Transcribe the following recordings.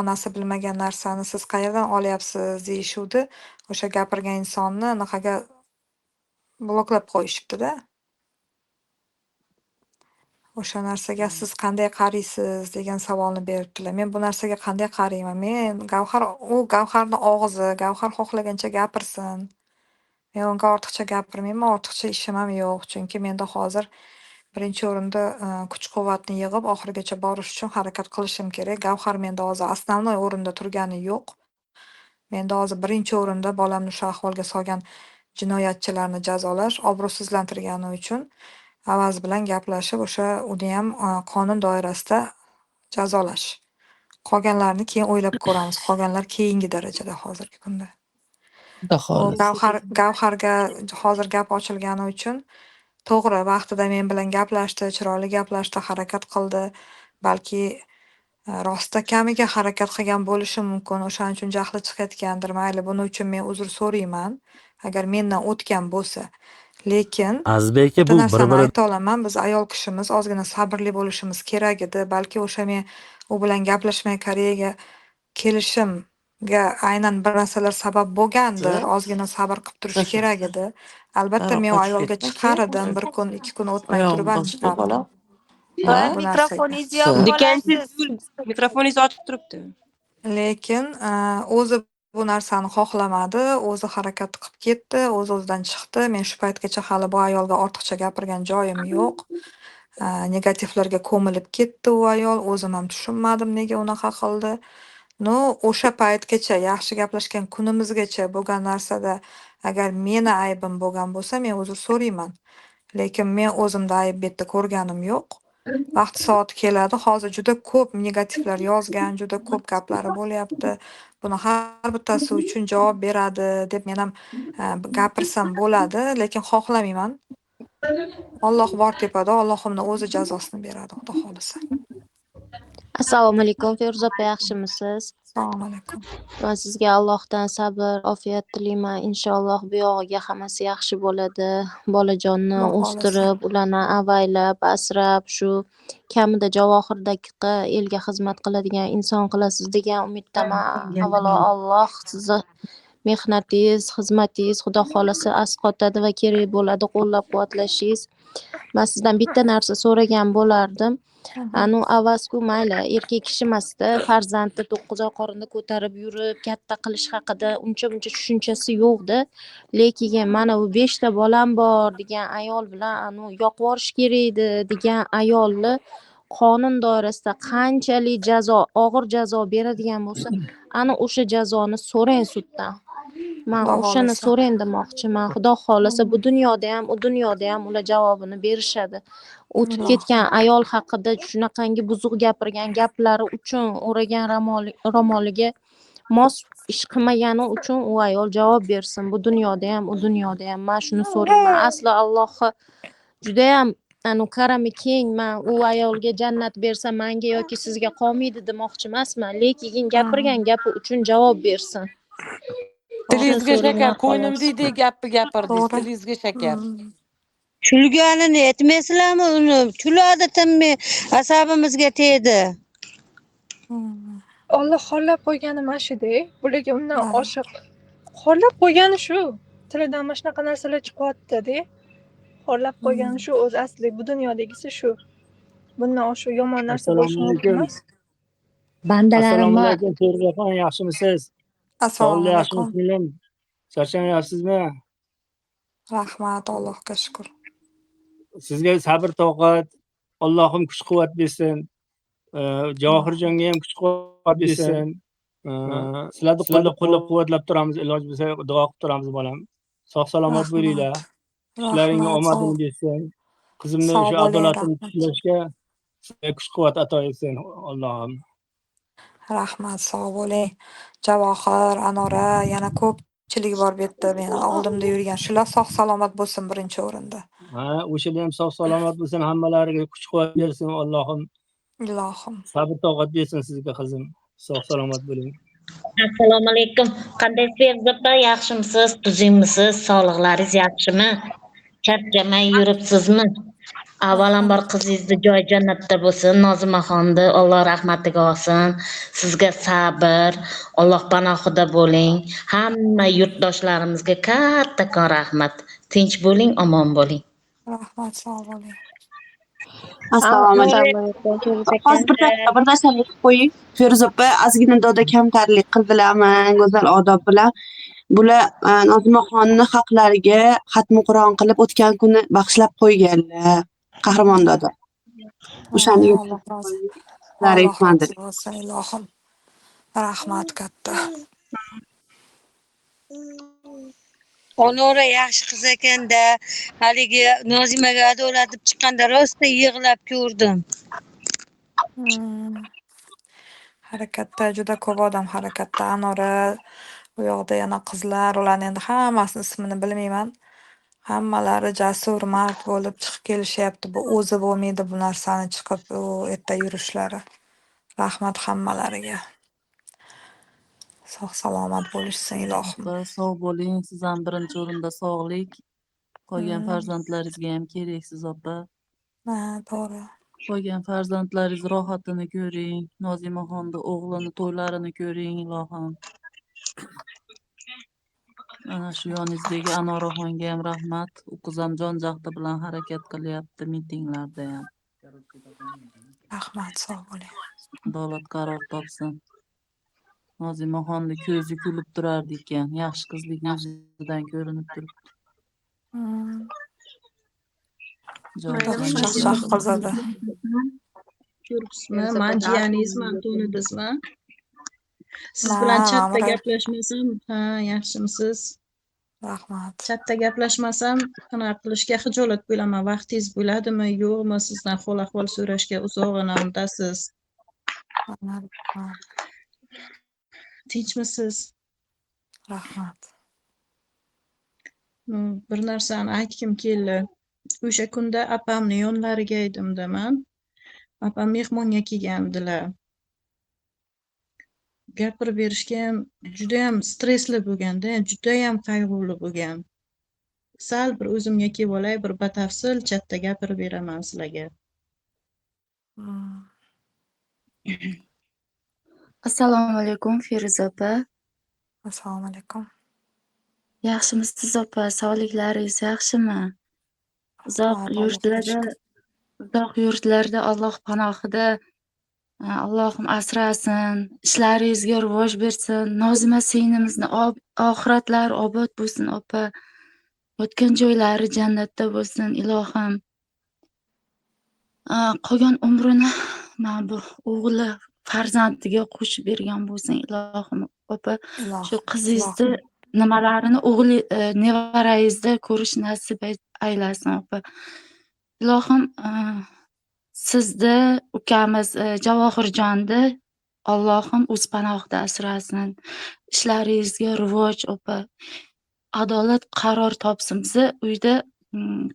Onasi bilmagan narsani siz qayerdan olyapsiz deyishuvdi. O'sha gapirgan insonni anaqaga bloklab qo'yishibdi-da. O'sha narsaga siz qanday qaraysiz degan savolni beribdilar. Men bu narsaga qanday qarayman? Men Gavhar, u Gavharni og'zi, Gavhar xohlagancha gapirsin. Men unga ortiqcha gapirmayman, ortiqcha ishim ham yo'q. Chunki menda hozir birinchi o'rinda kuch-quvvatni yig'ib, oxirigacha borish uchun harakat qilishim kerak. Gavhar menda hozir основной o'rinda turgani yo'q. Menda hozir birinchi o'rinda bolamni shu ahvolga solgan jinoyatchilarni jazolash, obro'sizlantirgani uchun Avaz bilan gaplashib, o'sha uniyam qonun doirasida jazolash. Qolganlarini keyin o'ylab ko'ramiz. Qolganlar keyingi darajada hozirgi kunda. Xudo U xohlasa. Gavharga hozir gap ochilgani uchun, to'g'ri, vaqtida men bilan gaplashdi, chiroyli gaplashdi, harakat qildi. Balki rostda kamiga harakat qilgan bo'lishi mumkin. O'shaning uchun jahli chiqayotgandir. Mayli, buning uchun men uzr so'rayman, agar mendan o'tgan bo'lsa. Lekin Azizbek aka, bitta bu narsani bir-biri ayta olaman, biz ayol kishimiz, ozgina sabrli bo'lishimiz kerak edi. Balki o'sha men u bilan gaplashmay Koreyaga kelishimga aynan bir narsalar sabab bo'lgandir. Ozgina sabr qilib turish kerak edi. Albatta, men u ayolga chiqar edim. Bir kun, 2 kun o'tmay turib Oyog'im ham bosdi chiqardim bola. Va bu narsaga. mikrofoningizni yopib Dikansiz olasiz. Mikrofoningiz ochiq turibdi. Lekin o'zi bu narsani xohlamadi, o'zi harakat qilib ketdi, o'z-o'zidan chiqdi. Men shu paytgacha hali bu ayolga ortiqcha gapirgan joyim yo'q. Negativlarga ko'milib ketdi u ayol. O'zim ham tushunmadim, nega unaqa qildi. Но, o'sha paytgacha, yaxshi gaplashgan kunimizgacha bo'lgan narsada agar meni aybim bo'lgan bo'lsa, men uzr so'rayman. Lekin men o'zimda ayb bu yerda ko'rganim yo'q. Vaqti soati keladi. Hozir juda ko'p negativlar yozgan, juda ko'p gaplari bo'lyapti. Buni har bittasi uchun javob beradi deb men ham gapirsam bo'ladi, lekin xohlamayman. Alloh bor tepada, Allohimni o'zi jazosini beradi, Xudo xohlasa. Assalomu alaykum, Feruza opa, yaxshimisiz? Assalomu alaykum. Man sizga Allohdan sabr, ofiyat tilayman. Inshaalloh, bu yog'iga hammasi yaxshi bo'ladi. Bolajonni Xudo xohlasa. o'stirib, ularni avaylab, asrab, shu kamida javohirdagi elga xizmat qiladigan inson qilasiz degan umiddaman. Avvalo Alloh sizni mehnatingiz, xizmatingiz, Xudo xohlasa, asqotadi va kerak bo'ladi qo'llab-quvvatlashingiz. Man sizdan bitta narsa so'ragan bo'lardim. Anu Avazku mayli, erkak kishi emasda, farzandni 9 oy qorinda ko'tarib yurib, katta qilish haqida uncha buncha tushunchasi yo'qda. Lekin mana bu beshta bolam bor degan ayol bilan anu yoqib yuborish kerak edi degan ayolni qonun doirasida qanchalik jazo, og'ir jazo beradigan bo'lsa, ana o'sha jazoni so'rang suddan. Man Xudo o'shani xohlasa. so'rang demoqchiman. Xudo xohlasa, bu dunyoda ham, u dunyoda ham ular javobini berishadi. O'tib ketgan ayol haqida shunaqangi buzuq gapirgan gaplari uchun, o'ragan ro'moliga mos ish qilmagani uchun u ayol javob bersin. Bu dunyoda ham, u dunyoda ham. Man shuni so'rayman. Asli Allohni judayam anu karami keng. Man u ayolga jannat bersa, manga yoki sizga qolmaydi demoqchi emasman, lekin gapirgan gapi uchun javob bersin. Tilingizga O'shani shakar, so'rayman, xolos. Ko'nglimdek gapni gapirdingiz, To'g'ri. tilingizga shakar. Kulganini aytmaysizlarmi uni? Kuladi tinmay, asabimizga tegdi. Olloh xollab qo'ygani mana shu-da. Bularga undan oshiq xollab qo'ygani shu. Tilidan mana shunaqa narsalar chiqyapti-da. Xollab qo'ygani shu o'zi, asli bu dunyodagisi shu. Bundan oshiq yomon narsa Assalomu bo'lishi mumkin alaykum. emas. Assalomu Bandalarimni alaykum, Feruzaxon, yaxshimisiz? Assalomu Sog'lik yaxshimi, alaykum. singlim? Charchamayapsizmi? Rahmat, Allohga shukur. Sizga sabr toqat, Allohim kuch quvvat bersin. Javohirjonga ham kuch quvvat bersin. Sizlarni qo'llab qo'llab quvvatlab turamiz, iloji bo'lsa duo qilib turamiz, bolam. Sog' salomat bo'linglar. Rahmat. Ishlaringga Rahmat. omadini Sog' bersin. Qizimni sog' o'sha bo'ling, adolatini rahmat. tiklashga sizga kuch quvvat ato etsin Allohim. Rahmat, sog' bo'ling. Javohir, Anora, yana ko'pchilik bor bu yerda meni oldimda yurgan. Shular sog' salomat bo'lsin birinchi o'rinda. Ha, o'shalar ham sog' salomat bo'lsin, hammalariga kuch quvvat bersin Allohim. Ilohim. Sabr toqat bersin sizga, qizim. Sog' salomat bo'ling. Assalomu alaykum. Qandaysiz, Feruza opa? Yaxshimisiz? Tuzukmisiz? Sog'liqlaringiz yaxshimi? Charchamay yuribsizmi? Avvalambor qizingizni joyi jannatda bo'lsin, Nozimaxonni Alloh rahmatiga olsin. Sizga sabr, Alloh panohida bo'ling. Hamma yurtdoshlarimizga kattakon rahmat. Tinch bo'ling, omon bo'ling. Rahmat, sog' bo'ling. Assalomu alaykum. Hozir bir daqiqa, bir narsani aytib qo'ying. Feruza opa, ozgina doda kamtarlik qildilarmi, go'zal odob bilan. Bular Nozimaxonni haqlariga xatmi Qur'on qilib o'tgan kuni bag'ishlab qo'yganlar. Qahramon doda. O'shani Alloh rozi. Alloh Alloh aytmadi. rozi bo'lsin, ilohim. Rahmat katta. Onora yaxshi qiz ekanda, haligi Nozimaga adolat deb chiqqanda rosa yig'lab ko'rdim. Harakatda juda ko'p odam harakatda. Anora, u yoqda yana qizlar, ularni endi hammasini ismini bilmayman. Hammalari jasur, mard bo'lib chiqib kelishyapti. Bu o'zi bo'lmaydi bu narsani chiqib u yerda yurishlari. Rahmat hammalariga. Sog' salomat bo'lishsin ilohim. Opa, sog' bo'ling. Siz ham birinchi o'rinda sog'lik. Qolgan farzandlaringizga ham keraksiz, opa. Ha, to'g'ri. Qolgan farzandlaringiz rohatini ko'ring. Nozimaxonni o'g'lini to'ylarini ko'ring, ilohim. Mana shu yoningizdagi Anoraxonga ham rahmat. U qiz ham jon jahdi bilan harakat qilyapti mitinglarda ham. Rahmat, sog' bo'ling. Adolat qaror topsin. Nozimaxonni ko'zi kulib turardi ekan. Yaxshi qizlik yuzidan ko'rinib turibdi. Joyi Yaxshi jannatda chaqchaq bo'lsin. qiz edi. Ko'ribsizmi? Man jiyaningizman, tanidingizmi? Siz bilan Ha, chatda Amira. gaplashmasam, ha, yaxshimisiz? Rahmat. Chatda gaplashmasam, qanaqa qilishga xijolat bo'laman. Vaqtingiz bo'ladimi, yo'qmi? Sizdan hol ahvol so'rashga uzog'ini undasiz. Rahmat. Tinchmisiz? Rahmat. Bir narsani aytgim keldi. O'sha kunda apamni yonlariga edimda man. Apam mehmonga kelgandilar. Gapirib berishga ham judayam stressli bo'lganda, judayam qayg'uli bo'lgan. Sal bir o'zimga kelib olay, bir batafsil chatda gapirib beraman sizlarga. Assalomu alaykum, Feruza opa. Assalomu alaykum. Yaxshimisiz opa? Sog'liklaringiz yaxshimi? Uzoq Rahmat, Allohga yurtlarda shukr. uzoq yurtlarda Alloh panohida, Allohim asrasin, ishlaringizga rivoj bersin. Nozima singlimizni oxiratlari obod bo'lsin opa. Yotgan joylari jannatda bo'lsin ilohim. Qolgan umrini mana bu o'g'li farzandiga qo'shib bergan bo'lsin ilohim opa. Shu Ilohim, qizingizni ilohim. nimalarini o'g'li nevarangizda ko'rish nasib aylasin opa. Ilohim, sizni ukamiz Javohirjonni Allohim o'z panohida asrasin. Ishlaringizga rivoj opa. Adolat qaror topsin. Bizni uyda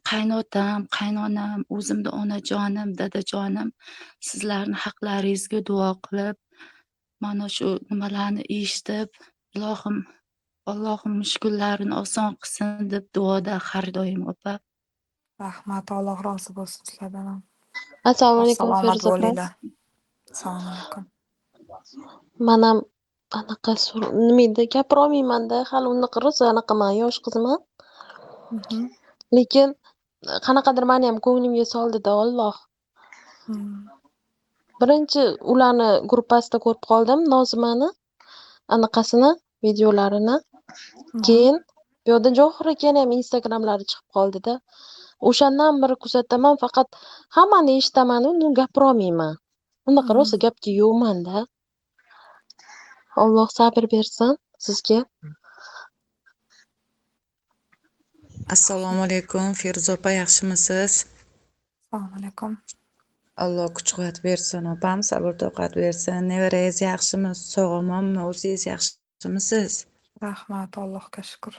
qaynotam, qaynonam, o'zimni onajonim, dadajonim sizlarni haqlaringizga duo qilib, mana shu nimalarni eshitib, ilohim Allohim mushkullarini oson qilsin deb duoda har doim opa. Rahmat, Alloh rozi bo'lsin sizlardan ham. Assalomu Sog' alaykum, salomat Feruza opa. bo'linglar. Assalomu alaykum. Man ham anaqa nima edi, gapira olmayman-da, hali unaqa rosa anaqaman, yosh qizman. Lekin qanaqadir mani ham ko'nglimga soldida Alloh. Birinchi ularni gruppasida ko'rib qoldim, Nozimani anaqasini, videolarini. Keyin bu yoqda Johir akani ham Instagramlari chiqib qoldida. O'shandan beri kuzataman, faqat hammani eshitaman, uni gapira olmayman. Unaqa rosa gapga yo'qman-da. Alloh sabr bersin sizga. Assalomu alaykum, Feruza opa, yaxshimisiz? Assalomu alaykum. Alloh kuch-quvvat bersin, opam, sabr toqat bersin. Nevarangiz yaxshimi? Sog' omonmi? O'zingiz yaxshimisiz? Rahmat, Allohga shukr.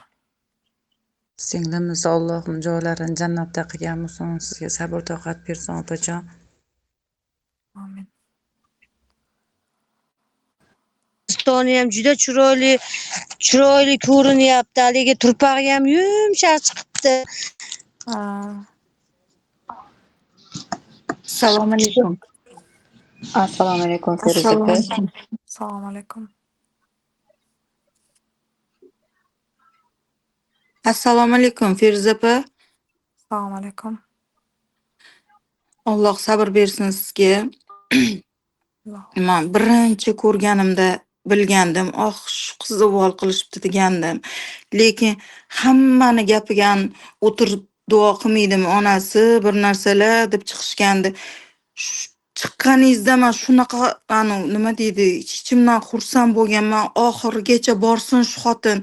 Singlimiz Allohim joylarini jannatda qilgan bo'lsin, sizga sabr toqat bersin, opajon. Amin. Stoni ham juda chiroyli, chiroyli ko'rinyapti. Haligi turpag'i ham yumshoq chiqibdi. Ha. Assalomu alaykum. Assalomu alaykum, Feruza Assalomu opa. alaykum. Assalomu alaykum. Assalomu alaykum, Feruza opa. Assalomu alaykum. Alloh sabr bersin sizga. Alloh. Man birinchi ko'rganimda bilgandim, oh, shu qizni uvol qilishibdi degandim. Lekin hammani gapiga o'tirib duo qilmaydimi, onasi bir narsalar deb chiqishgandi. Chiqqaningizda man shunaqa, anu nima deydi, ich-ichimdan xursand bo'lganman. Oxirigacha borsin shu xotin.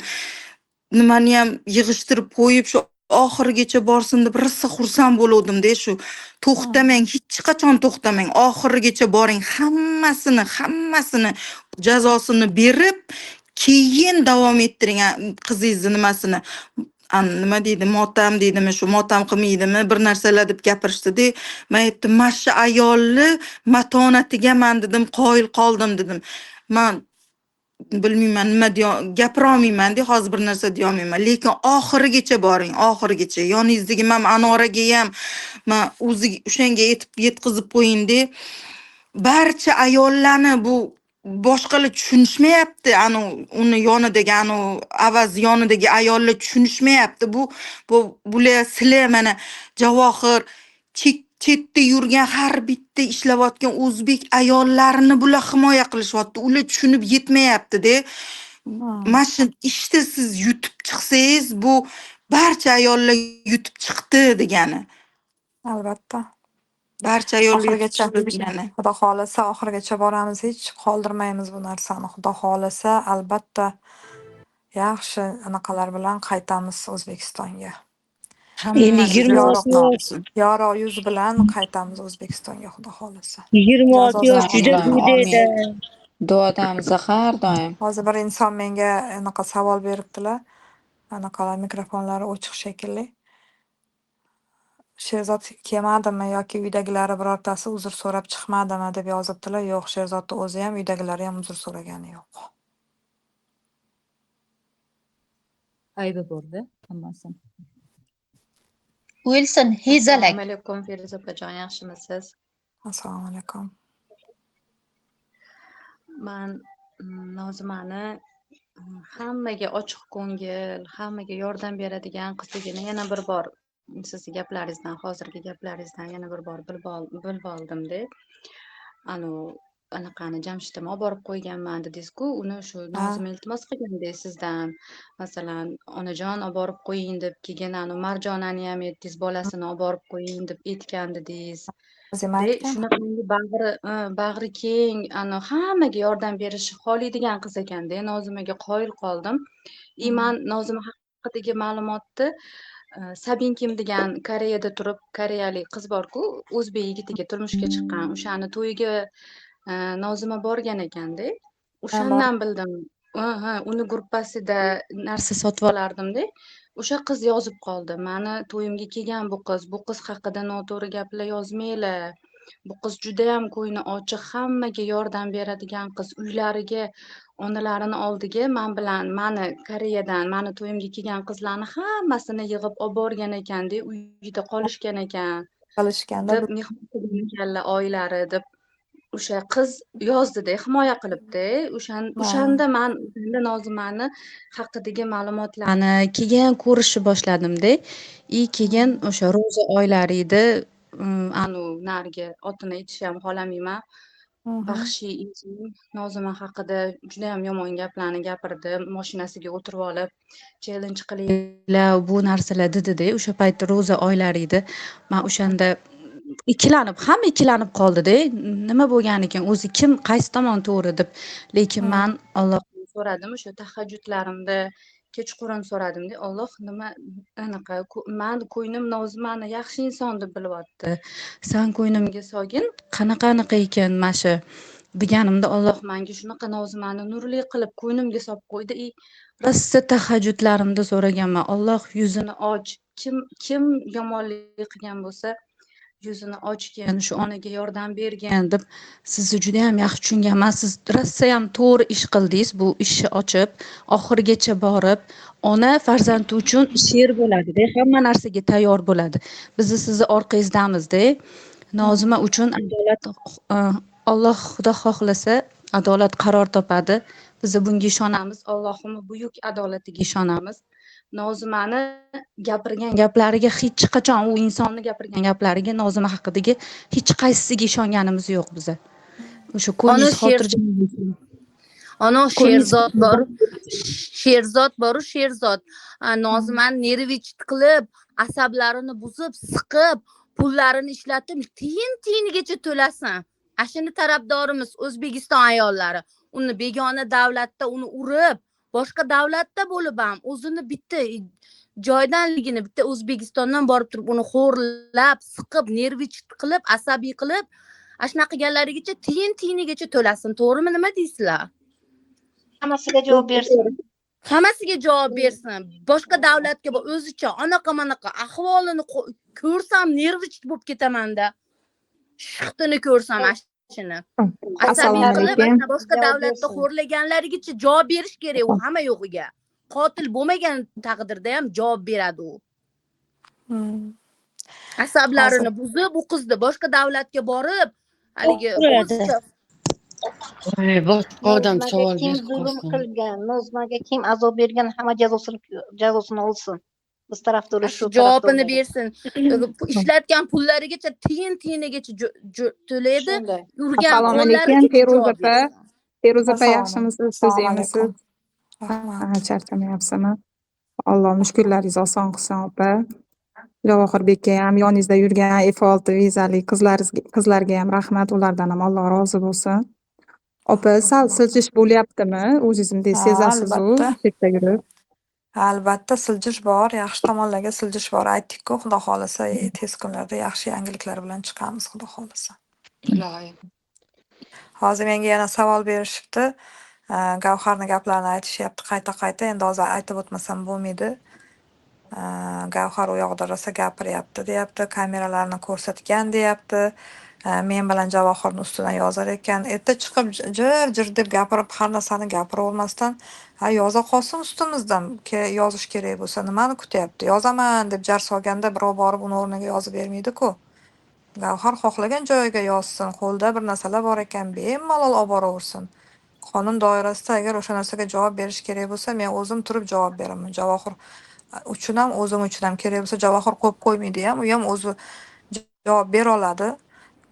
Nimani ham yig'ishtirib qo'yib, shu oxirigacha borsin deb rosa xursand bo'luvdim-da shu. To'xtamang, hech qachon to'xtamang, oxirigacha boring. Hammasini, hammasini jazosini berib, keyin davom ettiring qizingizni nimasini. Nima deydi, motam deydimi, shu motam qilmaydimi, bir narsalar deb gapirishdi-da. Men aytdim, mana shu ayolni matonatiga man dedim, qoyil qoldim dedim. Man bilmayman nima deya, gapira olmayman-da, hozir bir narsa deya olmayman. Lekin oxirigacha boring, oxirigacha. Yoningizdagi man Anoraga ham man o'zi o'shanga yetkazib qo'ying-da. Barcha ayollarni bu boshqalar tushunishmayapti. Anu uni yonidagi, anu Avaz yonidagi ayollar tushunishmayapti. Bu bular sizlar mana Javohir chetda yurgan har bitta ishlayotgan o'zbek ayollarini bular himoya qilishyapti. Ular tushunib yetmayapti-da. Mana shu ishda siz yutib chiqsangiz, bu barcha ayollar yutib chiqdi degani. Albatta. Barcha ayollar yutib Oxirigacha, chiqdi degani. Xudo xohlasa oxirigacha boramiz, hech qoldirmaymiz bu narsani. Xudo xohlasa albatta yaxshi anaqalar bilan qaytamiz O'zbekistonga. Endi Hammasi 26 joyida yosh, bo'lsin. Yorug' yuz bilan qaytamiz O'zbekistonga, Xudo xohlasa. 26 yosh Jazosini juda olib. quyida edi. Amin. Duodamiz har doim. Hozir bir inson menga anaqa savol beribdilar. Anaqalar mikrofonlari o'chiq shekilli. Sherzod kelmadimi yoki uydagilari birortasi uzr so'rab chiqmadimi deb yozibdilar. Yo'q, Sherzodni o'zi ham, uydagilari ham uzr so'ragani yo'q. Aybi borda hammasi. Wilson Hezalak. Assalomu alaykum Feruza opajon, yaxshimisiz? Assalomu alaykum. Man Nozimani hammaga ochiq ko'ngil, hammaga yordam beradigan qizligini yana bir bor sizni gaplaringizdan, hozirgi gaplaringizdan yana bir bor bilib oldimda. Anu anaqani Jamshidni olib borib qo'yganman dedingiz-ku, uni shu Nozima iltimos qilganda sizdan, masalan, onajon olib borib qo'ying deb, keyin anu Marjonani ham aytdingiz, bolasini olib borib qo'ying deb aytgan dedingiz. Nozima De, aytgan. shunaqangi bag'ri keng, anu hammaga yordam berishni xohlaydigan qiz ekanda, Nozimaga qoyil qoldim. И man Nozima haqidagi ma'lumotni Sabin Kim degan Koreyada turib, koreyalik qiz bor-ku, o'zbek yigitiga turmushga chiqqan, o'shani to'yiga Nozima borgan ekanda. O'shandan bildim. Uni gruppasida narsa sotib olardimda. O'sha qiz yozib qoldi. Mani to'yimga kelgan bu qiz, bu qiz haqida noto'g'ri gaplar yozmanglar. Bu qiz juda ham ko'ngli ochiq, hammaga yordam beradigan qiz. Uylariga, onalarini oldiga men bilan, mani Koreyadan, mani to'yimga kelgan qizlarni hammasini yig'ib olib borgan ekanda, uyida qolishgan ekan. Qolishganda Deb mehmon qilgan ekanlar oilari deb o'sha qiz yozdida, himoya qilibdi. O'shanda man o'shanda Nozimani haqidagi ma'lumotlarni keyin ko'rishni boshladimda. И keyin o'sha ro'za oylari edi. Anu narigi otini aytishni ham xohlamayman. Baxshiy inson Nozima haqida juda ham yomon gaplarni gapirdi. Mashinasiga o'tirib olib, challenge qilinglar, bu narsalar dedi-da. O'sha paytda ro'za oylari edi. Men o'shanda ikkilanib, hamma ikkilanib qoldi-da. Nima bo'lgan ekan, o'zi kim, qaysi tomon to'g'ri deb. Lekin men Allohdan so'radim, o'sha tahajjudlarimda kechqurun so'radimda, Alloh nima anaqa, man ko'nglim Nozimani yaxshi inson deb bilyapti. San ko'nglimga solgin, qanaqa anaqa ekan mana shu deganimda Alloh menga shunaqa Nozimani nurli qilib ko'nglimga solib qo'ydi. И rosa tahajjudlarimda so'raganman, Alloh yuzini och, kim yomonlik qilgan bo'lsa yuzini ochgan, shu onaga yordam bergan deb sizni juda ham yaxshi tushunganman. Siz rosa ham to'g'ri ish qildingiz, bu ishni ochib, oxirigacha borib, ona farzandi uchun sher bo'ladi-da, hamma narsaga tayyor bo'ladi. Biz sizni orqangizdamiz-da. Nozima uchun adolat, Alloh Xudo xohlasa adolat qaror topadi. Biz bunga ishonamiz. Allohning buyuk adolatiga ishonamiz. Nozimani gapirgan gaplariga hech qachon, u insonni gapirgan gaplariga, Nozima haqidagi hech qaysisiga ishonganimiz yo'q biza. O'sha ko'nglingiz xotirjam bo'lsin. Ana Sherzod bor, Sherzod boru, Sherzod Nozimani нервничать qilib, asablarini buzib, siqib, pullarini ishlatib, tiyin tiyinigacha to'lasin. Ashuni tarafdorimiz O'zbekiston ayollari. Uni begona davlatda uni urib, boshqa davlatda bo'lib ham o'zini bitta joydanligini, bitta O'zbekistondan borib turib uni xo'rlab, siqib, нервничать qilib, asabiy qilib, shunaqa qilganlarigacha tiyin tiyinigacha to'lasin. To'g'rimi, nima deysizlar? Hammasiga javob bersin. Hammasiga javob bersin. Boshqa davlatga o'zicha anaqa manaqa ahvolini ko'rsam нервничать bo'lib ketamanda. Shixtini ko'rsam ashuni. Asabiy qilib, boshqa davlatda xo'rlaganlarigacha javob berish kerak u hamma yo'g'iga. Qotil bo'lmagan taqdirda ham javob beradi u. Asablarini buzib, u qizni boshqa davlatga borib, haligi o'zicha Boshqa odam savol kim berib zulm qolsin. qilgan, Nozimaga kim azob bergan, hamma jazosini olsin. Biz tarafdori shu javobini bersin. Ishlatgan pullarigacha tiyin tiyinigacha to'laydi. Urgan Assalomu alaykum Feruza opa. Feruza opa, yaxshimisiz? Siz emisiz? Charchamayapsizmi? Alloh mushkullaringizni oson qilsin opa. Javohirbekka ham, yoningizda yurgan F6 vizali qizlarga ham rahmat, ulardan ham Alloh rozi bo'lsin. Opa, sal siljish bo'lyaptimi? O'zingiz bunday sezasiz-u, chetda yurib. Albatta siljish bor, yaxshi tomonlarga siljish bor. Aytdik-ku, Xudo xohlasa tez kunlarda yaxshi yangiliklar bilan chiqamiz, Xudo xohlasa. Iloyim. Hozir menga yana savol berishibdi. Gavharni gaplarini aytishyapti qayta-qayta. Endi hozir aytib o'tmasam bo'lmaydi. Gavhar u yoqda rosa gapiryapti deyapti, kameralarni ko'rsatgan deyapti. Men bilan Javohirni ustidan yozar ekan. Erta chiqib jir-jir deb gapirib, har narsani gapiravermasdan, ha, yoza qolsin ustimizdan, yozish kerak bo'lsa, nimani kutyapti? Yozaman deb jar solganda birov borib uni o'rniga yozib bermaydi-ku. Gavhar xohlagan joyiga yozsin, qo'lda bir narsalar bor ekan, bemalol olib boraversin. Qonun doirasida agar o'sha narsaga javob berish kerak bo'lsa, men o'zim turib javob beraman. Javohir uchun ham, o'zim uchun ham kerak bo'lsa, Javohir qo'yib qo'ymaydi ham, u ham o'zi javob bera oladi.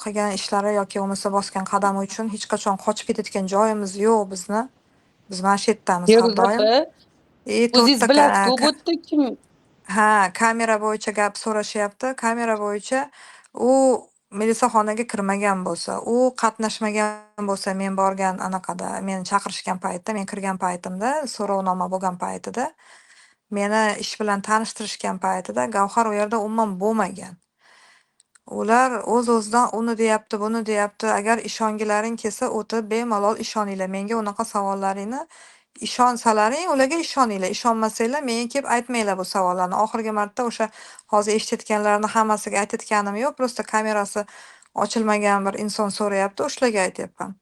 Qilgan ishlari yoki bo'lmasa bosgan qadami uchun hech qachon qochib ketayotgan joyimiz yo'q bizni. Biz mana shu yerdamiz har doim. O'zingiz bilasiz-ku, bu yerda kim? Ha, kamera bo'yicha gap so'rashyapti. Kamera bo'yicha u milisaxonaga kirmagan bo'lsa, u qatnashmagan bo'lsa, men borgan anaqada, meni chaqirishgan paytda, men kirgan paytimda, so'rovnoma bo'lgan paytida, meni ish bilan tanishtirishgan paytida Gavhar u yerda umuman bo'lmagan. Ular o'z-o'zidan uni deyapti, buni deyapti. Agar ishongilaring kelsa, o'tib bemalol ishoninglar. Menga unaqa savollaringni ishonsalaring, ularga ishoninglar. Ishonmasanglar, menga kelib aytmanglar bu savollarni. Oxirgi marta o'sha hozir eshitayotganlarni hammasiga aytayotganim yo'q. Просто kamerasi ochilmagan bir inson so'rayapti, o'shalarga aytyapman.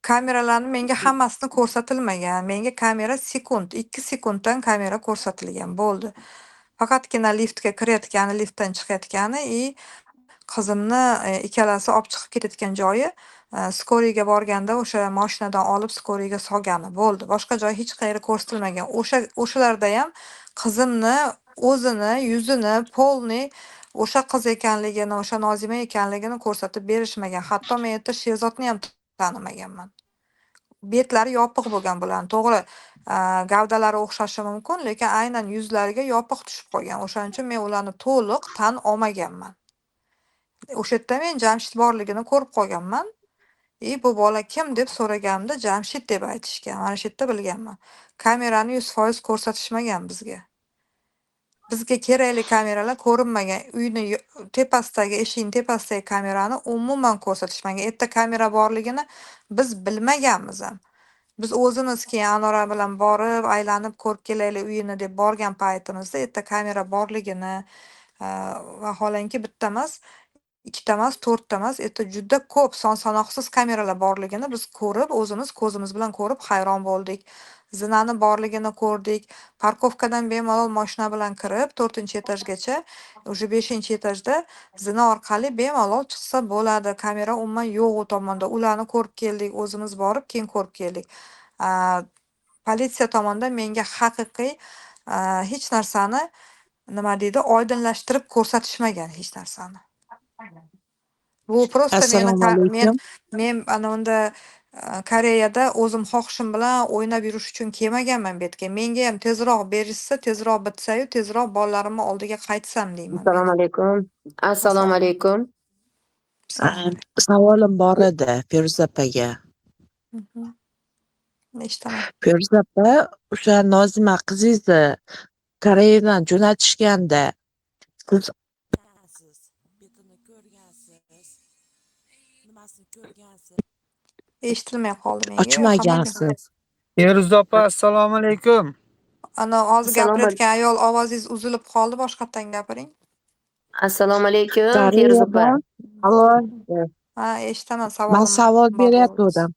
Kameralarni menga hammasini ko'rsatilmagan. Menga kamera sekund, 2 sekunddan kamera ko'rsatilgan, bo'ldi. Faqatgina liftga kirayotgani, liftdan chiqayotgani и qizimni ikkalasi olib chiqib ketayotgan joyi, скорый ga borganda o'sha moshinadan olib скорый ga solgani, bo'ldi. Boshqa joy hech qayeri ko'rsatilmagan. O'shalarda ham qizimni o'zini, yuzini полный o'sha qiz ekanligini, o'sha Nozima ekanligini ko'rsatib berishmagan. Hatto men erta Sherzodni ham tanimaganman. Betlari yopiq bo'lgan bularni. To'g'ri, gavdalari o'xshashi mumkin, lekin aynan yuzlariga yopiq tushib qolgan. O'shaning uchun men ularni to'liq tan olmaganman. O'sha yerda men Jamshid borligini ko'rib qolganman. И bu bola kim deb so'raganimda Jamshid deb aytishgan. Mana shu yerda bilganman. Kamerani 100% ko'rsatishmagan bizga. Bizga kerakli kameralar ko'rinmagan. Uyni tepasidagi, eshikning tepasidagi kamerani umuman ko'rsatishmagan. Erta kamera borligini biz bilmaganmiz ham. Biz o'zimiz keyin Anora bilan borib, aylanib ko'rib kelaylik uyini deb borgan paytimizda erta kamera borligini, vaholanki bitta emas, ikkita emas, to'rtta emas, erta juda ko'p son-sanoqsiz kameralar borligini biz ko'rib, o'zimiz ko'zimiz bilan ko'rib hayron bo'ldik. Zinani borligini ko'rdik. Парковка dan bemalol moshina bilan kirib, 4-etajgacha, уже 5-etajda zina orqali bemalol chiqsa bo'ladi. Kamera umuman yo'q u tomonda. Ularni ko'rib keldik, o'zimiz borib, keyin ko'rib keldik. Politsiya tomonidan menga haqiqiy hech narsani, nima deydi, oydinlashtirib ko'rsatishmagan hech narsani. Bu просто meni Assalomu men alaykum. Men ana unda Koreyada o'zim xohishim bilan o'ynab yurish uchun kelmaganman bu yerga. Menga ham tezroq berishsa, tezroq bitsa-yu, tezroq bolalarimni oldiga qaytsam deyman men. Assalomu alaykum. Assalomu alaykum. Savolim bor edi Feruza opaga. Eshitaman. Feruza opa, o'sha Nozima qizingizni Koreyadan jo'natishganda siz betini ko'rgansiz, nimasini ko'rgansiz? Eshitilmay qoldi menga. Hammaga. Ochmagansiz. Feruza opa, assalomu alaykum. Ana hozir Assalomu gapirayotgan ayol, ovozingiz uzilib qoldi, boshqatdan gapiring. Assalomu alaykum, Feruza opa. Koreyadan. Alo. Ha, eshitaman, Man savolim savol bor berayotgandim.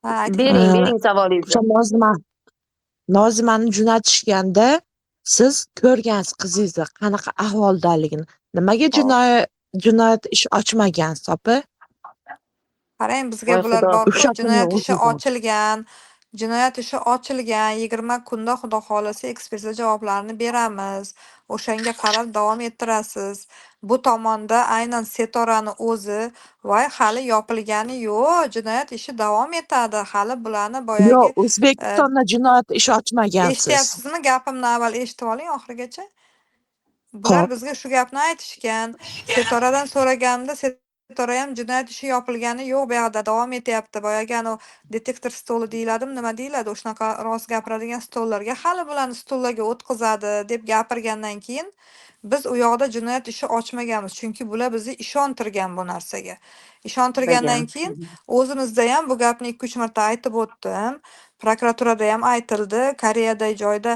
Ha, ayting. Bering, bering savolingizni. O'sha Nozimani jo'natishganda siz ko'rgansiz qizingizni qanaqa ahvoldaligini. Nimaga jinoyat ish ochmagansiz, opa? Qarang, bizga Voy bular Xudo. borku, O'sha kuni jinoyat ishi o'zidan. ochilgan. Jinoyat ishi ochilgan, 20 kunda Xudo xohlasa ekspertiza javoblarini beramiz. O'shanga qarab davom ettirasiz. Bu tomonda aynan Setorani o'zi, voy, hali yopilgani yo'q, jinoyat ishi davom etadi. Hali bularni boyagi Yo'q, O'zbekistonda jinoyat ishi ochmagansiz. Eshityapsizmi? Gapimni avval eshitib oling oxirigacha. Bular Xo'p. bizga shu gapni aytishgan. Setoradan so'raganimda Setora ham jinoyat ishi yopilgani yo'q, bu yoqda davom etyapti. Boyagi anavi detektor stoli deyiladimi, nima deyiladi, o'shanaqa rost gapiradigan stollarga hali bularni stollarga o'tqizadi deb gapirgandan keyin biz u yoqda jinoyat ishi ochmaganmiz, chunki bular bizni ishontirgan bu narsaga. Ishontirgandan keyin o'zimizda ham bu gapni 2-3 marta aytib o'tdim. Prokuraturada ham aytildi. Koreyadagi joyda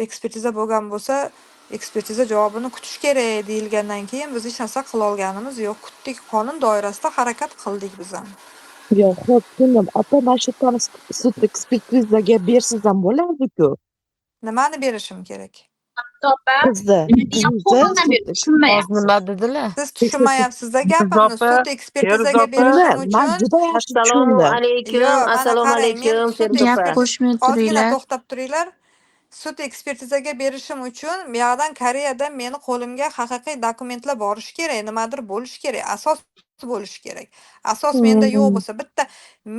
ekspertiza bo'lgan bo'lsa, ekspertiza javobini kutish kerak deyilgandan keyin biz hech narsa qila olganimiz yo'q. Kutdik, qonun doirasida harakat qildik biz ham. Yo'q, xo'p, tushundim. Opa, mana shu yerdan sud ekspertizaga bersangiz ham bo'lardi-ku. Nimani berishim kerak? Opa, Qizni, nima degan qizingizni qo'ldan sud beri tushunmayapsiz. Nima dedilar? Siz tushunmayapsiz-da gapimni. Opa, Sud ekspertizaga Feruza opa. berishim Man uchun juda yaxshi Assalomu tushundim. alaykum, Yo'q, mana assalomu qarang, men alaykum, sud Feruza Gap opa. qo'shmay Ozgina turinglar. to'xtab turinglar. Sud ekspertizaga berishim uchun bu yoqdan Koreyadan meni qo'limga haqiqiy dokumentlar borishi kerak, nimadir bo'lishi kerak, asos bo'lishi kerak. Asos menda yo'q bo'lsa, bitta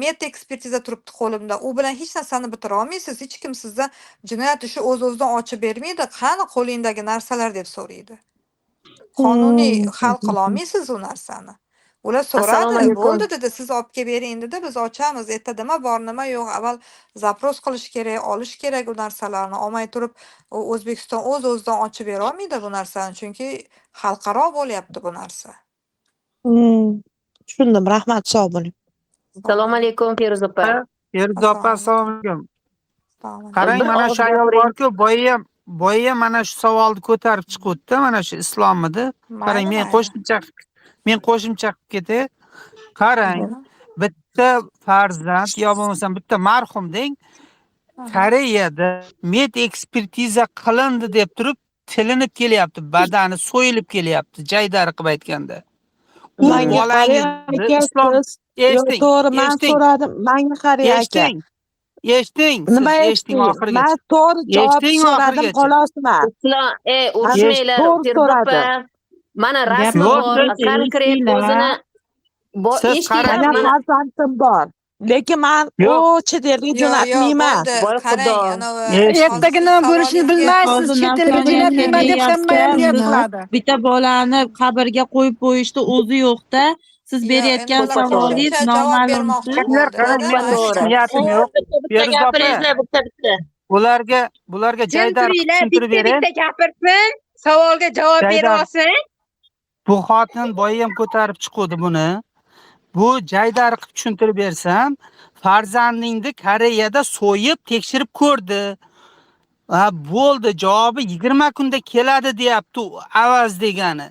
med ekspertiza turibdi qo'limda. U bilan hech narsani bitira olmaysiz. Hech kim sizdan jinoyat ishi o'z-o'zidan ochib bermaydi. Qani qo'lingdagi narsalar deb so'raydi. Qonuniy hal qila olmaysiz u narsani. Ular Assalomu so'radi, alaykum. bo'ldi dedi, siz olib kelib bering dedi, biz ochamiz. Erta nima bor, nima yo'q, avval запрос qilish kerak, olish kerak u narsalarni. Olmay turib, u O'zbekiston o'z-o'zidan ochib bera olmaydi bu narsani, chunki xalqaro bo'lyapti bu narsa. Tushundim, rahmat, sog' bo'ling. Assalomu alaykum, Feruza opa. Feruza opa, assalomu alaykum. Qarang, Bir mana og'iz shu ayol gapiring. borku, boya ham mana shu savolni ko'tarib chiquvdi, mana shu Islomidi. Qarang, Mayli, men mayli. qo'shimcha qilib ketay. Qarang, bitta farzand yo bo'lmasam bitta marhum deng, Koreyada med ekspertiza qilindi deb turib tilinib kelyapti, badani so'yilib kelyapti, jaydari qilib aytganda. U Manga qarang bolangizni aka, islom siz yo'q, eshiting, to'g'ri, man eshiting. so'radim, manga qarang aka. Eshiting. Eshiting, siz Nima eshiting eshiting? oxirigacha. Man to'g'ri javob Eshiting so'radim, oxirigacha. xolosmi? Islom, Man urushmanglar, to'g'ri Feruza opa. so'radim. Mana Gap rasmi Yo'q, bor, siz konkret eshitinglar. o'zini Siz eshitinglar, qarang. Mana mana farzandim bor. Lekin man Yo'q. u chet elga Yo'q, yo'q, jo'natmayman. bo'ldi. Voy Qarang, Xudo. anavi Eshiting. Ertaga nima bo'lishini savolingizga bilmaysiz, Hozir chet elga narsalarni jo'natmayman deb hamma ham niyat deyapsiz. qiladi. Bitta bolani qabrga qo'yib qo'yishdi, o'zi yo'qda. Siz Yo'q, endi berayotgan bular savolingiz qo'shimcha javob noma'lumsiz. bermoqchi Qaranglar, qarang, bo'ldi-da, men mayli. To'g'ri. niyatim yo'q. Bitta bitta Feruza opa, gapiringlar, bitta bitta. bularga Jim jaydari qilib turinglar, tushuntirib bitta beray. bitta gapirsin, savolga javob berib Jaydar olsin. bu xotin boya ham ko'tarib chiquvdi buni. Bu jaydari qilib tushuntirib bersam, farzandingni Koreyada so'yib tekshirib ko'rdi. Ha, bo'ldi, javobi 20 kunda keladi deyapti u avaz degani.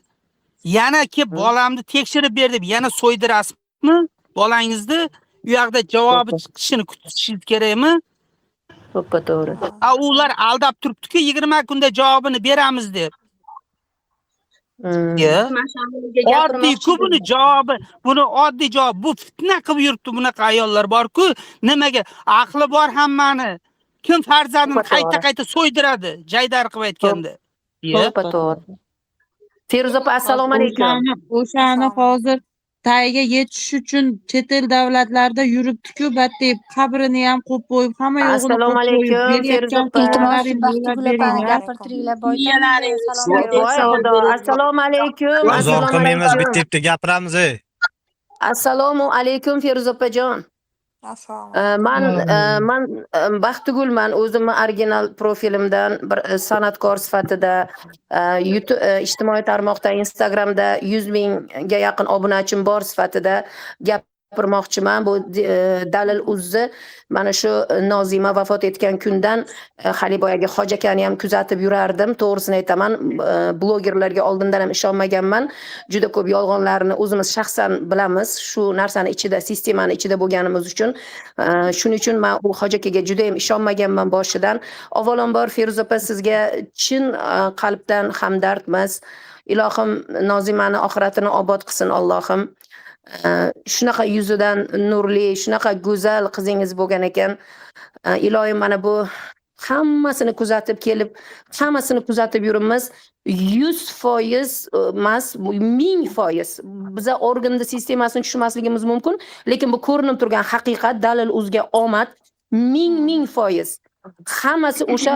Yana kelib bolamni tekshirib ber deb yana so'ydirasizmi bolangizni? U yoqda javobi chiqishini kutishingiz kerakmi? To'ppa to'g'ri. A ular aldab turibdi-ku, 20 kunda javobini beramiz deb. Ye. Man shu ayolga Oddiy-ku gapirmoqchi buni edim. javobi, buni oddiy javob. Bu fitna qilib yuribdi bunaqa ayollar bor-ku. Nimaga? Aqli bor hammani. Kim farzandini To'ppa to'g'ri. qayta-qayta so'ydiradi, jaydari qilib aytganda. Ye. To'ppa to'g'ri. Feruza opa, assalomu alaykum. O'shani hozir tagiga yetish uchun chet el davlatlarida yuribdi-ku, batdeb qabrini ham qo'yib qo'yib, hamma yo'g'ini Assalomu qo'yib qo'yib, alaykum, Feruza berayotgan opa. Iltimos, sovg'alaringni Baxtigul yo'llab opani beringlar. gapirtiringlar, boytomiga salom Voy bering. Xudo, assalomu alaykum, Azon assalomu qilmaymiz, alaykum. bitta bitta gapiramiz ey. Assalomu alaykum, Feruza opajon. Assalomu Man Baxtigulman, o'zimni original profilimdan bir san'atkor sifatida YouTube, ijtimoiy tarmoqda Instagramda 100 mingga yaqin obunachim bor sifatida gapirmoqchiman. Bu Dalil Uzzi mana shu Nozima vafot etgan kundan hali boyagi Hoji akani ham kuzatib yurardim. To'g'risini aytaman, blogerlarga oldindan ham ishonmaganman. Juda ko'p yolg'onlarni o'zimiz shaxsan bilamiz. Shu narsani ichida, sistemani ichida bo'lganimiz uchun, shuning uchun men u Hoji akaga juda ham ishonmaganman boshidan. Avvalambor Feruza opa, sizga chin qalbdan hamdardmiz. Ilohim Nozimani oxiratini obod qilsin, Allohim. Shunaqa yuzidan nurli, shunaqa go'zal qizingiz bo'lgan ekan. Iloyim mana bu hammasini kuzatib kelib, hammasini kuzatib yuribmiz. 100% emas, 1000%. Biza organda sistemasini tushunmasligimiz mumkin, lekin bu ko'rinib turgan haqiqat, Dalil Uzga omad 1000%. Hammasi o'sha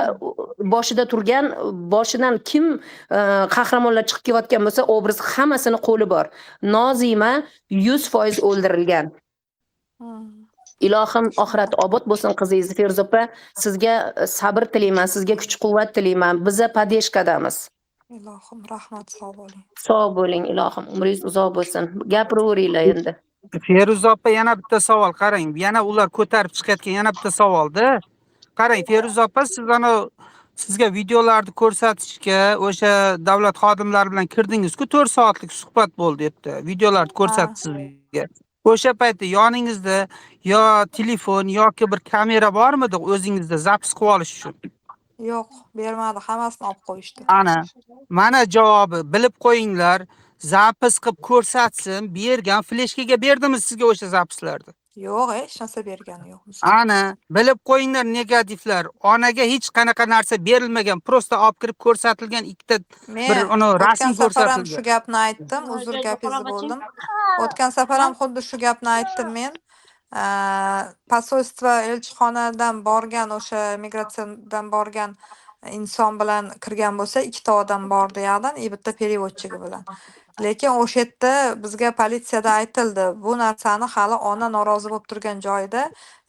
boshida turgan, boshidan kim qahramonlar chiqib kelayotgan bo'lsa, obraz hammasini qo'li bor. Nozima 100% o'ldirilgan. Ilohim oxirat obod bo'lsin qizingiz Feruza opa. Sizga sabr tilayman, sizga kuch-quvvat tilayman. Biza podeshkadamiz. Ilohim rahmat, sog' bo'ling. Sog' bo'ling ilohim, umringiz uzoq bo'lsin. Gapiraveringlar endi. Feruza opa, yana bitta savol, qarang, yana ular ko'tarib chiqayotgan yana bitta savolda. Qarang, Feruza opa, siz ana sizga videolarni ko'rsatishga o'sha davlat xodimlari bilan kirdingiz-ku, 4 soatlik suhbat bo'ldi debdi. Videolarni ko'rsatdi sizga. O'sha paytda yoningizda yo telefon yoki bir kamera bormidi o'zingizda zapis qilib olish uchun? Yo'q, bermadi, hammasini olib qo'yishdi. Ana, mana javobi, bilib qo'yinglar. Zapis qilib ko'rsatsin, bergan fleshkaga berdimi sizga o'sha zapislarni? Yo'q, hech narsa bergani yo'q. Ana, bilib qo'yinglar negativlar. Onaga hech qanaqa narsa berilmagan, prosta olib kirib ko'rsatilgan ikkita Men bir uni rasm o'tgan safar ham ko'rsatilgan. shu gapni aytdim, uzr gapingizni bo'ldim. O'tgan safar ham xuddi shu gapni aytdim men. Posolstvo, elchixonadan borgan, o'sha migratsiyadan borgan inson bilan kirgan bo'lsa, ikkita odam bordi yoqdan, и bitta переводчиги bilan. Lekin o'sha yerda bizga politsiyada aytildi, bu narsani hali ona norozi bo'lib turgan joyida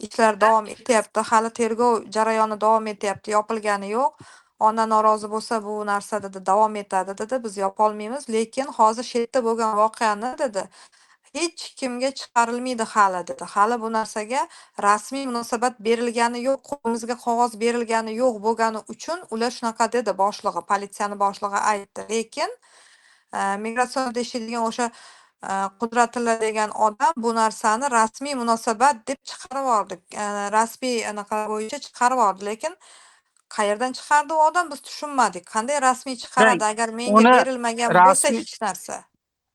ishlar davom etyapti, hali tergov jarayoni davom etyapti, yopilgani yo'q. Ona norozi bo'lsa, bu narsa dedi davom etadi dedi, biz yopolmaymiz, lekin hozir shu yerda bo'lgan voqeani dedi hech kimga chiqarilmaydi hali dedi. Hali bu narsaga rasmiy munosabat berilgani yo'q, qo'limizga qog'oz berilgani yo'q bo'lgani uchun ular shunaqa dedi boshlig'i, politsiyani boshlig'i aytdi. Lekin migratsion ishlaydigan o'sha Qudratilla degan odam bu narsani rasmiy munosabat deb chiqarib yubordi. Rasmiy anaqa bo'yicha chiqarib yubordi, lekin qayerdan chiqardi u odam biz tushunmadik. Qanday rasmiy chiqaradi agar menga Uni berilmagan bo'lsa rasmiy hech narsa.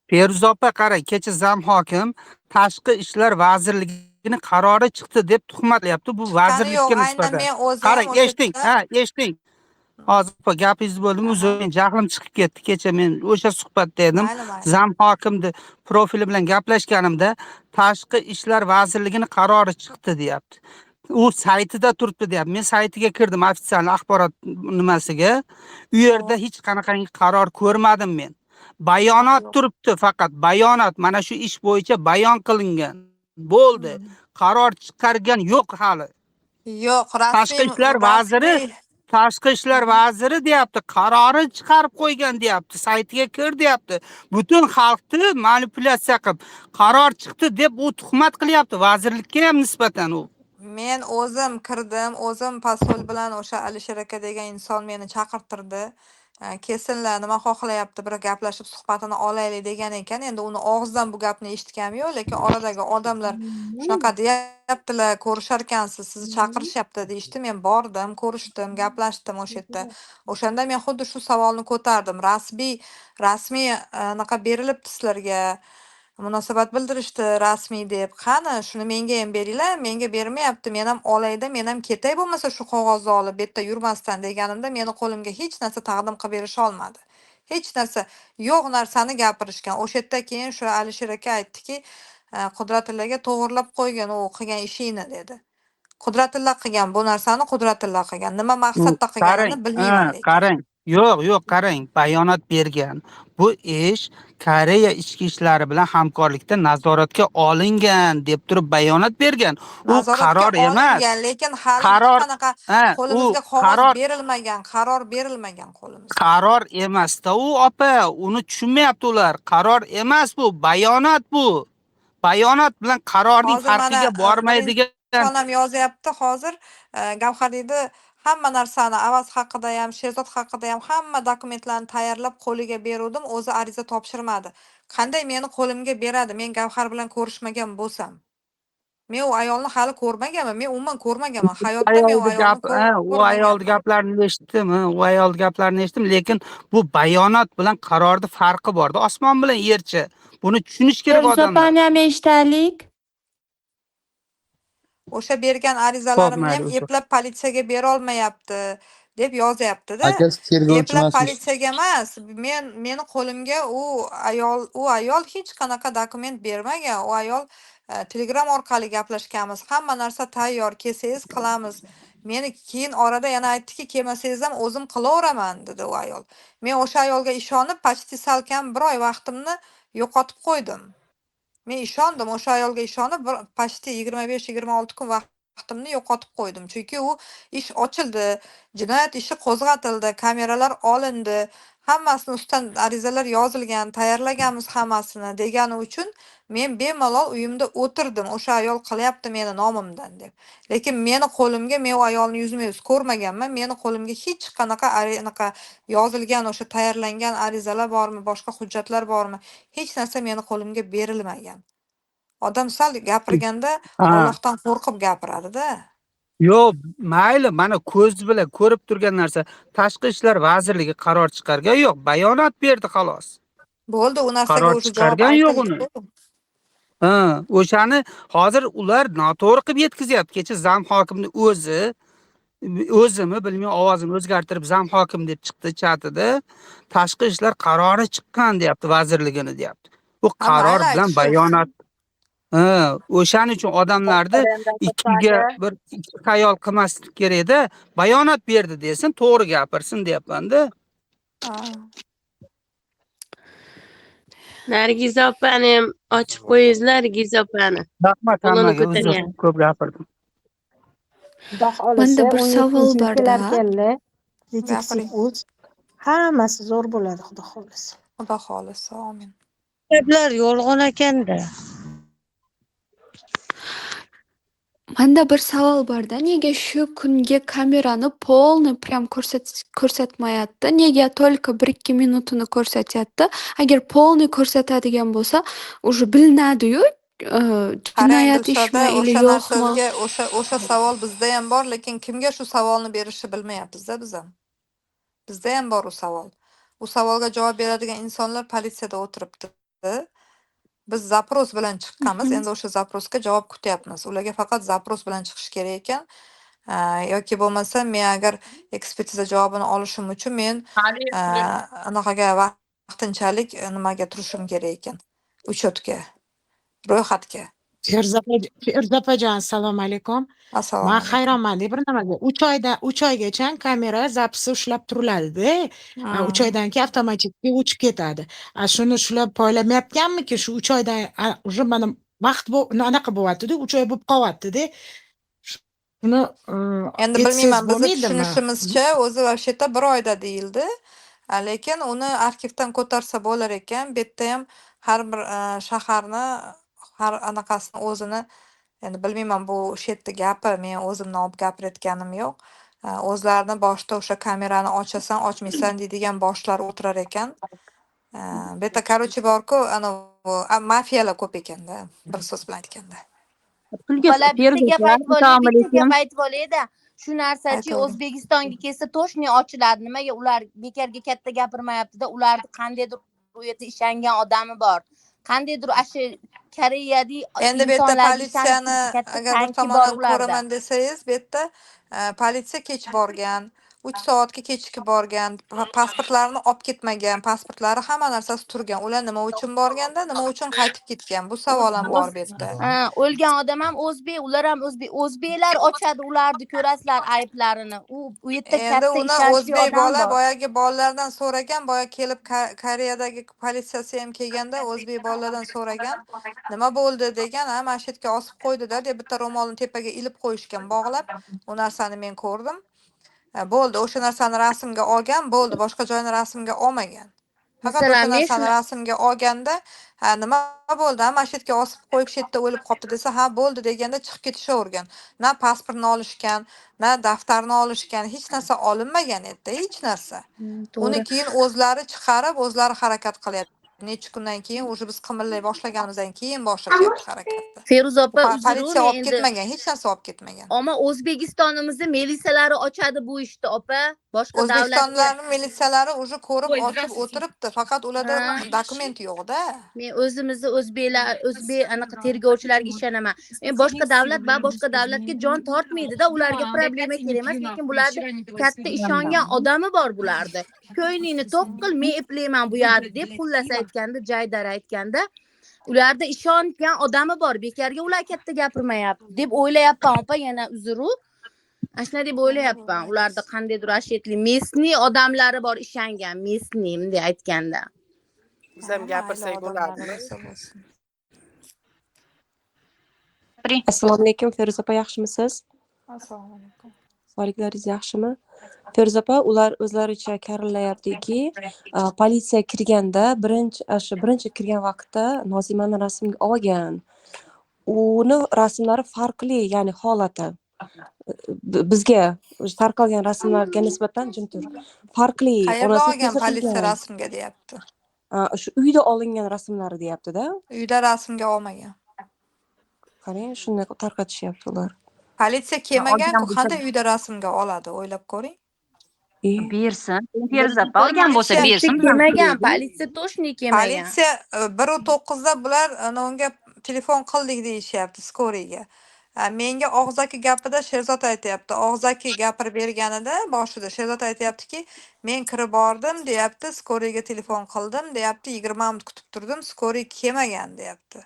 Feruza opa, qarang, kecha zam hokim Tashqi ishlar vazirligini qarori chiqdi deb tuhmatlayapti bu Chiqqani yo'q, vazirlikka aynan nisbatan. men o'zim Qarang, o'sha eshiting, yerda ha, eshiting. Hozir opa gapingizni bo'ldim, uzr, men jahlim chiqib ketdi. Kecha men o'sha suhbatda edim. Mayli, mayli. Zam hokimni profili bilan gaplashganimda Tashqi ishlar vazirligini qarori chiqdi deyapti. U saytida turibdi deyapti. Men saytiga kirdim, ofitsial axborot nimasiga. U yerda hech qanaqangi qaror ko'rmadim men. Bayonot turibdi, faqat bayonot, mana shu ish bo'yicha bayon qilingan. Bo'ldi. Qaror chiqargan yo'q hali. Yo'q, Tashqi ishlar vaziri, Tashqi ishlar vaziri deyapti, qarori chiqarib qo'ygan deyapti, saytiga kir deyapti. Butun xalqni manipulyatsiya qilib, qaror chiqdi deb u tuhmat qilyapti vazirlikka ham nisbatan u. Men o'zim kirdim, o'zim posol bilan o'sha Alisher aka degan inson meni chaqirtirdi. Kelsinlar, nima xohlayapti, bir gaplashib suhbatini olaylik degan ekan. Endi uni og'zidan bu gapni eshitganim yo'q, lekin oradagi odamlar shunaqa deyaptilar, ko'risharkansiz, sizni chaqirishyapti deyishdi. Men bordim, ko'rishdim, gaplashdim o'sha yerda. O'shanda men xuddi shu savolni ko'tardim. Rasmiy anaqa berilibdi sizlarga, munosabat bildirishdi rasmiy deb. Qani, shuni menga ham beringlar, menga bermayapti, men ham olayda, men ham ketay bo'lmasa shu qog'ozni olib, bu yerda yurmasdan deganimda meni qo'limga hech narsa taqdim qilib berisha olmadi. Hech narsa yo'q narsani gapirishgan. O'sha yerda keyin shu Alisher aka aytdiki, Qudratillaga to'g'irlab qo'ygin u qilgan ishingni dedi. Qudratilla qilgan bu narsani, Qudratilla qilgan. Nima maqsadda Qarang, qilganini bilmayman lekin. Qarang. Yo'q, yo'q, qarang, bayonot bergan. Bu ish Koreya ichki ishlari bilan hamkorlikda nazoratga olingan deb turib bayonot bergan. U Nazoratga qaror emas. olingan, lekin hali hech Qaror, qanaqa ha, u qo'limizga qog'oz qaror berilmagan, qaror berilmagan qo'limizga. Qaror emasda u, opa, uni tushunmayapti ular. Qaror emas bu, bayonot bu. Bayonot bilan qarorning Hozir mana farqiga bir bormaydigan inson ham yozyapti hozir, Gavhar deydi, hamma narsani Avaz haqida ham, Sherzod haqida ham hamma dokumentlarni tayyorlab qo'liga beruvdim, o'zi ariza topshirmadi. Qanday meni qo'limga beradi? Men Gavhar bilan ko'rishmagan bo'lsam. Men u ayolni hali ko'rmaganman. Men umuman ko'rmaganman. Hayotda men u Ayolni ayolni gap, ha, u ayolni ko'rmaganman. Gaplarini eshitdim, ha, u ayolni gaplarini eshitdim, lekin bu bayonot bilan qarorni farqi borda, osmon bilan yercha. Buni tushunish kerak Feruza odamlar. Opani ham eshitaylik. O'sha bergan Xo'p, arizalarimni mayli, ham o'tir. eplab politsiyaga berolmayapti deb yozyapti-da. Akasi tergovchi Eplab emasmish. politsiyaga emas, men meni qo'limga u ayol hech qanaqa dokument bermagan. U ayol Telegram orqali gaplashganmiz. Hamma narsa tayyor, kelsangiz qilamiz. Meni keyin orada yana aytdiki, kelmasangiz ham o'zim qilaveraman dedi u ayol. Men o'sha ayolga ishonib, почти salkam bir oy vaqtimni yo'qotib qo'ydim. Men ishondim, o'sha ayolga ishonib, bir почти 25-26 kun vaqtimni yo'qotib qo'ydim. Chunki u ish ochildi, jinoyat ishi qo'zg'atildi, kameralar olindi, hammasini ustidan arizalar yozilgan, tayyorlaganmiz hammasini degani uchun men bemalol uyimda o'tirdim. O'sha ayol qilyapti meni nomimdan deb. Lekin meni qo'limga, men u ayolni yuzma-yuz ko'rmaganman. Meni qo'limga hech qanaqa anaqa yozilgan, o'sha tayyorlangan arizalar bormi, boshqa hujjatlar bormi, hech narsa meni qo'limga berilmagan. Odam sal gapirganda Allohdan qo'rqib gapiradi-da. Yo'q, mayli, mana ko'z bilan ko'rib turgan narsa. Tashqi ishlar vazirligi qaror chiqargan yo'q, bayonot berdi xolos. Bo'ldi, u narsaga Qaror уже javob chiqargan yo'q uni. aytildi-ku. Ha, o'shani hozir ular noto'g'ri qilib yetkazyapti. Kecha зам hokimni o'zi, o'zimi bilmay, ovozini o'zgartirib зам hokim deb chiqdi chatida. Tashqi ishlar qarori chiqqan deyapti, vazirligini deyapti. Bu Ha, qaror mayli, bilan aytishsin. Bayonot. Ha, o'shaning uchun odamlarni ikkiga bir ikki xayol qilmaslik kerakda. Bayonot berdi desin, to'g'ri gapirsin deyapman-da. Ha. Nargiza opani ham ochib qo'yingiz, Nargiza opani. Rahmat Qo'lini hammaga, uzr, ko'targan. Ko'p gapirdim. Xudo xohlasa, Manda bir savol 17 bor-da. Kelarkanlar, Detektiv Gapiring. uz hammasi zo'r bo'ladi, xudo xohlasa. Xudo xohlasa, amin. Gaplar yolg'on ekanda. Manda bir savol bor-da, nega shu kungi kamerani полный прям ko'rsatmayapti? Nega только 1-2 minutini ko'rsatyapti? Agar полный ko'rsatadigan bo'lsa, уже bilinadi-yu, Qarang, jinoyat ishmi Dilshoda, или o'sha yo'qmi? Narsaga o'sha savol bizda ham bor, lekin kimga shu savolni berishni bilmayapmiz-da biz ham. Bizda ham bor u savol. U savolga javob beradigan insonlar politsiyada o'tiribdi. Biz запрос bilan chiqqanmiz. Endi o'sha запрос ga javob kutyapmiz. Ularga faqat запрос bilan chiqish kerak ekan. Yoki bo'lmasa men agar ekspertiza javobini olishim uchun men anaqaga vaqtinchalik nimaga turishim kerak ekan. Учёт ga, ro'yxatga. Feruza opajon, assalomu alaykum. Assalomu Man alaykum. Hayronman-da bir nimaga. 3 oyda 3 oygacha kamera запись i ushlab turiladida. 3 oydan keyin avtomatik o'chib ketadi. A shuni shular poylamayotganmiki, shu 3 oydan уже mana vaqt bu anaqa bo'lyapti-da, 3 oy bo'lib qolyapti-da. Shuni Endi aytsangiz bilmayman, bizni bo'lmaydimi? tushunishimizcha o'zi вообще-то 1 oyda deyildi. Lekin uni arxivdan ko'tarsa bo'lar ekan. Bu yerda ham har bir shaharni har anaqasini o'zini, endi bilmayman, bu o'sha yerda gapi, men o'zimdan olib gapirayotganim yo'q. O'zlarini boshida o'sha kamerani ochasan, ochmaysan deydigan boshlar o'tirar ekan. Bu yerda, короче, borku, anavi mafiyalar ko'p ekanda, bir so'z bilan aytganda. Pulga Bola, bitta Feruza gap opa, aytib olay, assalomu bitta gap alaykum. aytib olayda. Shu narsachi Aytavering. O'zbekistonga kelsa точно ochiladi. Nimaga ular bekorga katta gapirmayapti-da? Ularni qandaydir u yerda ishongan odami bor. Qandaydir shu Koreyadagi Endi bu yerda insonlarga politsiyani ishonch katta agar bir tanki bor tomondan ularda. ko'raman desangiz, bu yerda politsiya kech borgan, 3 soatga kechikib borgan, pasportlarini olib ketmagan, pasportlari, hamma narsasi turgan. Ular nima uchun borganda, nima uchun qaytib ketgan? Bu savol ham bor bu yerda. Ha, o'lgan odam ham o'zbek, ular ham o'zbek. O'zbeklar ochadi ularni, ko'rasizlar ayblarini. U yerda Endi katta uni ishonchli o'zbek odam bola bor. Boyagi bolalardan so'ragan, boya kelib Koreyadagi politsiyasi ham kelganda o'zbek bolalardan so'ragan, nima bo'ldi degan, ha, mana shu yerga osib qo'ydida deb bitta ro'molni tepaga ilib qo'yishgan bog'lab, u narsani men ko'rdim. Bo'ldi, o'sha narsani rasmga olgan, bo'ldi, boshqa joyini rasmga olmagan. Faqat o'sha Masalan, men narsani shuni rasmga olganda, ha, nima bo'ldi, ha, mana shu yerga osib qo'yib, shu yerda o'lib qolibdi desa, ha, bo'ldi deganda chiqib ketishavergan. Na pasportni olishgan, na daftarni olishgan, hech narsa olinmagan yerda, hech narsa. Uni keyin o'zlari chiqarib, o'zlari harakat qilyapti. Necha kundan keyin, уже biz qimillay boshlaganimizdan keyin boshlashyapti harakatni. Feruza opa, uzr, Politsiya men olib endi ketmagan, hech narsa olib ketmagan. Ammo O'zbekistonimizni militsiyalari ochadi bu ishni, opa. Boshqa davlatga O'zbekistonlarning militsiyalari уже ko'rib, Voy, ochib здравствуйте. o'tiribdi, faqat ularda dokument yo'q-da. Men o'zimizni o'zbeklar, o'zbek anaqa tergovchilarga ishonaman. Men boshqa davlat va boshqa davlatga jon tortmaydi-da, ularga problema kerak emas, lekin bularni katta ishongan odami bor bularni. Ko'nglingni to'q qil, men eplayman bu yerni deb, xullas aytganda, jaydar aytganda, ularda ishongan odami bor. Bekorga ular katta gapirmayapti deb o'ylayapman, opa, yana uzru. Ana shunday deb o'ylayapman. Ularda qandaydir ashetli местный odamlari bor ishongan, местный bunday aytganda. Biz ham Mayli, gapirsak odamlari bo'ladimi? bo'lsa bo'lsin. Assalomu alaykum, Feruza opa, yaxshimisiz? Assalomu alaykum. Sog'liklaringiz yaxshimi? Feruza opa, ular o'zlaricha karillayaptiki, politsiya kirganda, birinchi shu birinchi kirgan vaqtda Nozimani rasmga olgan. Uni rasmlari farqli, ya'ni holati. Bizga tarqalgan rasmlarga nisbatan, jim tur, farqli. Qayerda Onasi olgan politsiya ko'rsatilgan. rasmga deyapti. Shu uyda olingan rasmlari deyapti-da. Uyda rasmga olmagan. Qarang, shunday tarqatishyapti ular. Politsiya kelmagan-ku, Olgan bo'lsa qanday uyda rasmga oladi, o'ylab ko'ring. Bersin. Feruza opa, olgan bo'lsa Politsiya bersin. kelmagan, politsiya точно kelmagan. Politsiya 1:09da bular unga telefon qildik deyishyapti, скорый ga. Menga og'zaki gapida Sherzod aytyapti. Og'zaki gapirib berganida boshida Sherzod aytyaptiki, men kirib bordim deyapti, скорый ga telefon qildim deyapti, 20 minut kutib turdim, скорый kelmagan deyapti.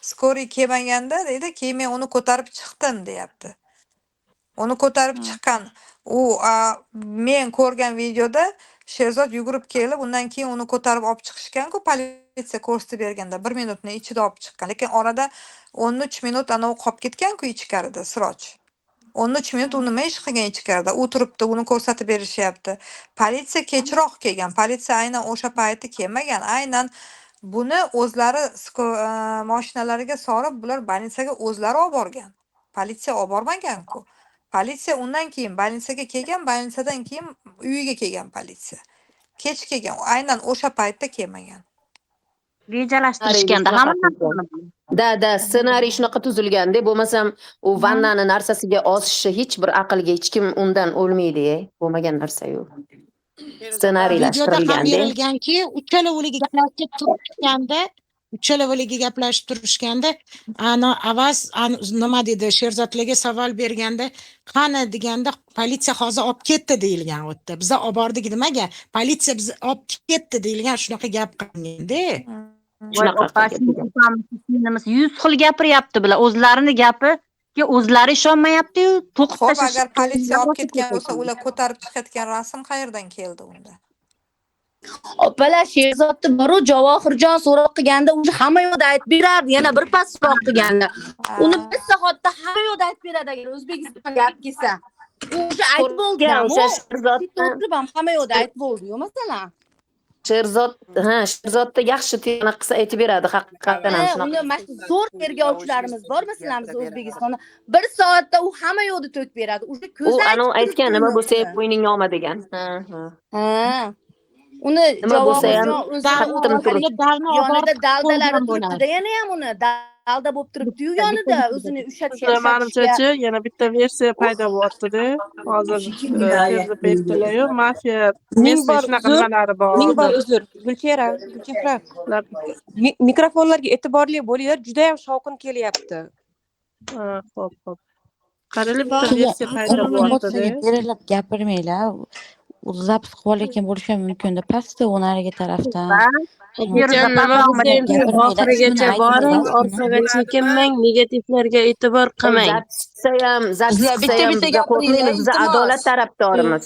Скорый kelmaganda deydi, keyin men uni ko'tarib chiqdim deyapti. Uni ko'tarib chiqqan. U men ko'rgan videoda Sherzod yugurib kelib, undan keyin uni ko'tarib olib chiqishgan-ku, politsiya ko'rsatib berganda 1 minutni ichida olib chiqqan. Lekin orada 13 minut anavi qolib ketgan-ku ichkarida Siroj. 13 minut u nima ish qilgan ichkarida? U turibdi, uni ko'rsatib berishyapti. Politsiya kechroq kelgan. Politsiya aynan o'sha payti kelmagan. Aynan buni o'zlari mashinalariga solib, bular больница ga o'zlari olib borgan. Politsiya olib bormagan-ku. Politsiya undan keyin больница ga kelgan, больница dan keyin uyiga kelgan politsiya. Kech kelgan, aynan o'sha paytda kelmagan. Rejalashtirishganda hamma narsani. Да, ssenariy shunaqa tuzilganda, bo'lmasam u vannani narsasiga osishi hech bir aqlga, hech kim undan o'lmaydi, bo'lmagan narsa yo'q. Videoda ham Ssenariylashtirilganda. berilganki, uchalovligi gaplashib turishganda, uchalovligi gaplashib turishganda, ana Avaz nima dedi, Sherzodlarga savol berganda, qani deganda, politsiya hozir olib ketdi deyilgan u yerda. Biza olib bordik demagan, politsiya bizni olib ketdi deyilgan, shunaqa gap qilganda. Voy Shunaqa opa, qilgan. Singlimiz 100 xil gapiryapti bular. O'zlarini gapiga o'zlari ishonmayapti-yu, to'qib Xo'p, tashlash agar politsiya olib ketgan bo'lsa, ular ko'tarib chiqayotgan rasm qayerdan keldi unda? Opalar, Sherzodni boru Javohirjon so'roq qilganda уже hamma yoqda aytib berardi, yana bir pas so'roq qilganda. Uni bir soatda hamma yoqda aytib beradi agar O'zbekistonga gap kelsa. U уже aytib bo'ldi. O'sha Sherzodni O'tirib ham hamma yoqda aytib bo'ldi-yu, masalan. Sherzod, ha, Sherzodda yaxshi anaqa qilsa aytib beradi, haqiqatan ham Ha, shunaqa. Uni mana shu zo'r tergovchilarimiz bor, masalan, biz O'zbekistonda bir soatda u hamma yo'lni to'kib beradi. Уже U ko'zi anavi aytib aytgan, turibdi nima uni bo'lsa ham o'zi. bo'yningga olma degan. Ha, ha. Ha. Uni Nima bo'lsa ham Javohirjon o'zini qattim o'zi turib. Darni yonida olib daldalari qo'ygan turibdi-da, bo'ladi. yana ham uni dalda bo'lib turibdi-yu yonida o'zini ushlatishga Sizlar manimchachi yana bitta versiya paydo bo'lyapti-da. Hozir Feruza opa aytdilar-yu, mafiya Ming местный bor shunaqa uzr, nimalari bor. ming bor uzr. Gulchehra, Gulchehra. Mikrofonlarga e'tiborli bo'linglar, juda ham shovqin kelyapti. Ha, xo'p, xo'p. Qaranglar, bitta versiya paydo bo'lyapti-da. Emotsiyaga berilib gapirmanglar. U запись qilib olayotgan bo'lishi ham mumkin-da. Pastda u narigi tarafdan. Opajon, nima bo'lsa ham siz oxirigacha boring, orqaga chekinmang, negativlarga e'tibor qilmang. Запись qilsa ham, запись Sizlar qilsa bitta ham bitta biza gapiringlar, qo'rqmaymiz, biz iltimos. adolat tarafdorimiz.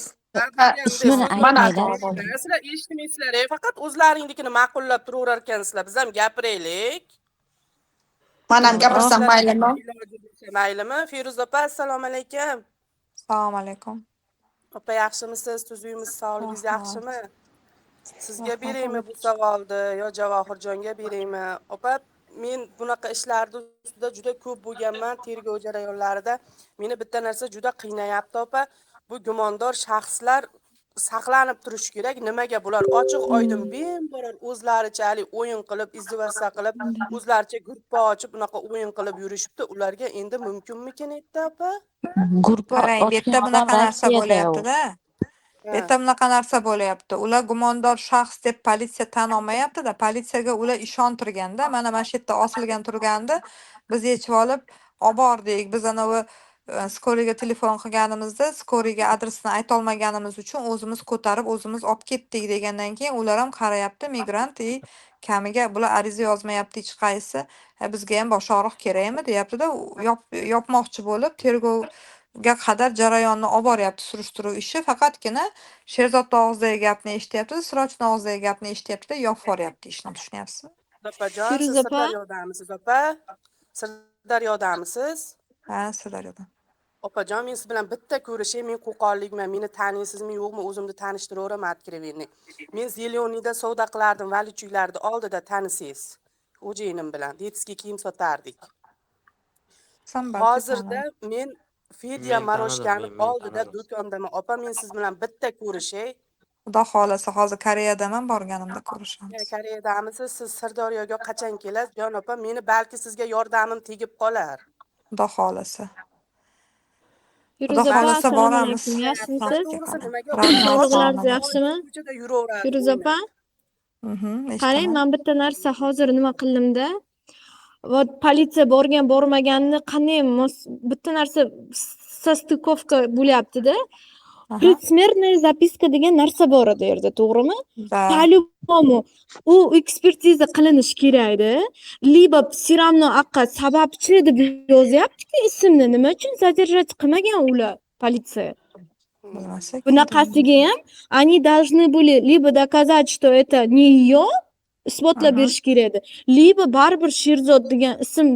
Ismini Mana aytmanglar. Sizlar eshitmaysizlar, faqat o'zlaringnikini ma'qullab turaverar ekansizlar. Biz ham gapiraylik. Man ham gapirsam maylimi? Iloji bo'lsa maylimi? Feruza opa, assalomu alaykum. Assalomu alaykum. Opa, yaxshimisiz? Tuzukmisiz? Sog'ligingiz Rahmat. yaxshimi? Sizga Rahmat. beraymi bu savolni yo Javohirjonga beraymi? Opa, men bunaqa ishlarni ustida juda ko'p bo'lganman tergov jarayonlarida. Meni bitta narsa juda qiynayapti, opa. Bu gumondor shaxslar saqlanib turishi kerak. Nimaga bular ochiq oydin bemalol o'zlaricha haligi o'yin qilib, izdivasa qilib, o'zlaricha gruppa ochib, bunaqa o'yin qilib yurishibdi. Ularga endi mumkinmikin endi, opa? Gruppa Qarang, bu ochgan yerda odam bunaqa narsa Rossiyada u. bo'lyapti-da. Bu yerda bunaqa narsa bo'lyapti. Ular gumondor shaxs deb politsiya tan olmayapti-da. Politsiyaga ular ishontirganda, mana shu yerda osilgan turgandi, biz yechib olib obordik. Biz anavi скорый ga telefon qilganimizda, скорый ga adresini aytolmaganimiz uchun o'zimiz ko'tarib, o'zimiz olib ketdik degandan keyin ular ham qarayapti, migrant и kamiga bular ariza yozmayapti hech qaysi. Bizga ham bosh og'riq kerakmi deyapti-da, yopmoqchi bo'lib tergovga qadar jarayonni olib boryapti surishtiruv ishi. Faqatgina Sherzodni og'zidagi gapni eshityapti, Sirochni og'zidagi gapni eshityapti-da, yopib yuboryapti ishni, tushunyapsizmi? Opajon, siz Feruza opa. Sirdaryodamisiz, opa? Sirdaryodamisiz? Ha, Sirdaryoda. Opajon, men siz bilan bitta ko'rishay, men qo'qonlikman. Meni taniysizmi, yo'qmi, o'zimni tanishtiraveraman откровенный. Men Зелёный da savdo qilardim, Valichuylarni oldida tanisangiz. Xo'jayinim bilan детский kiyim sotardik. San balki Hozirda tanirim. men Fedya Men tanidim, Maroshkani men oldida tanidim. do'kondaman. Opa, men siz bilan bitta ko'rishay. Xudo xohlasa, hozir Koreyadaman, borganimda ko'rishamiz. Koreyadamisiz? Siz Sirdaryoga qachon kelasiz, jon opa? Meni balki sizga yordamim tegib qolar. Xudo xohlasa. Xudo Feruza opa, xohlasa assalomu boramiz. alaykum. Yaxshimisiz? To'g'risi nimaga Rahmat, Sog'liqlaringiz sog'man. yaxshimi? ko'chada yuraveradi Feruza o'ynab. opa, qarang, Eshitaman. men bitta narsa hozir nima qildimda. Вот politsiya borgan bormaganini qanday bitta narsa состыковка bo'lyapti-da. Предсмертная записка degan narsa bor edi u yerda, to'g'rimi? Да. По-любому u ekspertiza qilinishi kerak edi. Либо все равно aqqa sababchi deb yozyapti-ku ismni. Nima uchun задержать qilmagan ular politsiya? Bilmasak. Bunaqasiga ham они должны были либо доказать, что это не ее, isbotlab berish kerak edi. Либо baribir Sherzod degan ism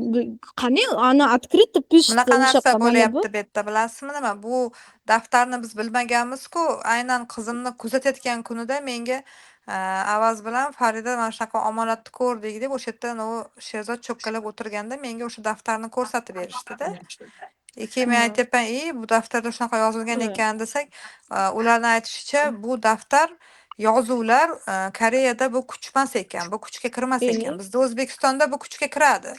qanday она открыто пишет Bunaqa o'sha narsa mana bu. bo'lyapti bu yerda, bilasizmi nima? Bu daftarni biz bilmaganmiz-ku, aynan qizimni kuzatayotgan kunida menga Avaz bilan Farida mana shunaqa omonatni ko'rdik deb o'sha yerda anavi Sherzod cho'kkalab o'tirganda menga o'sha daftarni ko'rsatib berishdida. Keyin men aytyapman, "И, bu daftarda shunaqa yozilgan ekan" desak, ularni aytishicha, bu daftar yozuvlar Koreyada bu kuchmas ekan, bu kuchga kirmas ekan. Bizda O'zbekistonda bu kuchga kiradi.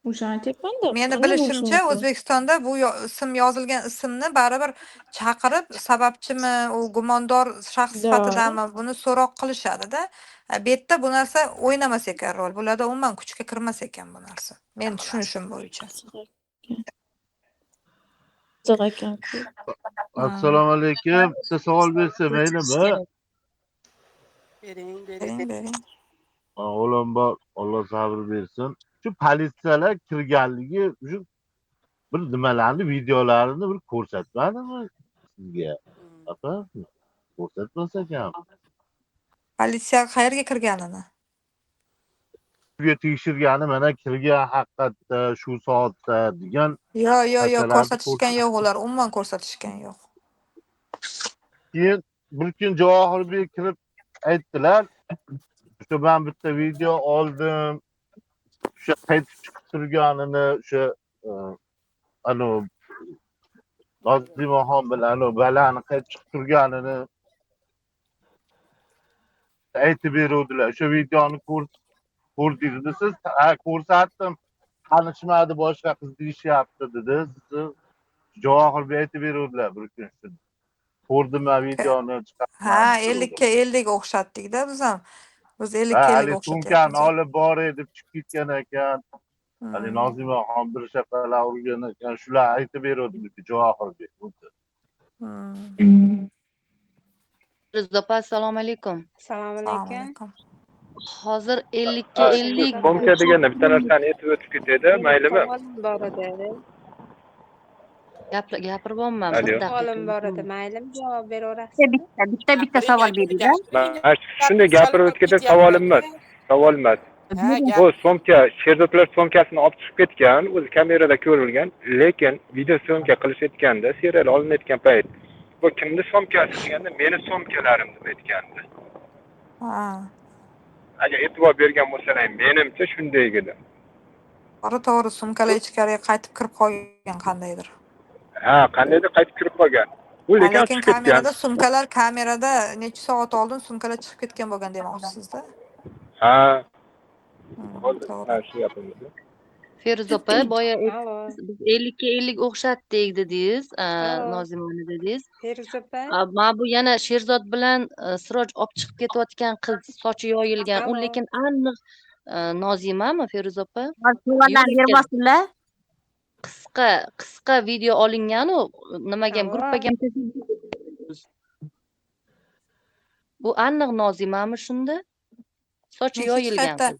O'shani aytyapman-da. Meni Qanday bo'lishi bilishimcha, mumkin? O'zbekistonda bu ism yozilgan ismni baribir chaqirib, sababchimi, u gumondor shaxs sifatidami, buni so'roq qilishadi-da. Bu yerda bu narsa o'ynamas ekan rol. Bularda umuman kuchga kirmas ekan bu narsa. Meni tushunishim bo'yicha. Qiziq ekan-ku. Assalomu alaykum. Bitta savol bersa maylimi? Bering, bering. Bering, bering. Avvalambor Alloh sabr bersin. Shu politsiyalar kirganligi shu bir nimalarni videolarini bir ko'rsatmadimi sizga? Opa, ko'rsatmasa ekan. Politsiya qayerga kirganini? Uyga tekshirgani mana kirgan haqiqatda shu soatda degan Yo'q, yo'q, yo'q, narsalarni ko'rsatishgan yo'q ular, umuman ko'rsatishgan yo'q. Keyin bir kun Javohirbek kirib aytdilar, O'sha man bitta video oldim. O'sha qaytib chiqib turganini, o'sha anavi Nozimaxon bilan anavi balani qaytib chiqib turganini aytib beruvdilar. O'sha videoni ko'rdingizmi siz? Ha, ko'rsatdim. Tanishmadi, boshqa qiz deyishyapti dedi. Sizni Javohir aytib beruvdilar bir kun shuni. Ko'rdim man videoni chiqardim. Ha, 50 ga 50 o'xshatdik-da biz ham. Biz 50 Ha, ga 50 hali sumkani o'xshatyapmiz. olib bor deb chiqib ketgan ekan. Hali Nozimaxon bir shapaloq urgan ekan. Shular aytib beruvdi Javohirbek. Feruza opa, assalomu alaykum. Assalomu alaykum. Hozir 50 ga 50 Sumka deganda bitta narsani aytib o'tib ketaydi, maylimi? Savolim bor edi. Gapiryapman, bir Alo. daqiqa. Savolim bor edi. Maylimi, javob beraverasiz? Bitta savol beringlar. Mana shunday gapirib o'tib ketib savolim emas. Savol emas. Bu sumka, Sherzodlar sumkasini olib chiqib ketgan, o'zi kamerada ko'rilgan, lekin video syomka qilishayotganda, serial olinayotgan payt bu kimni sumkasi deganda meni sumkalarim deb aytgandi. Ha. Agar e'tibor bergan bo'lsalar, menimcha shunday edi. To'g'ri, to'g'ri, sumkalar ichkariga qaytib kirib qolgan qandaydir. Ha, qandaydir qaytib kirib qolgan. Bu Ha, lekin lekin chiqib ketgan. kamerada sumkalar kamerada necha soat oldin sumkalar chiqib ketgan bo'lgan demoqchisizda. Ha. Ha, shu gapimiz. Feruza opa, boya biz 50 ga 50 o'xshatdik dedingiz, Nozimani dedingiz. Feruza opa. Mana bu yana Sherzod bilan Siroj olib chiqib ketayotgan qiz, sochi yoyilgan. U lekin aniq Nozimami, Feruza opa? Savollar bermasinlar. Qisqa video olingan u, nimaga ham gruppaga ham. Bu aniq Nozimami shunda? Sochi yoyilgan qiz.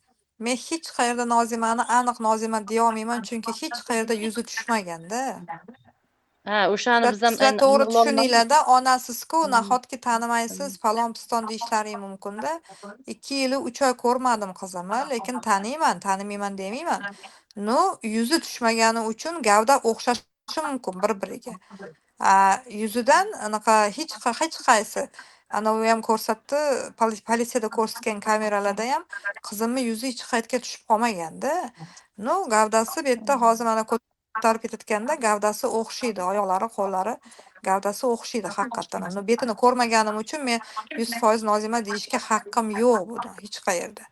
Men hech qayerda Nozimani aniq Nozima deya olmayman, chunki hech qayerda yuzi tushmaganda. Ha, o'shani biz ham Sizlar to'g'ri aniqlolmadik. tushuninglar-da, onasiz-ku, nahotki tanimaysiz, falon piston deyishlaring mumkin-da. 2 yil 3 oy ko'rmadim qizimni, lekin taniyman, tanimayman demayman. No, yuzi tushmagani uchun gavda o'xshashi mumkin bir-biriga. Yuzidan anaqa hech qaysi anavi ham ko'rsatdi, politsiyada ko'rsatgan kameralarda ham qizimni yuzi hech qayerga tushib qolmaganda. No, gavdasi bu yerda hozir mana ko'tarib ketayotganda gavdasi o'xshaydi, oyoqlari, qo'llari, gavdasi o'xshaydi haqiqatdan ham. No, betini ko'rmaganim uchun men 100% Nozima deyishga haqqim yo'q buni hech qayerda.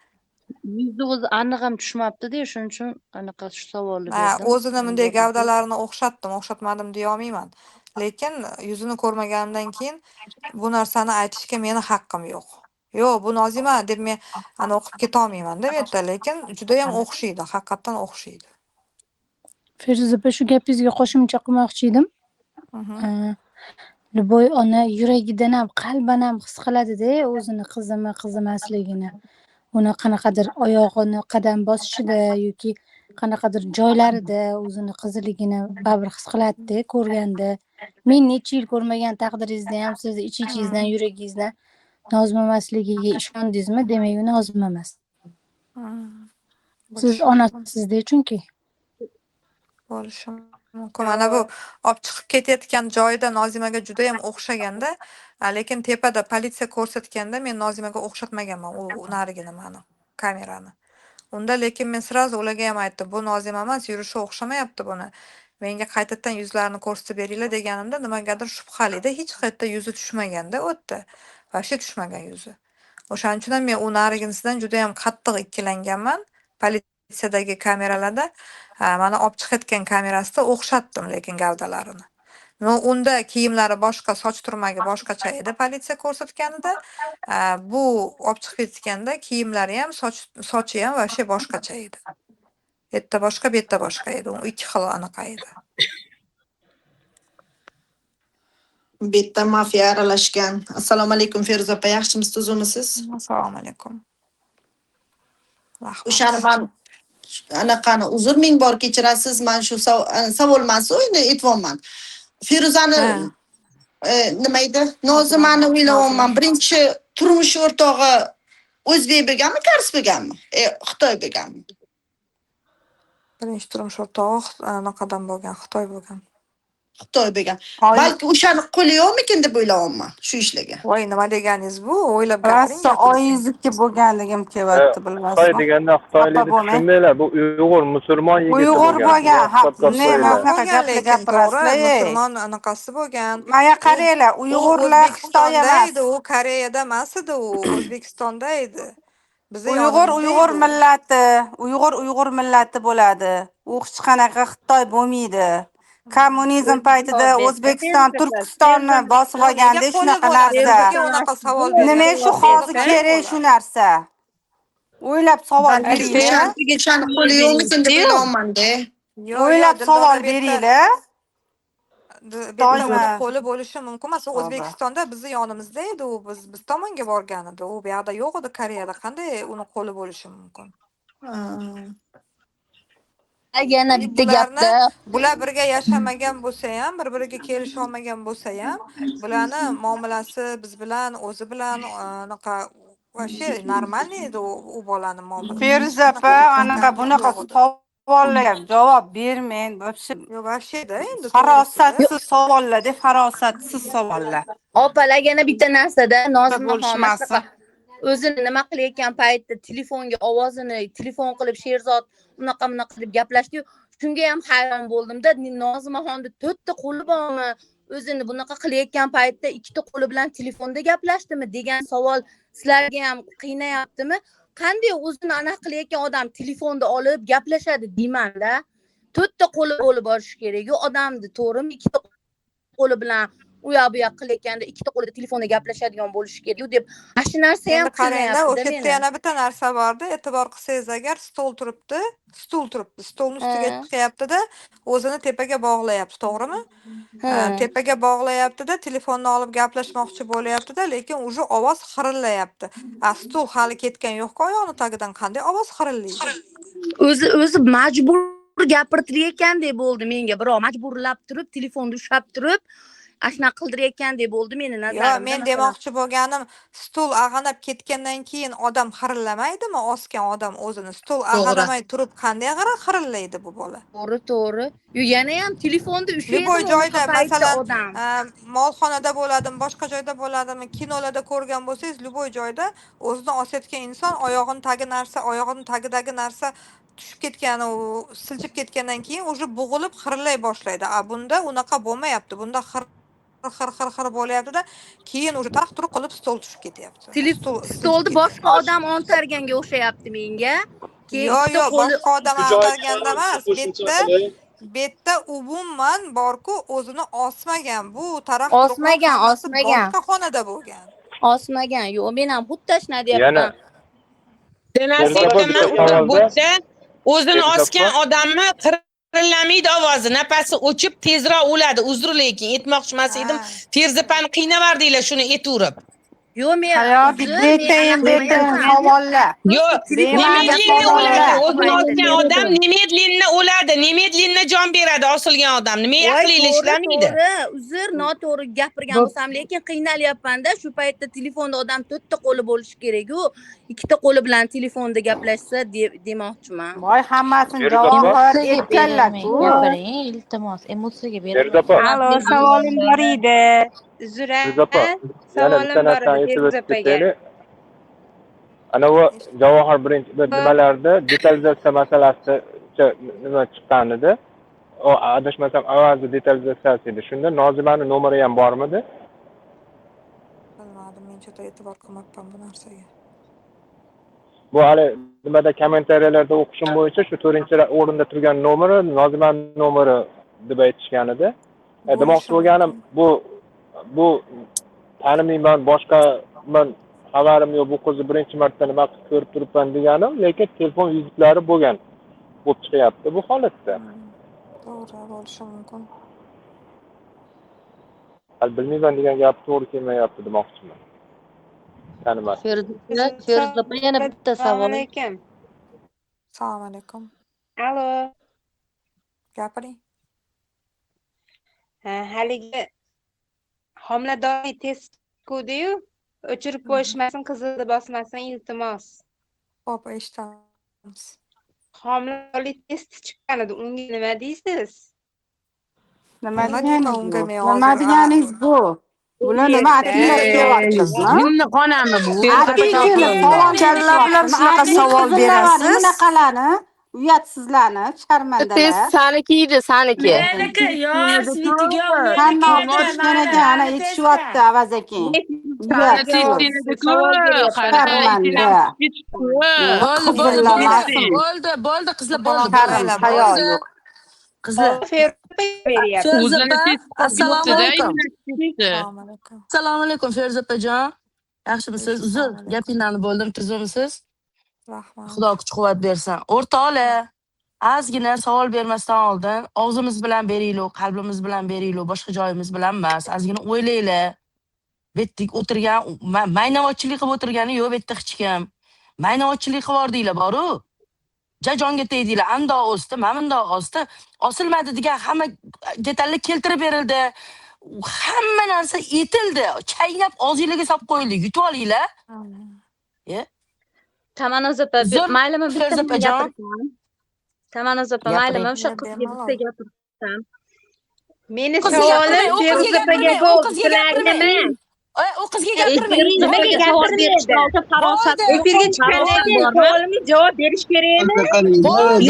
Yuzi o'zi aniq ham tushmabdi-da, shuning uchun anaqa shu savolni Ha, berdim. o'zini bunday gavdalarini o'xshatdim, o'xshatmadim deya olmayman. Lekin yuzini ko'rmaganimdan keyin bu narsani aytishga meni haqqim yo'q. Yo'q, bu Nozima deb men ana o'qib keta olmayman-da bu yerda, lekin juda ham o'xshaydi, haqiqatdan o'xshaydi. Feruza opa, shu gapingizga qo'shimcha qilmoqchi edim. Любой ona yuragidan ham, qalban ham his qiladida o'zini qizimi, qiz emasligini. Uni qanaqadir oyog'ini qadam bosishida yoki qanaqadir joylarida o'zini qiziligini baribir his qiladida ko'rganda. Men necha yil ko'rmagan taqdiringizda ham sizni ich-ichingizdan, yuragingizdan Nozima emasligiga ishondingizmi? Demak, u Nozima emas. Siz onasizda chunki. Bo'lishi mumkin. Mana bu olib chiqib ketayotgan joyida Nozimaga juda ham o'xshaganda, lekin tepada politsiya ko'rsatganda men Nozimaga o'xshatmaganman u narigi nimani, kamerani. Unda lekin men sразу ularga ham aytdim, bu Nozima emas, yurishi o'xshamayapti buni. Menga qaytadan yuzlarini ko'rsatib beringlar deganimda nimagadir shubhalida hech qayerda yuzi tushmaganda u yerda. Вообще tushmagan yuzi. O'shaning uchun ham men u narigisidan juda ham qattiq ikkilanganman. Politsiyadagi kameralarda mana olib chiqayotgan kamerasida o'xshatdim lekin gavdalarini. No, unda kiyimlari boshqa, soch turmagi boshqacha edi politsiya ko'rsatganida. Bu olib chiqib ketganda kiyimlari ham, sochi ham вообще boshqacha edi. Yerda boshqa, bu yerda boshqa edi. U ikki xil anaqa edi. Bu yerda mafiya aralashgan. Assalomu alaykum Feruza opa, yaxshimisiz, tuzukmisiz? Assalomu alaykum. Rahmat. O'shani man anaqani uzr ming bor kechirasiz, man shu savol emas, endi aytyapman. Feruzani nima edi? Nozimani o'ylayapman. Birinchi turmush o'rtog'i o'zbek bo'lganmi, koreys bo'lganmi? Xitoy bo'lganmi? Birinchi turmush o'rtog'i anaqadan bo'lgan, Xitoy bo'lgan. Xitoy bo'lgan. Balki o'shani qo'li yo'qmikin deb o'ylayapman shu ishlarga. Voy, nima deganingiz bu? O'ylab gapiring. Rosa oyingizniki bo'lganligim kelyapti, Xitoy bilmasmi? deganda Xafa xitoylikni bo'lmang. tushunmanglar, bu uyg'ur musulmon yigiti Uyg'ur bo'lgan. bo'lgan. Buni Ha, hisobga ne qo'yinglar. mana shunaqa Bo'lgan gaplar lekin to'g'ri, gapirasizlar, ey. musulmon anaqasi bo'lgan. Manga U qaranglar, u uyg'urlar Xitoy O'zbekistonda emas. edi, u Koreyada emas edi, u O'zbekistonda edi. Bizni Uyg'ur yonimizda uyg'ur edi u. millati, uyg'ur uyg'ur millati bo'ladi. U hech qanaqa Xitoy bo'lmaydi. Kommunizm paytida O'zbekiston Turkistonni bosib Nega olganda qo'li shunaqa bo'ladi? narsa. Nega unaqa savol Nima beryapsiz? shu hozir Nega kerak shu narsa? O'ylab savol Balki beringlar. o'shani qo'li yo'qmikin deb o'ylayapman-da. Yo'q, yo'q, O'ylab Dildora savol bu yerda beringlar. bu yerda uni Xitoymi? qo'li bo'lishi mumkin emas. U Tavba. O'zbekistonda bizni yonimizda edi, u biz tomonga borgan edi. U bu yoqda yo'q edi Koreyada. Qanday uni qo'li bo'lishi mumkin? Yana И bitta bularni gapda bular birga yashamagan bo'lsa ham, bir-biriga kelisha olmagan bo'lsa ham, bularni muomalasi biz bilan, o'zi bilan anaqa вообще нормальный edi u bolani muomalasi. Hech Feruza qanaqa opa, anaqa kamlik bunaqa yo'q edi. savollarga javob bermang. Вообще Yo'q, вообще-da endi to'g'risida. Farosatsiz savollar-da, farosatsiz savollar. Opalar, yana bitta narsada Nozimaxon mana Bo'lishmasin. shunaqa o'zini nima qilayotgan paytda telefonga ovozini telefon qilib Sherzod unaqa bunaqa deb gaplashdi-yu, shunga ham hayron bo'ldimda. Nozimaxonni to'rtta qo'li bormi? O'zini bunaqa qilayotgan paytda ikkita qo'li bilan telefonda gaplashdimi degan savol sizlarga ham qiynayaptimi? Qanday o'zini anaqa qilayotgan odam telefonda olib gaplashadi deymanda. To'rtta qo'li bo'lib borishi kerak-ku odamni, to'g'rimi? Ikkita qo'li bilan u yoq bu yoq qilayotganda ikkita qo'lida telefonda gaplashadigan bo'lishi kerak deb ana shu narsa ham Endi qarangda, qiynayapti-da o'sha yerda meni. yana bitta narsa borda, e'tibor qilsangiz agar stol turibdi, stul turibdi, stolni ustiga chiqyapti-da, o'zini tepaga bog'layapti, to'g'rimi? Ha. Tepaga bog'layapti-da, telefonni olib gaplashmoqchi bo'lyapti-da, lekin уже ovoz xirillayapti. A stul hali ketgan yo'q-ku oyog'ini tagidan qanday ovoz xirillaydi? O'zi majbur gapirtirayotgandek bo'ldi menga, birov majburlab turib telefonni ushlab turib ana shunaqa qildirayotgandek bo'ldi meni Yo'q, nazarimda men masalan. demoqchi bo'lganim, stul ag'anab ketgandan keyin odam xirillamaydimi? Osgan odam o'zini stul To'g'ri. ag'anamay turib qanday xirillaydi bu bola? To'g'ri, to'g'ri. Yo, yana ham telefonda Любой ushlaydimi unaqa joyda, paytda masalan, odam? molxonada bo'ladimi, boshqa joyda bo'ladimi, kinolarda ko'rgan bo'lsangiz, любой joyda o'zini osayotgan inson oyog'ini tagi narsa, oyog'ini tagidagi narsa tushib ketgani, u siljib ketgandan keyin уже bo'g'ilib xirillay boshlaydi. A bunda unaqa bo'lmayapti. Bunda xir xir xir xir bo'lyapti-da, keyin уже taq turuq qilib stol tushib ketyapti. Stol siljib Stolni boshqa ketyapti. odam ontarganga o'xshayapti menga. Keyin Yo'q, ikkita yo'q, qo'li boshqa odam Shu joyga ag'darganda emas. qo'shimcha Bu yerda qilay. bu yerda umuman borku, o'zini osmagan. Bu taraq turuqlar Osmagan, hammasi osmagan. boshqa xonada bo'lgan. Osmagan. Yo'q, men ham xuddi shuni Yana deyapman. Bitta narsa Feruza opa aytaman, bitta uni bu savolda yerda o'zini Feruza osgan opa odamni xirillamaydi ovozi, nafasi o'chib tezroq o'ladi. Uzr, lekin aytmoqchi emas edim. Ha. Ferzapani qiynavardinglar shuni aytaverib. Yo'q, men Hayot uzr, men betayin anaqa betayin qilmayapman. savollar. Yo'q, Bema'ni немедленно o'ladi. savollar. O'zini osgan odam немедленно o'ladi, немедленно jon beradi osilgan odam. Nima Voy, aqlingiz to'g'ri, ishlamaydi? to'g'ri. Uzr, noto'g'ri gapirgan bo'lsam, lekin qiynalyapman-da. Shu paytda telefonda odam to'rtta qo'li bo'lishi kerak-ku. Ikkita qo'li bilan telefonda gaplashsa demoqchiman. Voy, hammasini Feruza opa, javob Emotsiyaga aytganlar-ku. berilmang, gapiring, iltimos, emotsiyaga Feruza berilmang. opa, Alo, savolim bor edi. Uzr, Feruza opa, yana savolim bitta bor narsani edi aytib Feruza o'tib opaga. ketaylik. Anavi Javohir birinchi bir nimalarda detalizatsiya masalasi nima chiqqan edi. O adashmasam avazi detalizatsiyasi edi. Shunda Nozimani nomeri ham bormidi? Bilmadim, men juda e'tibor qilmabman bu narsaga. Bu hali nimada kommentariyalarda o'qishim bo'yicha shu 4-o'rinda turgan nomeri Nozimani nomeri deb aytishgan edi. Demoqchi Bo'lishi bo'lganim mumkin. bu tanimayman, boshqa man xabarim yo'q, bu qizni birinchi marta nima qilib ko'rib turibman deganim, lekin telefon yuziklari bo'lgan bo'lib chiqyapti bu holatda. To'g'ri, bo'lishi mumkin. Hali bilmayman degan gap to'g'ri kelmayapti demoqchiman. Tanimasdim. Feruza opa, yana bitta Assalomu savol. alaykum. Assalomu alaykum. Alo. Gapiring. Ha, haligi homiladorlik test ko'diyu o'chirib qo'yishmasin, qizilni bosmasin, iltimos. Xo'p, eshitamiz. Homiladorlik testi chiqqan edi, unga nima deysiz? Nima Nima deganingiz deyman unga bu? men Nima hozir? deganingiz bu? Bular nima atinglar kelyaptimi? Jinnixonami bu? Ating kelib savol Kalla bilan berishyaptimi? shunaqa Ating savol qizillarini berasiz. bunaqalarni, uyatsizlarni, Test sharmandalar. saniki edi, saniki. Meniki yo'q, Svetiga Hamma meniki olib edi, tushgan mana ekan, ana mana aytishyapti testda. Avaz akang. Sani Uyatsiz, testingizku, qara, sharmanda. itingiz ketibdi. Bo'ldi, bo'ldi, Qizillamasmi? bo'ldi. Bo'ldi, bo'ldi qizlar, bo'ldi, Sharm, bo'ldi. hayo Bo'ldi. yo'q. Qizlar. Beryapti. Feruza O'zini opa, test assalomu qilib ketdi-da, alaykum. ketdi. Assalomu alaykum. Assalomu alaykum Feruza opajon. Yaxshimisiz? Uzr, Assalomu alaykum. gapinglarni bo'ldim, tuzukmisiz? Rahmat. Xudo kuch-quvvat bersin. O'rtoqlar, ozgina savol bermasdan oldin og'zimiz bilan beraylik, qalbimiz bilan beraylik, boshqa joyimiz bilan emas. Ozgina o'ylanglar. Bu yerda o'tirgan, maynavotchilik qilib o'tirgani yo'q bu yerda hech kim. Maynavotchilik qilib yubordinglar boru. Ja jonga tegdinglar, andoq o'sdi, mana bundoq o'sdi. Osilmadi degan hamma detallar keltirib berildi. Hamma narsa yetildi. Chaynab og'zinglarga solib qo'yildi. Yutib olinglar. Ye? Tamannoz opa, Zo'r maylimi bitta Feruza men opajon. gapirsam? Tamannoz opa, Gapiring. maylimi o'sha Gapiring, qizga bitta bemalol. gapirsam? Meni Qizga savolim gapirmang, u qizga Feruza opaga gapirmang, u qizga sizlarga gapirmang. emas. U qizga gapirmang. Efirga nimaga Savol berishga gapirmaydi? olsa farosat, Bo'ldi. Efirga chiqqandan farosat keyin bormi? savolimga javob berish kerakmi?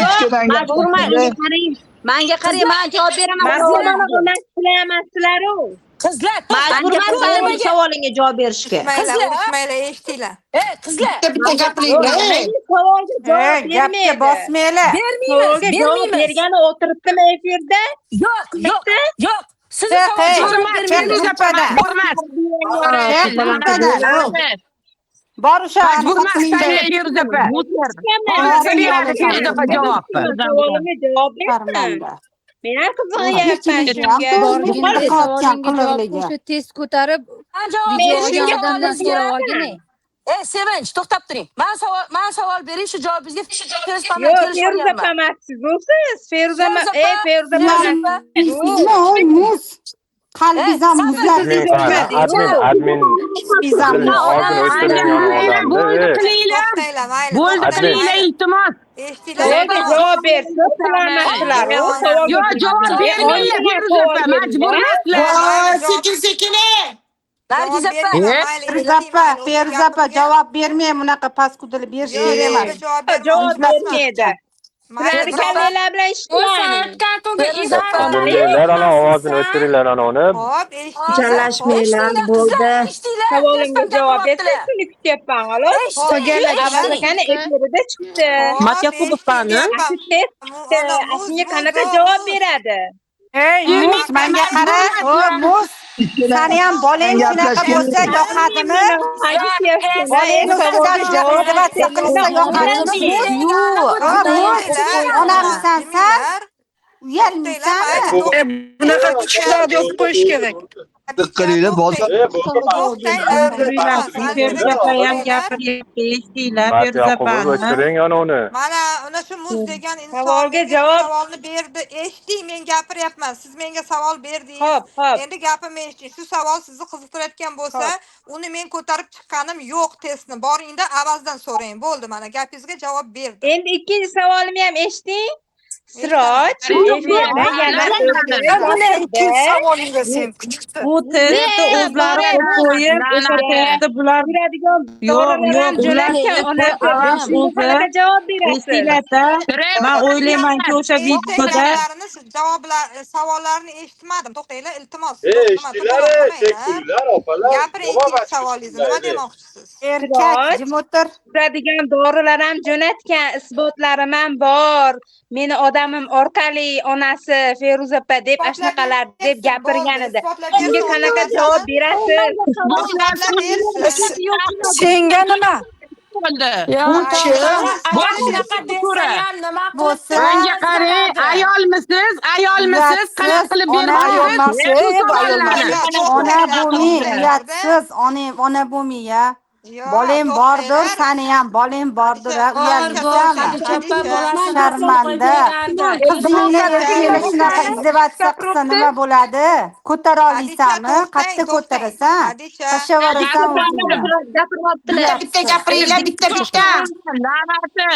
Yo'q, Bittadan majburman. gapirmaydi. Qarang, manga qarang, men javob beraman Majbur savolingizga. emaslar, emaslar-u. Qizlar, Majburman to'xta, sening nimaga? savolingga javob berishga. Urishmanglar, Qizlar, urishmanglar, eshitinglar. ey qizlar, Bitta bitta gapiringlar. Nimaga savolga javob Ey, gapga bermaydi? bosmanglar. Bermaymiz, Savolga javob bermaymiz. bergani o'tiribdimi efirda? Yo'q, yo'q, yo'q. Sizni Chiq, savolga ey, javob chiq bermaymiz. gruppadan. Majburmas. Chiq gruppadan. Bor o'sha Majburmas, xotiningga. Feruza opa. Xo'rasi Beradi Feruza opa javobni. Savolimga javob bersin. Sharmanda. Men ham qiziqyapman O'zi shunga. Borgin qilayotgan savolingga javob qiliqliga. o'sha test ko'tarib Man javob video bering olgan odamdan savolingizga. so'rab olgin. Ey Sevinch, to'xtab turing. Man savol bering, shu javobingizga Feruza opa bilan Yo'q, kelishib Feruza opa olganman. emassiz, siz. Feruza Feruza ey opa, Feruza opa Feruza opa. Sizmi oy muz? Qalbingiz ham muzlab Admin qani? Admin, admin. Biz ham Admin og'zini o'chirgan odamda. Bo'ldi qilinglar. To'xtanglar, mayli. Bo'ldi Admin. qilinglar, iltimos. Eshitinglar. Savolga javob bersin, qilamaslar. U savolga Yo'q, javob bermanglar Feruza opa, majburmaslar. Voy, sekin sekin. Nargiz Javob opa. bermanglar, mayli, Feruza eshiting, opa, mayli, o'sha Feruza opa gapimga. javob bermang, bunaqa paskudili berish Yo'q, kerak emas. yo'q, javob Javob bermoqchi emasman. bermaydi. Mayli, Sizlarni birov kallanglar bilan ishlaning. Feruza opa. Adminlar ana ovozini o'chiringlar ana uni. Xo'p, eshitinglar. Janlashmanglar, Eshitinglar, bo'ldi. qizlar, eshitinglar. Savolimga Feruza opa javob bersin, gapiryaptilar. shuni kutyapman, xolos. Eshitinglar. Avaz akani efirida chiqdi. Xo'p, Matyakubovpani. Shu test chiqdi. Shunga qanaqa javob beradi? Ey, muz, menga qara, o muz. Sani ham bolang shunaqa bo'lsa yoqadimi? Bolang ustidan shunaqa издеваться qilsa yoqadimi? Yo'q. O muz, onamisan san? Uyalmaysanmi? Bunaqa kuchuklarni yopib qo'yish kerak. Qilinglar, bozor. To'xtanglar, iltimos. Feruza opa ham gapiryapti, eshitinglar Mat Feruza Yoqubov opani. o'chiring ana uni. Mana ana shu muz degan inson Savolga menga javob savolni berdi. Eshiting, men gapiryapman. Siz menga savol berdingiz. Xo'p, xo'p. Endi gapimni eshiting. Shu savol sizni qiziqtirayotgan bo'lsa, uni men ko'tarib chiqqanim yo'q testni. Boringda Avazdan so'rang. Bo'ldi, mana gapingizga javob berdim. Endi ikkinchi savolimni ham eshiting. Siroj efirda yana Buni ikkinchi savolingga sen kuchukni. Bu testni o'zlari qo'yib qo'yib, o'sha testni bular yuradigan yo'q, dorilar yo'q, ham bular jo'natgan testni Avaz onasi. Shunga o'zi qanaqa javob berasiz? esinglarda, man o'ylaymanki o'sha videoda Gaplarni siz javoblar savollarni eshitmadim. To'xtanglar, iltimos. Ey, To'xtama, eshitinglar, to'xtab chek qolmanglar. qo'yinglar, opalar. Gapiring Javob ikkinchi aytishni savolingizni. Nima eshitinglar, demoqchisiz? Erkak, Siroj jim o'tir. yuradigan dorilar ham jo'natgan, isbotlarim ham bor. Meni odamim orqali onasi Feruza opa deb ashunaqalar deb gapirgan edi. Shunga qanaqa javob berasiz? Senga nima? Bo'ldi. Bunchi. Shunaqa desa ham nima Bo'lsa, Menga qarang, ayolmisiz? Ayolmisiz? Qanaqa qilib Ona bermaysiz? Shu savollarni. Ona bo'lmay, uyatsiz, ona bo'lmay ya. Bolang bordir, sani ham bolang bordir, ha, uyalmaysanmi? Sharmanda. Qizingni erkaklar shunaqa издеваться qilsa nima bo'ladi? Ko'tara olmaysanmi? Qayerda ko'tarasan? Tashlab yuborasan o'zingni. Bitta bitta gapiringlar, bitta bitta. La'nati.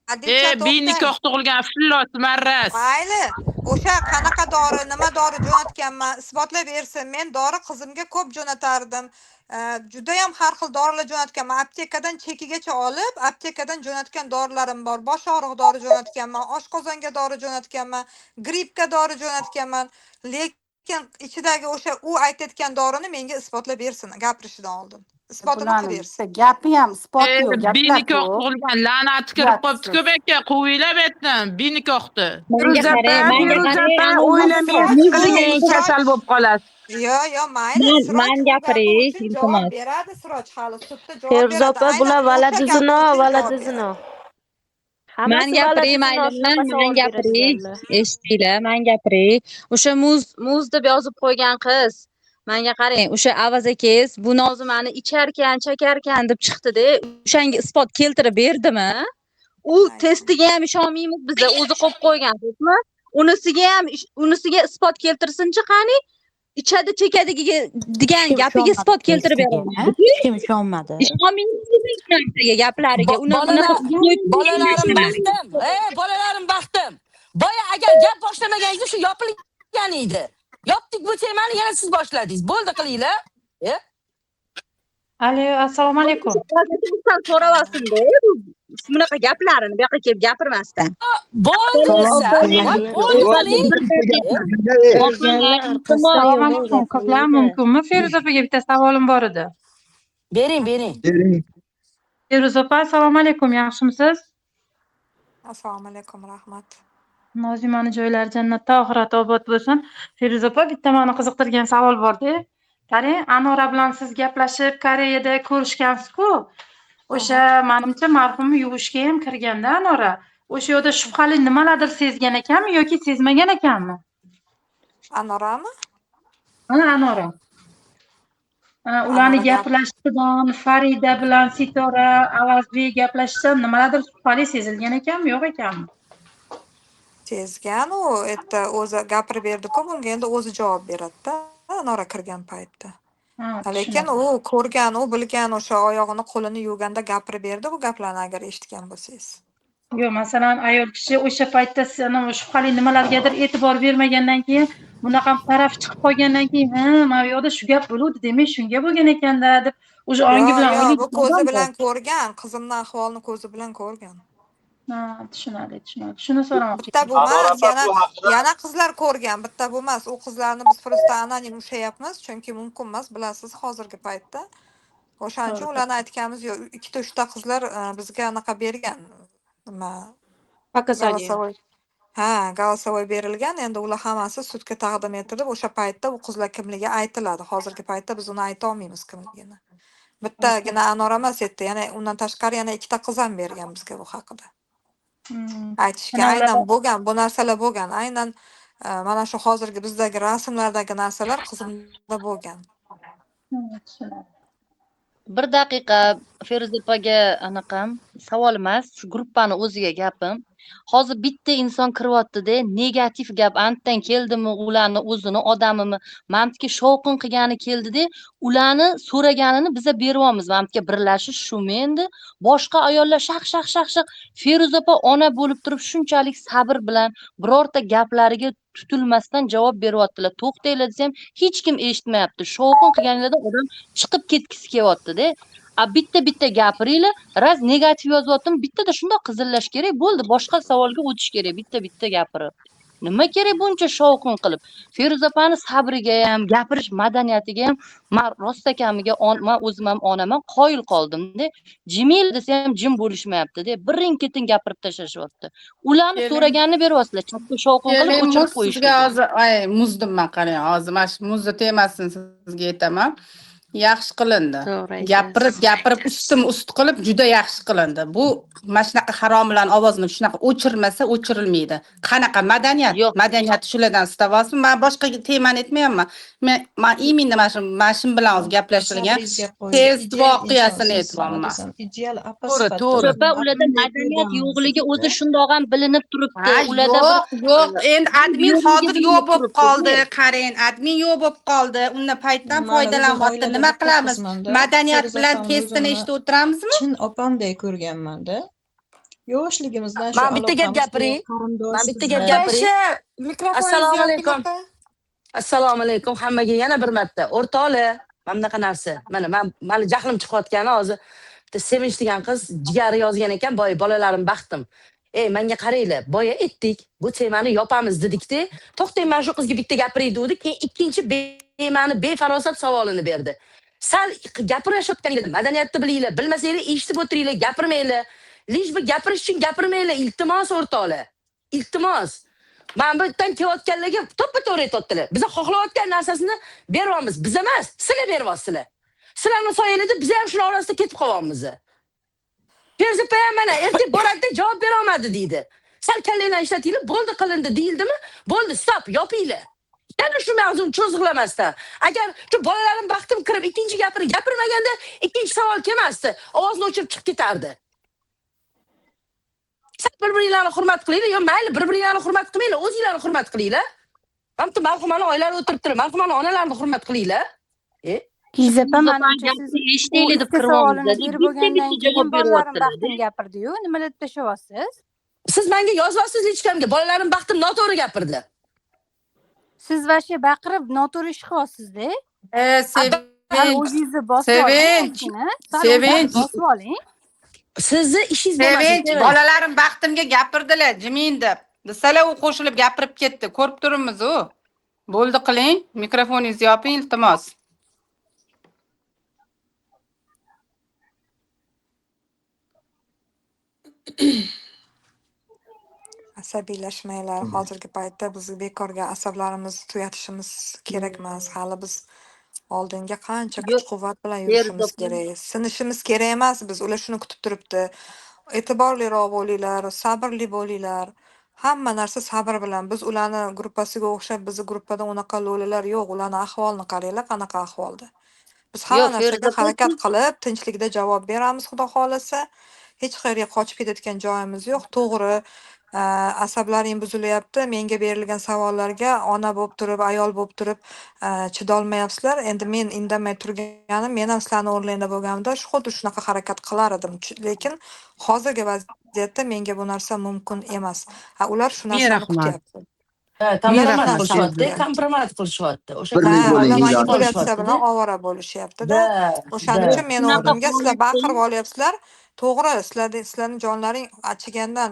Hadicha, E, benikoh tug'ilgan fullos marras. Mayli. O'sha qanaqa dori, nima dori jo'natganman, isbotlab bersin. Men dori qizimga ko'p jo'natardim. Judayam har xil dorilar jo'natganman. Aptekadan chekigacha olib, aptekadan jo'natgan dorilarim bor. Bosh og'riq dori jo'natganman, oshqozonga dori jo'natganman, grippga dori jo'natganman. Lekin ichidagi o'sha u aytayotgan dorini menga isbotlab bersin gapirishidan oldin. Isbotini qilib Bularni bersin. bitta gapi ham isboti yo'q, gaplar Binikoh ko'p. tug'ilgan la'nati kirib qolibdi-ku bu yerga, quvinglar bu yerdan binikohni. Menga Feruza qarang, opa, menga Feruza qarang, opa, anavi o'ylamay Siroj qiling, kasal bo'lib qolasiz. Yo, yo, mayli, Man Siroj man bu gapi gapiray, uchun javob iltimos. beradi Siroj hali sudda javob Feruza beradi. opa, Aynan bular o'sha valadi gapi zino, uchun javob valadi beradi. zino. Man Hammasi gapiray valadi zino, mayli, shunaqa man savol gapiray. berishganlar. Eshitinglar, man gapiray. O'sha muz deb yozib qo'ygan qiz. Menga qarang, o'sha Avaz akangiz bu Nozimani icharkan, chakarkan deb chiqdi-da, o'shanga isbot keltirib berdimi? U testiga ham ishonmaymiz biza, o'zi qo'yib qo'ygan, to'g'rimi? Unisiga ham unisiga isbot keltirsinchi qani? Ichadi, chekadi degan Hech kim gapiga ishonmadi isbot keltirib testiga. beradi. Hech kim ishonmadi. Ishonmaymiz biz hech narsaga, gaplariga. Uni unaqa Bolalar, bolalarim baxtim. Ey, bolalarim baxtim. Boya agar gap boshlamaganingizda shu yopilgan edi. Yopdik bu temani, yana siz boshladingiz. Bo'ldi qilinglar. E? Alo, assalomu alaykum. So'ravasin-da, bunaqa gaplarini bu yoqqa kelib gapirmasdan. Bo'ldi desa, voy, bo'ldi qiling. Assalomu alaykum. Qizlar, mumkinmi? Feruza opaga bitta savolim bor edi. Bering, bering. Feruza opa, assalomu alaykum. Yaxshimisiz? Assalomu alaykum, rahmat. Nozimani joylari jannatda, oxirati obod bo'lsin. Feruza opa, bitta meni qiziqtirgan savol bor-da. Qarang, Anora bilan siz gaplashib, Koreyada ko'rishgansiz-ku. O'sha menimcha marhumni yuvishga ham kirganda Anora. O'sha yerda shubhali nimalardir sezgan ekanmi yoki sezmagan ekanmi? Anorami? Ha, Anora. Ha, ularni Anora gap gaplashishidan, Farida bilan Sitora, Avazbek gaplashishidan nimalardir shubhali sezilgan ekanmi, yo'q ekanmi? Sezgan u, erta o'zi gapirib berdi-ku, bunga endi o'zi javob beradi-da, Anora kirgan paytda. Ha, Lekin tushunarli. u ko'rgan, u bilgan o'sha oyog'ini, qo'lini yuvganda gapirib berdi bu gaplarni agar eshitgan bo'lsangiz. Yo'q, masalan, ayol kishi o'sha paytda anavi shubhali nimalargadir e'tibor bermagandan keyin, bunaqa taraf chiqib qolgandan keyin, ha, mana bu yoqda shu gap bo'luvdi, demak shunga bo'lgan ekanda deb o'sha ongi Yo'q, bilan yo'q, o'ylaydi bu ko'zi odam-da. bilan ko'rgan, qizimni ahvolini ko'zi bilan ko'rgan. Ha, tushunarli, tushunarli. Shuni so'ramoqchi Bitta edim. bu emas, yana yana qizlar ko'rgan, bitta bu emas. U qizlarni biz просто anonim ushlayapmiz, chunki mumkin emas, bilasiz, hozirgi paytda. O'shaning uchun To'g'ri. ularni aytganimiz yo'q. Ikkita, uchta qizlar bizga anaqa bergan. Nima? Показания. Голосовой. Ha, голосовой berilgan. Endi ular hammasi sudga taqdim etilib, o'sha paytda u qizlar kimligi aytiladi. Hozirgi paytda biz uni ayta olmaymiz kimligini. Bittagina Anora emas yerda, yana undan tashqari yana ikkita qiz ham bergan bizga bu haqida. Aytishga Ana aynan ularda bo'lgan, bu narsalar bo'lgan. Aynan mana shu hozirgi bizdagi rasmlardagi narsalar qizimda bo'lgan. Tushunarli. Bir daqiqa Feruza opaga anaqam savol emas, shu gruppani o'ziga gapim. Hozir bitta inson kiryapti-da, negativ gap antdan keldimi, ularni o'zini odamimi, manimki shovqin qilgani keldi-da, ularni so'raganini biza beryapmiz. Manimki birlashish shumi endi? Boshqa ayollar shaq shaq shaq shaq Feruza opa ona bo'lib turib shunchalik sabr bilan birorta gaplariga tutilmasdan javob beryaptilar. To'xtanglar desam hech kim eshitmayapti. Shovqin qilganlardan odam chiqib ketgisi kelyapti-da. A bitta-bitta gapiringlar, raz negativ yozyaptim, bittada shundoq qizillash kerak, bo'ldi, boshqa savolga o'tish kerak, bitta-bitta gapirib. Nima kerak buncha shovqin qilib? Feruza opani sabriga ham, gapirish madaniyatiga ham men rostakamiga men o'zim ham onaman, qoyil qoldim-da. Jimil desa ham jim bo'lishmayapti-da. Birin-ketin gapirib tashlashyapti. Ularni so'raganini beryapsizlar, chapga shovqin qilib Keling, o'chirib muz qo'yish sizga kerak. hozir, ay, muzdim man qarang, hozir mana shu muzni temasini sizga aytaman. Yaxshi qilindi. To'g'ri aytasiz. Gapirib, gapirib ustim ust qilib juda yaxshi qilindi. Bu mana shunaqa haromlarning ovozini shunaqa o'chirmasa o'chirilmaydi. Qanaqa madaniyat? Madaniyat shulardan istavasmi? Men boshqa temani aytmayapman. Men именно mana shu bilan hozir gaplashilgan Sabringizga qo'ying. test Ideal voqeasini insonsiz, nima aytyapman. desam, ideal apa To'g'ri, sifatida to'g'ri. Opa, ularda madaniyat yo'qligi o'zi shundoq ham bilinib turibdi. Ha, Ularda yo'q, bir yo'q. Endi admin yo'qligi hozir yo'q bilinib bo'lib turibdi. qoldi. Qarang, admin yo'q bo'lib qoldi. Undan paytdan Mana o'zim foydalanyapti. oilada Nima bitta qilamiz? qizmanda, Madaniyat Feruza bilan opamni testini o'zimni eshitib o'tiramizmi? chin opamday ko'rganmanda. Yoshligimizdan shu Man bitta gap aloqamiz gapiring. bor, Man bitta gap qarindoshmiz. gapiring. Mikrofoningizni Assalomu yoping alaykum. opa. Assalomu alaykum hammaga yana bir marta. O'rtoqlar, mana bunaqa narsa. Mana men mani jahlim chiqayotgani hozir bitta Sevinch degan qiz jigari yozgan ekan, boya bolalarim baxtim. Ey, menga qaranglar, boya aytdik, bu temani yopamiz dedikda, to'xtang, men shu qizga bitta gapiray dedik, keyin ikkinchi bema'ni, befarosat savolini berdi. Sal gapirishayotganinglar madaniyatni bilinglar, bilmasanglar eshitib o'tiringlar, gapirmanglar. Лишь бы gapirish uchun gapirmanglar, iltimos o'rtoqlar. Iltimos. Mana bu yerdan kelayotganlarga to'ppa-to'g'ri aytyaptilar. Biz xohlayotgan narsasini beryapmiz. Biz emas, sizlar beryapsizlar. Sizlarni soyanglarda biz ham shuni orasida ketib qolyapmiz. Feruza opa ham mana ertaga boradi, javob bera olmadi deydi. Sal kallanglarni ishlatinglar, bo'ldi qilindi deyildimi? Bo'ldi, stop, yopinglar. Yana shu mavzuni cho'zg'lamasdan. Agar shu bolalarim baxtim kirib ikkinchi gapini gapirmaganda ikkinchi savol kelmasdi. Ovozni o'chirib chiqib ketardi. Sal bir-biringlarni hurmat qilinglar, yo mayli bir-biringlarni hurmat qilmanglar, o'zinglarni hurmat qilinglar. Mana bu marhumani oilalari o'tiribdilar, marhumani onalarini hurmat qilinglar. Feruza opa, Feruza opani manimcha siz gapini u eshitaylik deb ikkita savolini kiryapmiz-da. berib Bitta bo'lgandan bitta javob keyin bolalarim beryaptilar-da. baxtim gapirdi-yu, nimalar deb tashlayapsiz? Siz menga yozyapsiz личка mga, bolalarim baxtim noto'g'ri gapirdi. Siz вообще baqirib noto'g'ri ish qilyapsiz-da. Sal Sevinch, o'zingizni bosib oling Sevinch, ozgina. Sal o'zingizni Sevinch, bosib oling. Sizni ishingiz bo'lmasin, Sevinch, Sevinch. bolalarim baxtimga gapirdilar, jimin deb. Desalar u qo'shilib gapirib ketdi. Ko'rib turibmiz u. Bo'ldi qiling, mikrofoningizni yoping, iltimos. Asabiylashmanglar. Hozirgi paytda biz bekorga asablarimizni tugatishimiz kerak emas. Hali biz oldinga qancha Yo'q, kuch-quvvat bilan Feruza yurishimiz opa. kerak. Sinishimiz kerak emas biz. Ular shuni kutib turibdi. E'tiborliroq bo'linglar, sabrli bo'linglar. Hamma narsa sabr bilan. Biz ularni gruppasiga o'xshab bizni gruppada unaqa lo'lilar yo'q. Ularni ahvolini qaranglar, qanaqa ahvolda. Biz hamma Yo'q, narsaga Feruza opa, harakat qilib, tinchlikda javob beramiz, Xudo xohlasa. Hech qayerga qochib ketayotgan joyimiz yo'q. To'g'ri, asablaring buzilyapti. Menga berilgan savollarga ona bo'lib turib, ayol bo'lib turib, chidolmayapsizlar. Endi men indamay turganim, men ham sizlarni o'rningda bo'lganimda xuddi shunaqa harakat qilar edim. Lekin hozirgi vaziyatda menga bu narsa mumkin emas. Ha, ular shu Ming narsani rahmat. kutyapti. Ha, Ming Ular shu kompromat rahmat. narsani qilishyapti, kutyapti. kompromat qilishyapti. O'sha Birlik Ha, bo'ling, ular iloji. manipulyatsiya olishyapti-da. bilan ovora bo'lishyapti-da. Da, O'shaning da. uchun meni shunaqa o'rnimga sizlar holatda baqirib olyapsizlar. To'g'ri, sizlarning jonlaring achigandan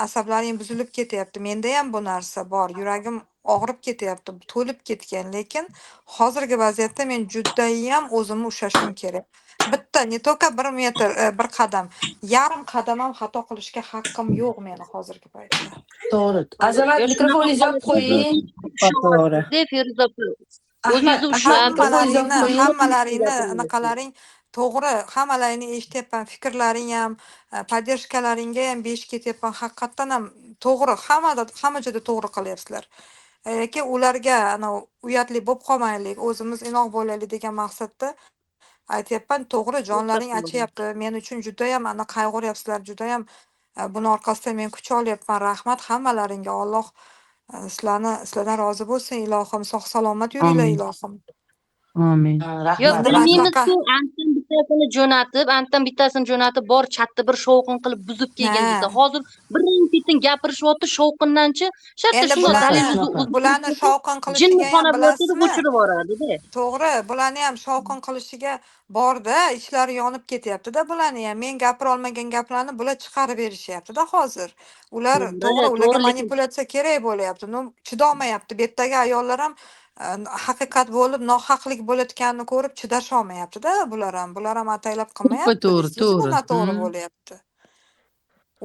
asablaring buzilib ketyapti. Menda ham bu narsa bor. Yuragim og'rib ketyapti, to'lib ketgan, lekin hozirgi vaziyatda men judayam o'zimni ushlashim kerak. Bitta, не только 1 metr, bir qadam, yarim qadam ham xato qilishga haqqim yo'q meni hozirgi paytda. To'g'ri. Azamat, Yo'q, shunaqa mikrofoningizni yopib holatda qo'ying. To'g'ri. Feruza opa, Ahmad, o'zingizni ushlab, mikrofoningizni yopib Hammalaringni, qo'ying. hammalaringni anaqalaring to'g'ri, hammalaringni eshityapman, fikrlaring ham, поддержка laringga ham besh ketyapman. Haqiqatdan ham to'g'ri, hammada hamma joyda to'g'ri qilyapsizlar. Lekin ularga anavi uyatli bo'lib qolmaylik, o'zimiz inoq bo'laylik degan maqsadda aytyapman. To'g'ri, jonlaring achyapti. Men uchun judayam ana qayg'uryapsizlar, judayam buni orqasidan men kuch olyapman. Rahmat hammalaringga. Alloh sizlarni sizlardan rozi bo'lsin, ilohim. Sog' salomat yuringlar, Amin. ilohim. Amin. Ha, Yo'q, rahmat. Endi mana shunaqa bilmaymiz-ku, antan bittasini jo'natib, antan bittasini jo'natib, bor chatda bir shovqin qilib buzib kelgin desa, ha. hozir birin-ketin gapirishyapti, shovqindanchi, shartta Endi shundoq bularni dalilni Shunaqa. o'zi bularni shovqin qilishiga ham jinnixona bo'lyapti deb bilasizmi? o'chirib yuboradi-da. To'g'ri, bularni ham shovqin qilishiga borda, ichlari yonib ketyapti-da bularni ham. Men gapira olmagan gaplarni bular chiqarib berishyapti-da hozir. Ular To'g'ri, to'g'ri, ularga to'g'ri, lekin manipulyatsiya kerak bo'lyapti. No, chidolmayapti. Bu yerdagi ayollar ham haqiqat bo'lib, nohaqlik bo'layotganini ko'rib chidasholmayapti-da bular ham. Bular ham ataylab To'ppa qilmayapti. to'g'ri, Действительно to'g'ri. noto'g'ri bo'lyapti.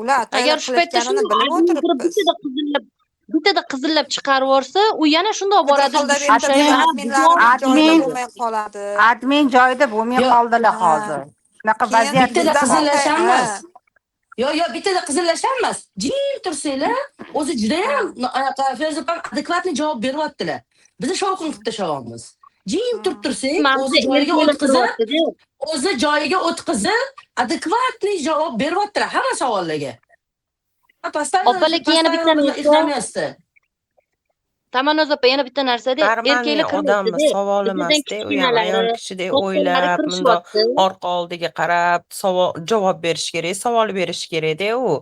Ular agar ataylab shu paytda qilayotganini shundoq bilib admin kirib o'tiribmiz. bittada qizillab chiqarib yuborsa, u yana shundoq Bir boradi, xilda bu yerda Admin, bizni adminlarimiz joyida admin, bo'lmay qoladi. admin joyida bo'lmay Yo'q, qoldilar Ha. hozir. Shunaqa Keyin vaziyat bittada bizda orqa qizillashanmas. ha. Yo'q, yo'q, bittada qizillashanmas. Jim tursanglar, o'zi judayam anaqa Feruza opam adekvatniy javob beryaptilar. Bizni shovqin qilib tashlayapmiz. Jim turib tursak, Mana o'zi joyiga erkaklar o'tqizib, kiryapti-da. o'zi joyiga o'tqizib, adekvatniy javob beryaptilar hamma savollarga. Постоянно Opalar, keyin yana bitta постоянно narsa ixlamyapti. Tamannoz opa, yana bitta narsada, Нормальный erkaklar odamni kirmayapti-da. savoli Bizdan emasda, u ham ayol kichkinalari, kishidek kattalari o'ylab, mundoq kirishyapti. orqa oldiga qarab savol javob berish kerak, savol berish kerakda u.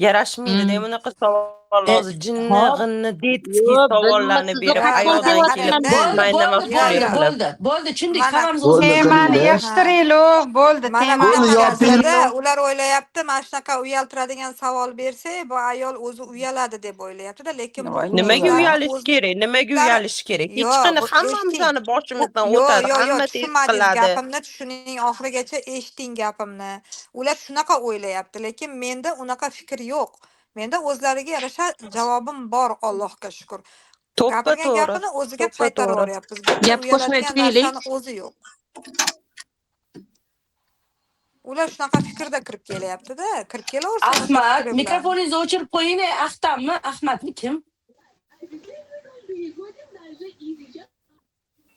Yarashmaydida bunaqa savol hozir jinni, Hop. g'inni, detskiy Yo'q, savollarni bilmasiz, berib, qachon ayoldan kelib, kelyapti? Bo'ldi, man nima bo'ldi, bo'ldi, qilib. bo'ldi. Bo'ldi, tushundik. Mana Hammamiz Bo'ldi, o'zimiz Temani qilinglar. yig'ishtiringlar, bo'ldi, Mana temani Bo'ldi, bunaqa yopinglar. narsada ular o'ylayapti, mana shunaqa uyaltiradigan savol bersak, bu ayol o'zi uyaladi deb o'ylayapti-da, lekin bu Voy, Nimaga o'zlari uyalish kerak? Nimaga o'zlari uyalish kerak? Hech yo'q, qanday bu eshiting. hammamizni boshimizdan Yo'q, o'tadi, yo'q, yo'q, hamma test tushunmadingiz qiladi. gapimni, tushuning, oxirigacha eshiting gapimni. Ular shunaqa o'ylayapti, lekin menda unaqa fikr yo'q. Menda o'zlariga yarasha javobim bor, Allohga shukr. To'ppa Gapirgan to'g'ri. gapini o'ziga To'ppa to'g'ri. qaytaraveryapmiz. Bu yerda Gap qo'shmay uyaladigan tugaylik. narsani o'zi yo'q. Ular shunaqa fikrda kirib kelyapti-da, kirib kelaversin o'sha Ahmad, fikri bilan. mikrofoningizni o'chirib qo'ying. Ahtammi? Ahmadmi kim?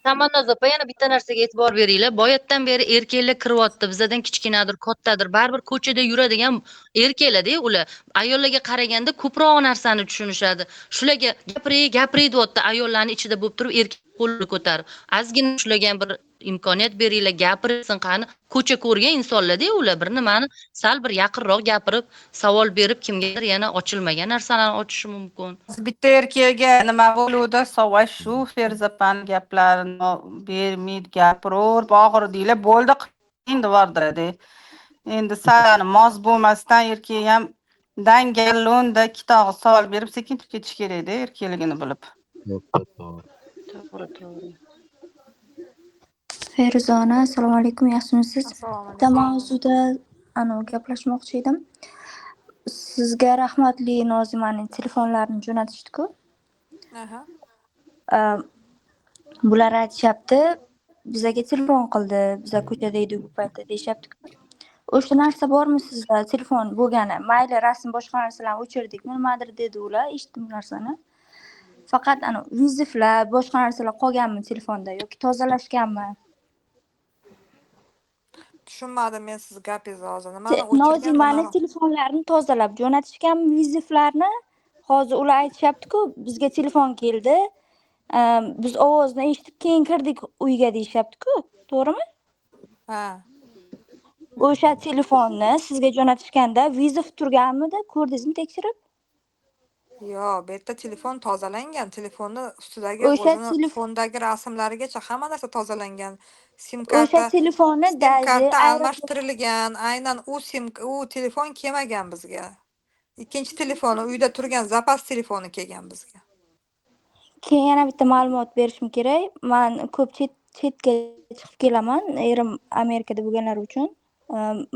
Tamannoz opa, yana bitta narsaga e'tibor beringlar. Boyatdan beri erkaklar kiryapti, bizdan kichkinadir, kattadir, baribir ko'chada yuradigan erkaklar-da ular. Ayollarga qaraganda ko'proq narsani tushunishadi. Shularga gapiring, gapiring deyapti, ayollarning ichida bo'lib turib erkak qo'lini ko'tarib. Ozgina shularga ham bir imkoniyat beringlar, gapirsin qani. Ko'cha ko'rgan insonlar-da ular, bir nimani sal bir yaqinroq gapirib, savol berib, kimgadir yana ochilmagan narsalarni ochishi mumkin. Bitta erkakga nima bo'luvdi? Savash shu Ferzapani gaplarini bermaydi, gapiraverib og'ir deylar. Bo'ldi, endi bordiradi. Endi sal mos bo'lmasdan erkak ham dangal lo'nda ikkita og'iz savol berib sekin turib ketish kerakda, erkakligini bilib. To'g'ri, to'g'ri. Ferzona, assalomu alaykum, yaxshimisiz? Assalomu Bitta alaykum. mavzuda anavi gaplashmoqchi edim. Sizga rahmatli Nozimaning telefonlarini jo'natishdi-ku. Aha. Bular aytishyapti, bizaga telefon qildi, biza ko'chada edik u paytda deyishyapti-ku. O'sha narsa bormi sizda telefon bo'lgani? Mayli, rasm boshqa narsalarni o'chirdikmi, nimadir dedi ular, eshitdim bu narsani. Faqat ana viziflar, boshqa narsalar qolganmi telefonda yoki tozalashganmi? Tushunmadim men siz gapingizni hozir. Nimani o'chirgan, Nozimani nimani telefonlarini tozalab jo'natishganmi viziflarni? Hozir ular aytishyapti-ku, bizga telefon keldi. Biz ovozni eshitib keyin kirdik uyga deyishyapti-ku, to'g'rimi? Ha. O'sha telefonni sizga jo'natishganda vizif turganmidi? Ko'rdingizmi tekshirib? Yo'q, bu yerda telefon tozalangan. Telefonni ustidagi O'sha o'zini fondagi rasmlarigacha hamma narsa tozalangan. Sim O'sha karta telefonni sim даже karta aeroport almashtirilgan. Aynan u sim u telefon kelmagan bizga. Ikkinchi telefoni uyda turgan zapas telefoni kelgan bizga. Keyin yana bitta ma'lumot berishim kerak. Men ko'p chetga chiqib kelaman, erim Amerikada bo'lganlari uchun.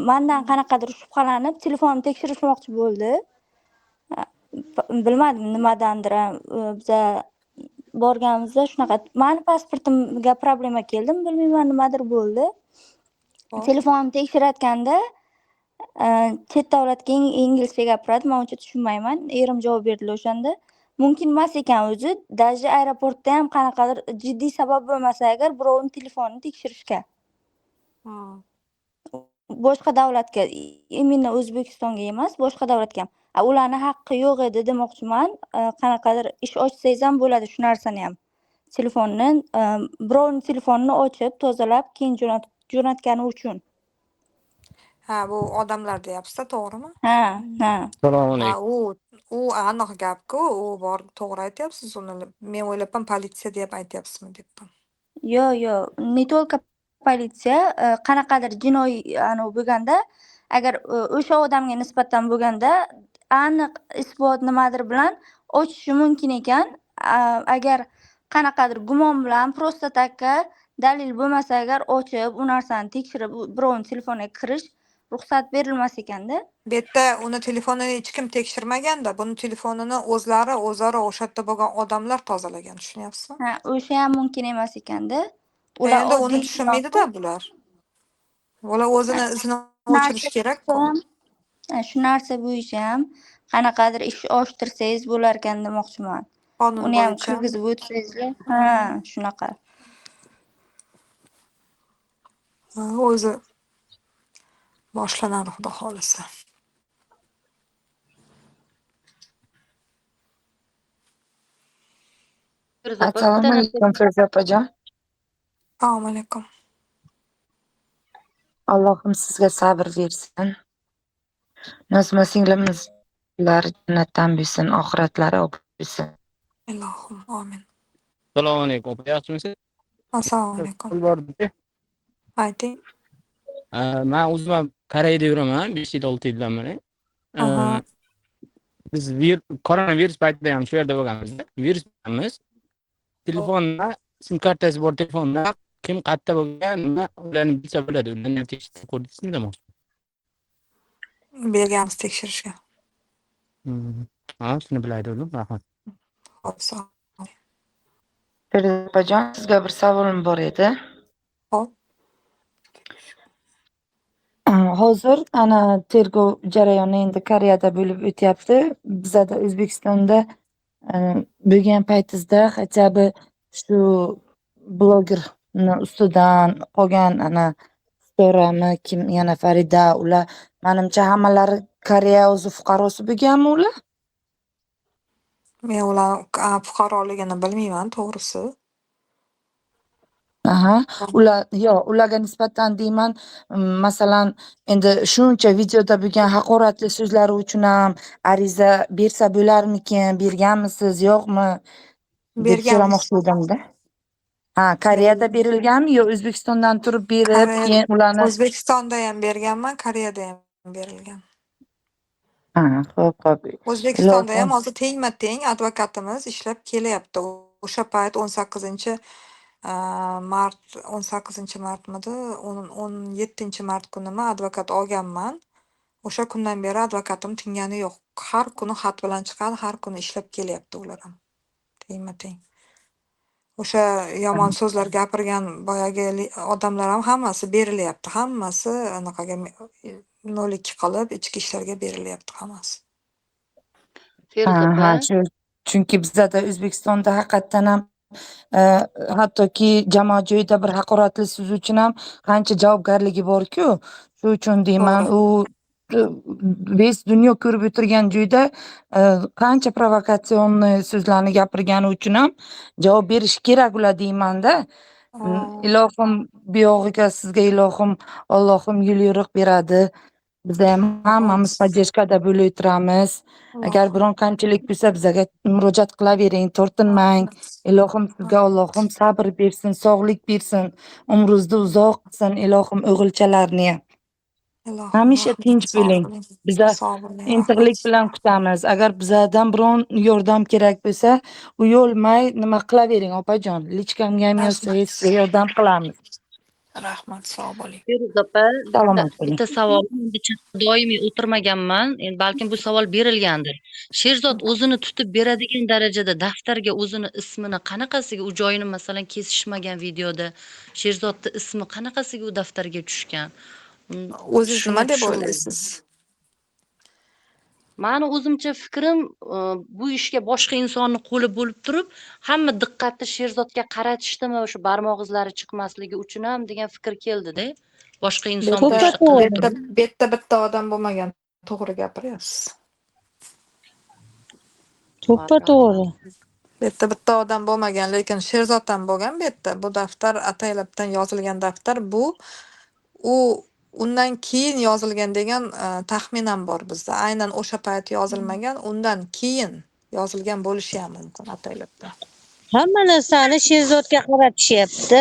Mandan qanaqadir shubhalanib telefonimni tekshirishmoqchi bo'ldi. Bilmadim nimadandir, biza borganimizda shunaqa mani pasportimga problema keldimi, bilmayman nimadir bo'ldi. Xo'p. Telefonimni tekshirayotganda chet davlatga inglizcha gapiradi, men uncha tushunmayman. Erim javob berdilar o'shanda. Mumkin emas ekan o'zi, даже aeroportda ham qanaqadir jiddiy sabab bo'lmasa agar birovning telefonini tekshirishga. Boshqa davlatga, именно O'zbekistonga emas, boshqa davlatga ham. Ularni haqqi yo'q edi demoqchiman. Qanaqadir ish ochsangiz ham bo'ladi shu narsani ham. Telefonni, birovning telefonini ochib, tozalab, keyin jo'natgani uchun. Ha, bu odamlar deyapsiz-da, to'g'rimi? Ha, ha. Assalomu Ha, alaykum. u aniq gap-ku, u bor, to'g'ri aytyapsiz uni. Men o'ylabman politsiya deb aytyapsizmi debman. Yo'q, yo'q, не только politsiya, qanaqadir jinoiy anavi bo'lganda, agar o'sha odamga nisbatan bo'lganda aniq isbot nimadir bilan ochishi mumkin ekan. Agar qanaqadir gumon bilan просто takka dalil bo'lmasa agar ochib, u narsani tekshirib, birovning telefoniga kirish ruxsat berilmas ekanda. Bu yerda uni telefonini hech kim tekshirmaganda, buni telefonini o'zlari o'zaro o'sha yerda bo'lgan odamlar tozalagan, tushunyapsizmi? Ha, o'sha ham mumkin emas ekanda. Ular Endi uni oddiy tushunmaydida bular. Ular o'zini izini o'chirish kerak-ku. Shu narsa bo'yicha ham qanaqadir ish ochtirsangiz bo'lar ekan demoqchiman. Qonun Uni ham bo'yicha. kirgizib o'tsangizlar, ha, shunaqa. Ha, o'zi boshlanadi xudo xolisa. Feruza opa, bitta Assalomu narsa alaykum, Feruza opajon. Assalomu alaykum. Allohim sizga sabr bersin. Nozima singlimizlar jannatdan bo'lsin, oxiratlari obod bo'lsin. Ilohim, omin. Assalomu alaykum opa, yaxshimisiz? Assalomu alaykum. Savol bor edi. Ayting. Man o'zim ham Koreyada yuraman, 5 yil, 6 yildan beri. Biz koronavirus paytida ham shu yerda bo'lganmiz. Virus bilanmiz. Telefonda, sim kartasi bor telefonda kim qayerda bo'lgan, nima, ularni bilsa bo'ladi. Ularni ham tekshirib ko'rdingizmi demoqchi. Berganmiz tekshirishga. Ha, shuni bilaydi o'g'lim, rahmat. Xo'p, sog' bo'ling. Feruza opajon, sizga bir savolim bor edi. Xo'p. Hozir ana tergov jarayoni endi Koreyada bo'lib o'tyapti. Bizada O'zbekistonda bo'lgan paytingizda хотя бы shu blogerni ustidan qolgan ana Sitorami, kim yana, Farida, ular manimcha hammalari Koreya o'zi fuqarosi bo'lganmi ular? Men ular fuqaroligini bilmayman, to'g'risi. Aha, ular yo'q, ularga nisbatan deyman, masalan, endi shuncha videoda bo'lgan haqoratli so'zlari uchun ham ariza bersa bo'larmikin, berganmisiz, yo'qmi deb Berganmiz. so'ramoqchi edimda. Ha, Koreyada berilganmi yo O'zbekistondan turib berib, keyin ularni O'zbekistonda ham berganman, Koreyada ham berilgan. Ha, xo'p, xo'p. O'zbekistonda ham Ilohim hozir tengma-teng advokatimiz ishlab kelyapti. O'sha payt 18 mart, 18 martmidi, 17 mart kunimi advokat olganman. O'sha kundan beri advokatim tingani yo'q. Har kuni xat bilan chiqadi, har kuni ishlab kelyapti ular ham. Tengma-teng. O'sha yomon so'zlar gapirgan boyagi odamlar ham hammasi berilyapti. Hammasi anaqaga 02 qilib ichki ishlarga berilyapti hammasi. Feruza Ha, opa. Shu chunki bizada O'zbekistonda haqiqatdan ham hattoki jamoat joyida bir haqoratli so'z uchun ham qancha javobgarligi bor-ku. Shu uchun deyman, u весь dunyo ko'rib o'tirgan joyda qancha провокационный so'zlarni gapirgani uchun ham javob berish kerak ular deymanda. Ilohim buyog'iga sizga, ilohim Allohim yo'l yo'riq beradi. Biza ham hammamiz поддержка da bo'lib o'tiramiz. Agar biron kamchilik bo'lsa, bizaga murojaat qilavering, tortinmang. Ilohim sizga Allohim sabr bersin, sog'lik bersin, umringizni uzoq qilsin, ilohim o'g'ilchalarni ham. Ilohim, Hamisha rahmat. Tinch Sog' bo'ling. bo'ling. Biza Sog' bo'ling, intiqlik rahmat. Bilan kutamiz. Agar bizadan biron yordam kerak bo'lsa, uyalmay nima qilavering, opajon. Личка mga ham yozsangiz, sizga yordam qilamiz. Rahmat, sog' bo'ling. Feruza opa, bitta Salomat bo'ling. Bitta savolim, endi chatda doimiy o'tirmaganman. Endi balkim bu savol berilgandir. Sherzod o'zini tutib beradigan darajada daftarga o'zini ismini qanaqasiga, u joyini masalan kesishmagan videoda Sherzodni ismi qanaqasiga u daftarga tushgan? O'zingiz Shuni nima deb tushunmadim. o'ylaysiz? Mani o'zimcha fikrim, bu ishga boshqa insonni qo'li bo'lib turib, hamma diqqatni Sherzodga qaratishdimi, o'sha barmoq izlari chiqmasligi uchun ham degan fikr keldi-da. Boshqa inson bu ishni qilib Bu yerda turib. Bu yerda bitta odam bo'lmagan, to'g'ri gapiryapsiz. To'ppa to'g'ri. Bu yerda bitta odam bo'lmagan, lekin Sherzod ham bo'lgan bu yerda. Bu daftar ataylabdan yozilgan daftar. Bu u undan keyin yozilgan degan taxmin ham bor bizda. Aynan o'sha payt yozilmagan, undan keyin yozilgan bo'lishi ham mumkin ataylabdan. Hamma narsani Sherzodga qaratishyapti.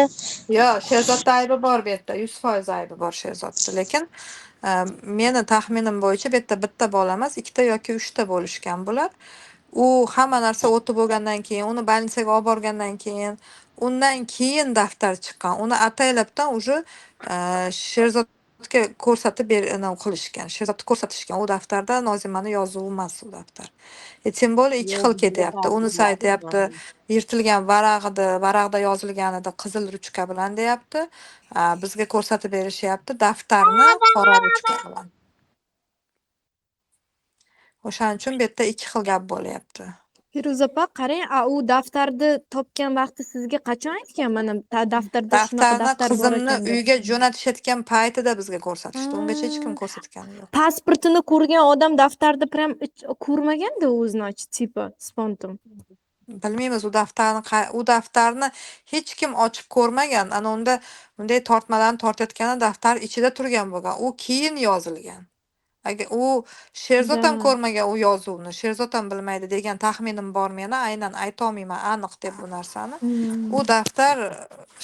Yo'q, Sherzodda aybi bor bu yerda, 100% aybi bor Sherzodda. Lekin meni taxminim bo'yicha bu yerda bitta bola emas, ikkita yoki uchta bo'lishgan bular. U hamma narsa o'tib bo'lgandan keyin, uni больница ga olib borgandan keyin, undan keyin daftar chiqqan. Uni ataylabdan уже Sherzodga ko'rsatib ber anavi qilishgan. Sherzodga ko'rsatishgan. U daftarda Nozimani yozuvi emas u daftar. Тем более ikki xil ketyapti. Unisi aytyapti, yirtilgan varag'ida, varaqda yozilgan edi qizil ruchka bilan deyapti. Bizga ko'rsatib berishyapti daftarni qora ruchka bilan. O'shaning uchun bu yerda ikki xil gap bo'lyapti. Feruza opa, qarang, a u daftarni topgan vaqti sizga qachon aytgan? Mana daftarda shunaqa Daftarni daftar bor qizimni ekan deb. Uyga jo'natishayotgan paytida bizga ko'rsatishdi. Ungacha hech kim ko'rsatgani yo'q. Pasportini ko'rgan odam daftarni прям ko'rmaganda u, значит, типа, с понтом. Bilmaymiz u daftarni, u daftarni hech kim ochib ko'rmagan. Ana unda bunday tortmalarni tortayotganda daftar ichida turgan bo'lgan. U keyin yozilgan. Agar u Sherzod ham ko'rmagan u yozuvni, Sherzod ham bilmaydi degan taxminim bor meni, aynan aytolmayman aniq deb bu narsani. U daftar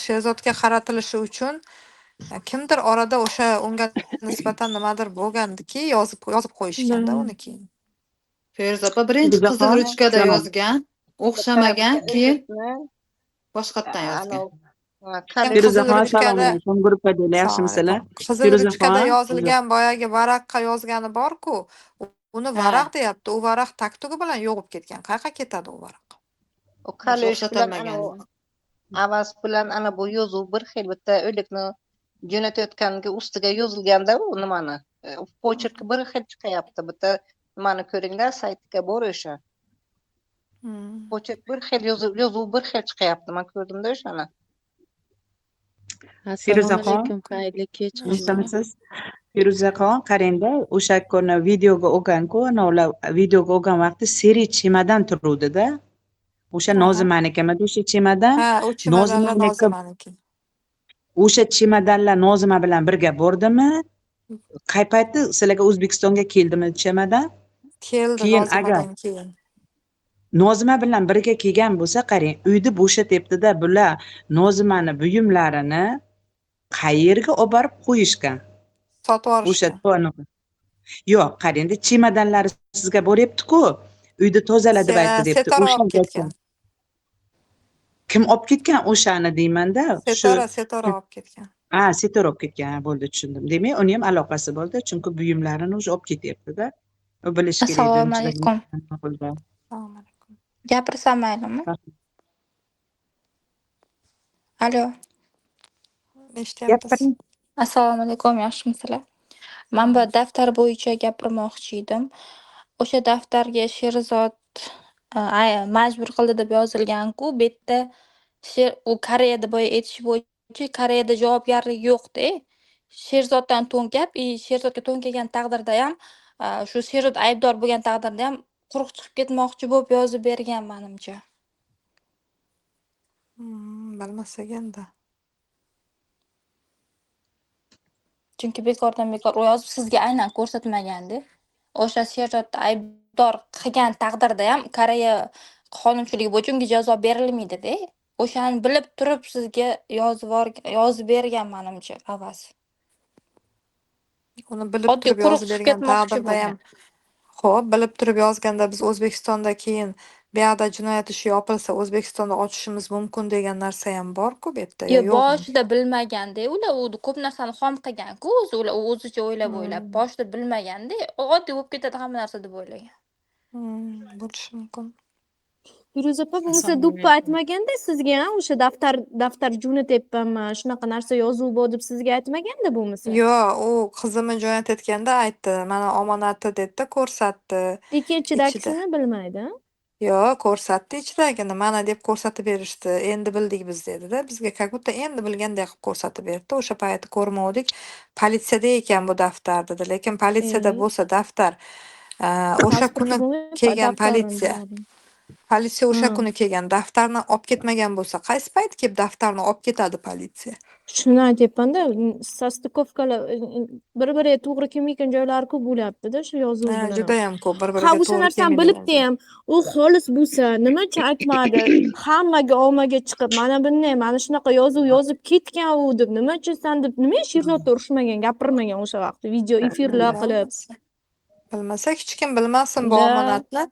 Sherzodga qaratilishi uchun kimdir orada o'sha unga nisbatan nimadir bo'lgandiki, yozib qo'yishganda uni keyin. Feruza opa birinchi qizil Feruzaxon, ruchkada salom. yozgan, o'xshamagan, keyin boshqatdan yozgan. Qizil Feruzaxon, assalomu ruchkada alaykum. Gruppadagilar Assalomu yaxshimisizlar? alaykum. Qizil ruchkada Feruzaxon, yozilgan boyagi varaqqa yozgani bor-ku, uni Ha. varaq deyapti. U varaq tag-tugi bilan yo'qib ketgan. Qayoqqa ketadi u varaq? U O'sha kalish bilan ana o'xshatalmagan. u Avaz bilan ana bu yozuv bir xil, bitta o'likni jo'natayotganga ustiga yozilganda u nimani почерк i bir xil chiqyapti. Bitta nimani ko'ringlar, saytiga bor o'sha. Почерк bir xil, yozuv bir xil chiqyapti. Man ko'rdimda o'shani. Assalomu Feruzaxon, alaykum, xayrli kech hammaga. eshitmisiz? Feruzaxon, qarangda, o'sha kuni videoga olgan-ku, ular videoga olgan vaqtda серый чемодан turuvdi-da. O'sha Nozimanikimidi o'sha чемодан? Ha, u chemodanlar Nozimaniki Nozimaniki. O'sha chemodanlar Nozima bilan birga bordimi? Qay payti sizlarga O'zbekistonga keldimi чемодан? Keldi Keyin agar Nozimadan keyin. Nozima bilan birga kelgan bo'lsa, qarang, uyni bo'shatyapti-da, bular Nozimani buyumlarini qayerga olib borib qo'yishgan? Sotib O'sha yuborishgan. Yo'q, qarangda, chemodanlari sizga boryapti-ku. Uyni tozala deb aytdi debdi. Setora O'sha olib ketgan. Kim olib ketgan o'shani deymanda. Shu Setora olib ketgan. Ha, Setora olib ketgan, ha, bo'ldi, tushundim. Demak, uni ham aloqasi bo'ldi, chunki buyumlarini уже olib ketyapti-da. U bilish kerak edi, Assalomu unchalar alaykum. bo'ldi. Assalomu alaykum. Gapirsam maylimi? Alo. Eshityapmiz. Gapiring. Assalomu alaykum, yaxshimisizlar? Men bu daftar bo'yicha gapirmoqchi edim. O'sha daftarga Sherzod majbur qildi deb yozilgan-ku, bu yerda u Koreyada boya aytish bo'yicha Koreyada javobgarlik yo'q-da. Sherzoddan to'nkab, Sherzodga to'nkagan taqdirda ham, shu Sherzod aybdor bo'lgan taqdirda ham quruq chiqib ketmoqchi bo'lib yozib bergan menimcha. Bilmasak endi. Chunki bekordan bekor u yozib sizga aynan ko'rsatmaganda. O'sha Sherzodni aybdor qilgan taqdirda ham Koreya qonunchiligi bo'yicha unga jazo berilmaydi-da. O'shani bilib turib sizga yozib bergan menimcha Avaz. Uni bilib Oddiy turib quruq yozib chiqib bergan ketmoqchi taqdirda bo'lgan. ham, xo'p, bilib turib yozganda biz O'zbekistonda keyin bu yoqda jinoyat ishi yopilsa O'zbekistonda ochishimiz mumkin degan narsa ham bor-ku bu yerda, yo Yo'q, yo'qmi? boshida bilmaganda ular u ko'p narsani xom qilgan-ku o'zi, ular o'zicha o'ylab-o'ylab, boshida bilmaganda oddiy bo'lib ketadi hamma narsa deb o'ylagan. Bo'lishi mumkin. Feruza opa, bo'lmasa Assalomu Duppa alaykum. aytmaganda sizga ham o'sha daftar jo'natyapmanman, shunaqa narsa yozuv bor deb sizga aytmaganda bo'lmasa? Yo'q, u qizimni jo'natayotganda aytdi, mana omonati dedi, ko'rsatdi. Lekin Ichida. ichidakisini bilmaydi. Yo'q, ko'rsatdi ichidagini, mana deb ko'rsatib berishdi. Endi bildik biz dedi-da. Bizga как будто endi bilgandek qilib ko'rsatib berdi. O'sha payti ko'rmovdik. Politsiyada ekan bu daftar dedi. Lekin politsiyada bo'lsa daftar, o'sha Pasporti kuni bo'lmay kelgan daftarini politsiya. bilmadim. Politsiya o'sha kuni kelgan, daftarni olib ketmagan bo'lsa, qaysi payt kelib daftarni olib ketadi politsiya? Shuni aytyapman-da, состыковка lar bir-biriga to'g'ri kelmayotgan joylari ko'p bo'lyapti-da shu yozuv Ha, bilan ham. judayam ko'p Ha, bir-biriga o'sha to'g'ri narsani kelmaydigan bilibdi joy. ham. U xolis bo'lsa, nimacha aytmadi? Hammaga omaga chiqib, mana bunday, mana shunaqa yozuv yozib ketgan u deb, nimacha san deb, nima Sherzodda urushmagan, gapirmagan o'sha vaqtda video efirlar qilib. Bilmasa hech kim bilmasin bu Da. omonatni,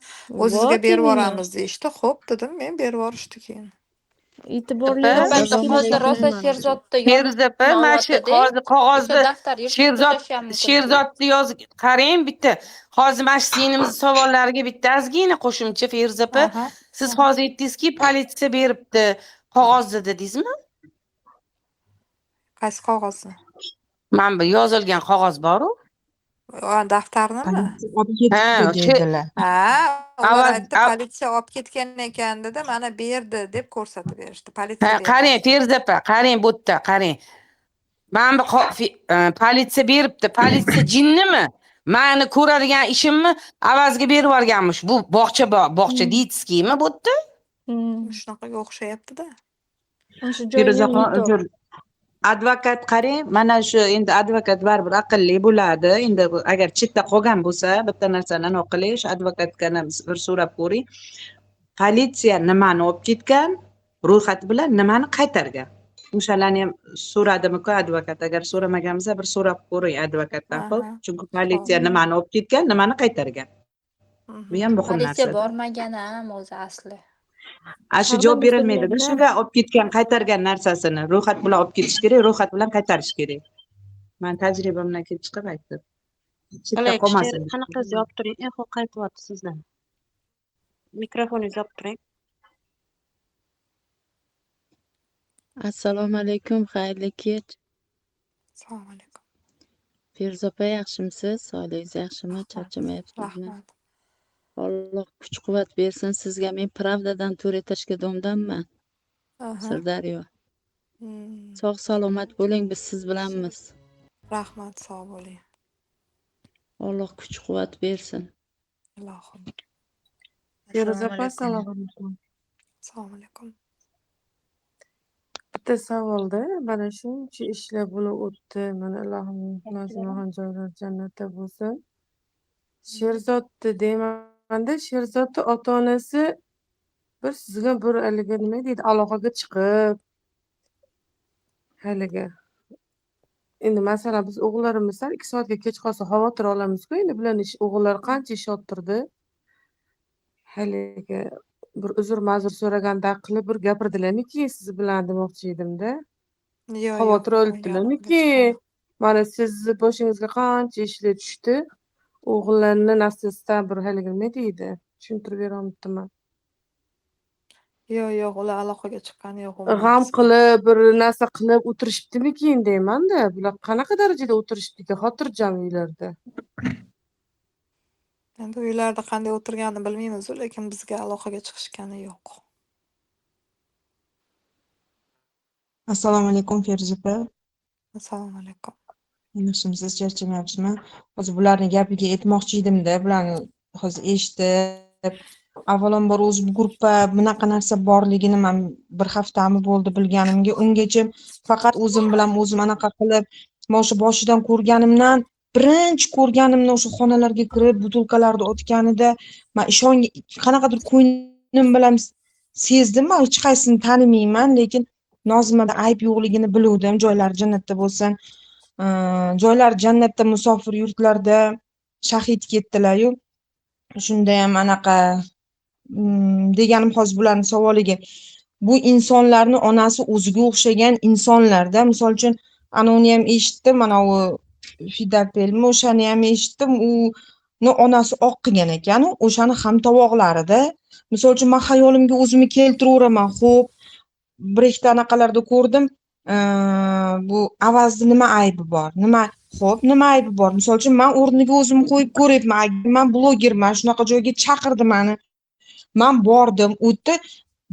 o'zizga Вот berib именно. yuboramiz deyishdi. Xo'p dedim, men berib yuborishdi keyin. E'tiborliroq Albatta, bo'lish hozir kerak rosa manimcha. Sherzodni Feruza opa, mana shu yonib hozir olyapti-da. O'sha qog'ozni daftar yirtib Sherzod tashlashi ham mumkin. Sherzodni yozib qarang bitta. Hozir mana shu singlimiz savollariga bitta ozgina qo'shimcha Feruza opa. Siz hozir aytdingizki, politsiya beribdi qog'ozni dedingizmi? Qaysi qog'ozni? Mana bu yozilgan qog'oz bor-u. Daftarnimi? Politsiya olib Ha, ketibdi o'sha dedilar. Ha, ular Avaz aytdi, politsiya olib ketgan ekan dedi, mana berdi deb ko'rsatib berishdi. Politsiya Ha, berdi. qarang Feruza opa, qarang bu yerda, qarang. Mana bu politsiya beribdi. Politsiya jinnimi? Mani ko'radigan ishimni Avazga berib yuborganmish. Bu bog'cha, bog'cha детский mi bu yerda? Shunaqaga o'xshayapti-da. O'sha joyini Feruzaxon, не то. Uzr. Advokat qarang, mana shu endi advokat baribir aqlli bo'ladi. Endi agar chetda qolgan bo'lsa, bitta narsani aniq qiling, shu advokatga ham bir so'rab ko'ring. Politsiya nimani olib ketgan, ro'yxat bilan nimani qaytargan? O'shalarni ham so'radimiku advokat? Agar so'ramagan bo'lsa, bir so'rab ko'ring advokatdan, xo'p? Chunki politsiya nimani olib ketgan, nimani qaytargan? Bu ham muhim Politsiya narsa. bormagan ham o'zi asli. A shu javob berilmaydida shunga olib ketgan, qaytargan narsasini ro'yxat bilan olib ketish kerak, ro'yxat bilan qaytarish kerak. Man tajribamdan kelib chiqib aytdim. Chetda qolmasin. Qanaqasi yopib turing, eho qaytyapti sizdan. Mikrofoningizni yopib turing. Assalomu alaykum, xayrli kech. Assalomu alaykum. Feruza opa, yaxshimisiz? Sog'ligingiz yaxshimi? Charchamayapsizmi? Rahmat. Alloh kuch-quvvat bersin sizga. Men Pravdadan To'retashga domdanman. Sirdaryo. Sog' salomat bo'ling, biz siz bilanmiz. Rahmat, sog' bo'ling. Alloh kuch-quvvat bersin. Ilohim. Feruza opa, assalomu alaykum. Assalomu alaykum. Bitta savolda, mana shuncha ishlar bo'lib o'tdi. Mana ilohim Nozimaxon joylari jannatda bo'lsin. Sherzodni deymanda, Sherzodni ota-onasi bir sizga bir haligi nima deydi, aloqaga chiqib haligi endi masalan biz o'g'illarimiz sal 2 soatga kech qolsa xavotir olamiz-ku, endi bularni o'g'illari qancha ish orttirdi. Haligi bir uzr ma'zur so'raganda qilib bir gapirdilarmiki siz bilan demoqchi edimda. Yo'q, Xavotir yo'q, olibdilarmiki? Mana sizni boshingizga qancha ishlar tushdi. O'g'illarni narsasidan bir haligi nima deydi? Tushuntirib berolmabdiman. Yo'q, yo'q, ular aloqaga chiqqani yo'q umuman G'am bizga. qilib, bir narsa qilib o'tirishibdimikin deyman-da. Bular qanaqa darajada o'tirishibdiki, xotirjam uylarda. Endi uylarda qanday o'tirganini bilmaymiz, lekin bizga aloqaga chiqishgani yo'q. Assalomu alaykum, Feruza opa. Assalomu alaykum. Yaxshimisiz, charchamayapsizmi? Hozir bularni gapiga aytmoqchi edimda, bularni hozir eshitib, avvalambor o'zi bu gruppa bunaqa narsa borligini man bir haftami bo'ldi bilganimga, ungacha faqat o'zim bilan o'zim anaqa qilib, man o'sha boshidan ko'rganimdan, birinchi ko'rganimda o'sha xonalarga kirib butulkalarni otganida man ishongan, qanaqadir ko'nglim bilan sezdim, man hech qaysisini tanimayman, lekin Nozimada ayb yo'qligini biluvdim, joylari jannatda bo'lsin. Joylari jannatda, musofir yurtlarda shahid ketdilar-yu. Shunda ham anaqa deganim hozir bularning savoliga. Bu insonlarni onasi o'ziga o'xshagan insonlarda, misol uchun ana uni ham eshitdim, mana u Fidapelmi, o'shani ham eshitdim, uni onasi oq qilgan ekan, o'shani hamtovoqlarida. Misol uchun men xayolimga o'zimni keltiraveraman, xo'p, bir ikkita anaqalarda ko'rdim, bu Avazni nima aybi bor? Nima, xo'p, nima aybi bor? Misol uchun men o'rniga o'zimni qo'yib ko'ryapman. Agar men blogerman, shunaqa joyga chaqirdi meni. Men bordim, u yerda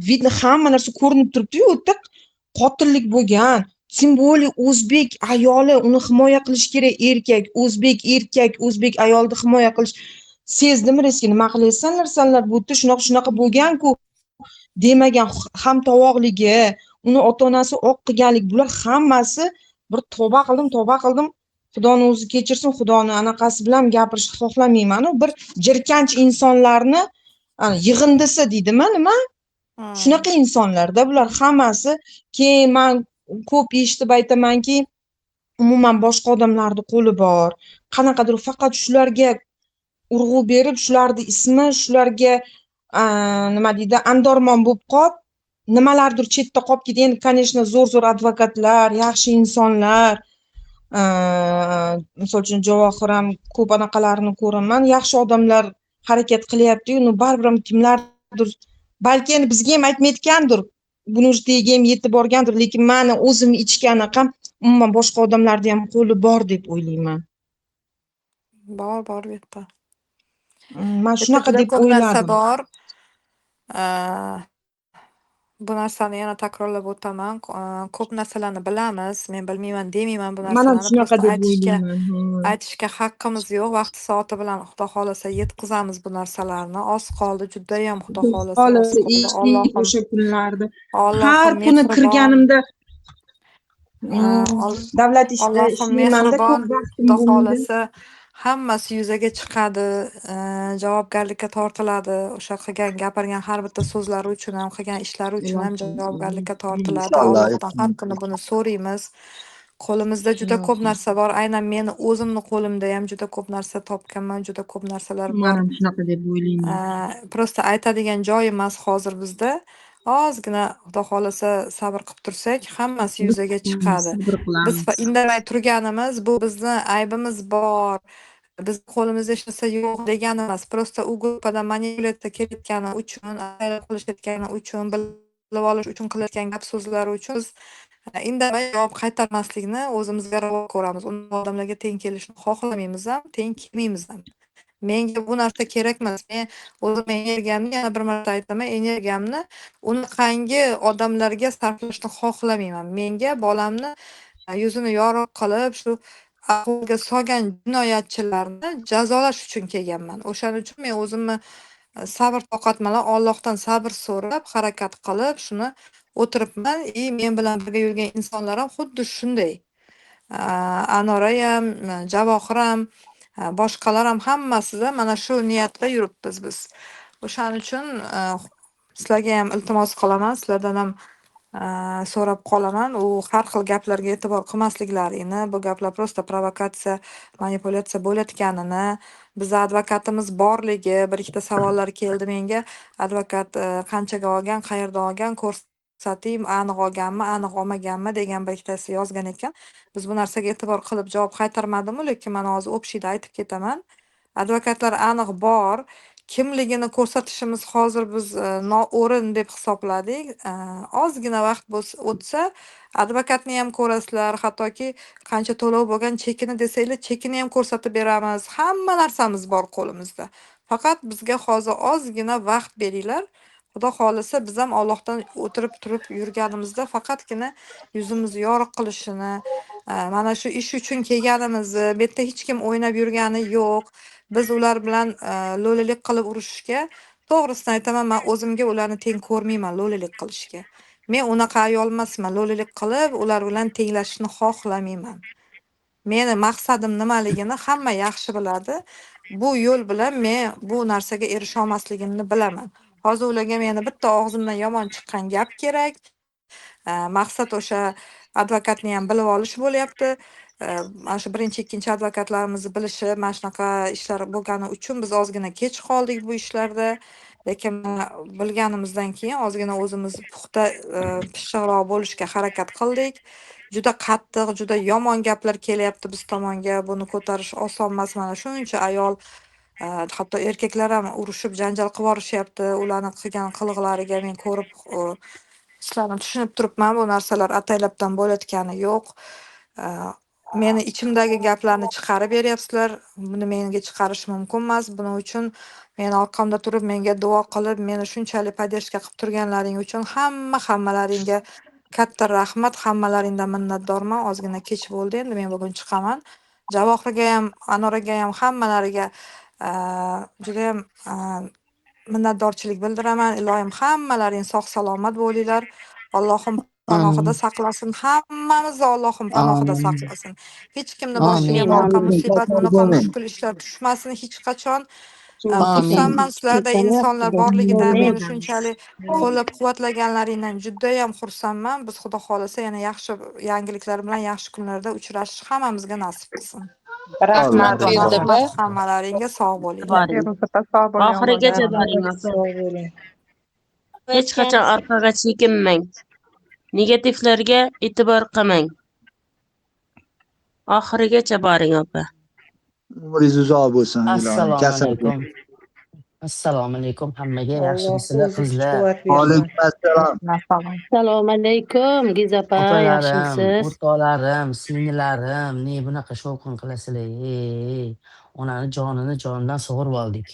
vidno hamma narsa ko'rinib turibdi-yu, u yerda qotillik bo'lgan. Тем более o'zbek ayoli, uni himoya qilish kerak, erkak, o'zbek erkak, o'zbek ayolni himoya qilish. Sezdim riski, nima qilyapsanlar sanlar, bu yerda shunaqa shunaqa bo'lgan-ku demagan hamtovoqligi, uni ota-onasi oq qilganlik, bular hammasi bir tavba qildim, tavba qildim. Xudoni o'zi kechirsin, Xudoni anaqasi bilan gapirishni xohlamayman. U bir jirkanch insonlarni yig'indisi deydimi, nima? Shunaqa insonlarda bular hammasi. Keyin men ko'p eshitib aytamanki, umuman boshqa odamlarning qo'li bor. Qanaqadir faqat shularga urg'u berib, shularning ismi, shularga nima deydi, andormon bo'lib qolib, nimalardir chetda qolib ketdi. Endi, конечно, zo'r-zo'r advokatlar, yaxshi insonlar, misol uchun Javohir ham ko'p anaqalarini ko'raman, yaxshi odamlar harakat qilyapti-yu, uni baribir ham kimlardir, balki endi bizga ham aytmayotgandir, buni уже tagiga ham yetib borgandir, lekin mani o'zimni ichki anaqam umuman boshqa odamlarda ham qo'li bor deb o'ylayman. Bor, bor bu yerda. Man Bu yerda shunaqa juda deb ko'p narsa o'yladim. bor. Bu narsani yana takrorlab o'taman. Ko'p narsalarni bilamiz. Men bilmayman demayman bu Man ham narsalarni. shunaqa Просто deb aytishga o'ylayman. aytishga haqqimiz yo'q. Vaqti soati bilan, Xudo xohlasa, yetkazamiz bu narsalarni. Oz qoldi, judayam, Xudo xohlasa, oz Xohlasa qoldi. eshitdik Allohim o'sha kunlarda. Har Allohim kuni mehribon. kirganimda davlat ishida Allohim ishlaymanda, mehribon, ko'p vaqtim Xudo bo'lmaydi. xohlasa, hammasi yuzaga chiqadi, javobgarlikka tortiladi. O'sha qilgan, gapirgan har bitta so'zlari uchun ham, qilgan ishlari uchun ham Ilohim. javobgarlikka tortiladi. Inshaalloh. Allohdan har kuni buni so'raymiz. Qo'limizda juda ko'p Ilohim. narsa bor. Aynan meni o'zimni qo'limda ham juda ko'p narsa topganman, juda ko'p narsalar Man bor. ham shunaqa deb o'ylayman. Просто aytadigan joy emas hozir bizda. Ozgina, Xudo xohlasa, sabr qilib tursak, hammasi Biz yuzaga chiqadi. sabr Biz qilamiz. indamay turganimiz, bu bizni aybimiz bor, bizni qo'limizda hech narsa yo'q degani emas. Просто u gruppadan manipulyatsiya kelayotgani uchun, ataylab qilishayotgani uchun, bilib olish uchun qilayotgan gap so'zlari uchun biz indamay javob qaytarmaslikni o'zimizga ravo ko'ramiz. Unaqa odamlarga teng kelishni xohlamaymiz ham, teng kelmaymiz ham. Menga bu narsa kerak emas. Men o'zim energiyamni, yana bir marta aytaman, energiyamni unaqangi odamlarga sarflashni xohlamayman. Menga bolamni yuzini yorug' qilib, shu ahvolga solgan jinoyatchilarni jazolash uchun kelganman. O'shaning uchun men o'zimni sabr toqat bilan, Allohdan sabr so'rab, harakat qilib, shuni o'tiribman. И men bilan birga yurgan insonlar ham xuddi shunday. Anora ham, Javohir ham, boshqalar ham, hammasida mana shu niyatda yuribmiz biz. O'shaning uchun sizlarga ham iltimos qilaman, sizlardan ham so'rab qolaman, u har xil gaplarga e'tibor qilmasliklaringni, bu gaplar просто provokatsiya, manipulyatsiya bo'layotganini, biza advokatimiz borligi, bir ikkita savollar keldi menga. Advokat qanchaga olgan, qayerdan olgan, ko'rsating, aniq olganmi, aniq olmaganmi degan bir ikkitasi yozgan ekan. Biz bu narsaga e'tibor qilib javob qaytarmadimu, lekin mana hozir общий da aytib ketaman. Advokatlar aniq bor. Kimligini ko'rsatishimiz hozir biz noo'rin deb hisobladik. Ozgina vaqt o'tsa, advokatni ham ko'rasizlar, hattoki qancha to'lov bo'lgan chekini desanglar, chekini ham ko'rsatib beramiz. Hamma narsamiz bor qo'limizda. Faqat bizga hozir ozgina vaqt beringlar. Xudo xohlasa, biz ham Allohdan o'tirib turib yurganimizda faqatgina yuzimizni yorug' qilishini, mana shu ish uchun kelganimizni, bu yerda hech kim o'ynab yurgani yo'q. Biz ular bilan lo'lilik qilib urushishga, to'g'risini aytaman, man o'zimga ularni teng ko'rmayman lo'lilik qilishga. Men unaqa ayol emasman, lo'lilik qilib ular bilan tenglashishni xohlamayman. Meni maqsadim nimaligini hamma yaxshi biladi. Bu yo'l bilan men bu narsaga erisha olmasligimni bilaman. Hozir ularga meni bitta og'zimdan yomon chiqqan gap kerak. Maqsad o'sha advokatni ham bilib olish bo'lyapti. Mana shu birinchi, ikkinchi advokatlarimizni bilishi, mana shunaqa ishlar bo'lgani uchun biz ozgina kech qoldik bu ishlarda. Lekin bilganimizdan keyin ozgina o'zimiz puxta, pishiqroq bo'lishga harakat qildik. Juda qattiq, juda yomon gaplar kelyapti biz tomonga. Buni ko'tarish oson emas. Mana shuncha ayol, hatto erkaklar ham urushib janjal qilib yuborishyapti. Ularni qilgan qiliqlariga men ko'rib, sizlarni tushunib turibman, bu narsalar ataylabdan bo'layotgani yo'q. Meni ichimdagi gaplarni chiqarib beryapsizlar. Buni menga chiqarish mumkin emas. Buning uchun meni orqamda turib, menga duo qilib, meni shunchalik поддержка qilib turganlaring uchun hammalaringga katta rahmat. Hammalaringdan minnatdorman. Ozgina kech bo'ldi, endi men bugun chiqaman. Javohirga ham, Anoraga ham, hammalariga judayam minnatdorchilik bildiraman. Iloyim, hammalaring sog' salomat bo'linglar. Allohim panohida saqlasin. Hammamizni Allohim panohida saqlasin. Hech kimni boshiga bunaqa musibat, bunaqa mushkul ishlar tushmasin hech qachon. Xursandman sizlarda insonlar borligidan, meni shunchalik qo'llab-quvvatlaganlaringdan judayam xursandman. Biz, Xudo xohlasa, yana yaxshi yangiliklar bilan yaxshi kunlarda uchrashish hammamizga nasib qilsin. Rahmat, Feruza opa. Rahmat hammalaringga, sog' bo'linglar. Boring. Oxirigacha boring, opa. Hech qachon orqaga chekinmang. Negativlarga e'tibor qilmang. Oxirigacha boring, opa. Umringiz uzoq bo'lsin, iloyim. Assalomu Kasal alaykum. Assalomu alaykum hammaga. Alloh Yaxshimisizlar, o'zi kuch qizlar? quvvat bersin. Alaykum assalom. Assalomu alaykum, Giz opa, Opalarim, yaxshimisiz? o'rtoqlarim, singillarim, ne bunaqa shovqin qilasizlar? Ey, onani jonini jonidan sug'urib oldik.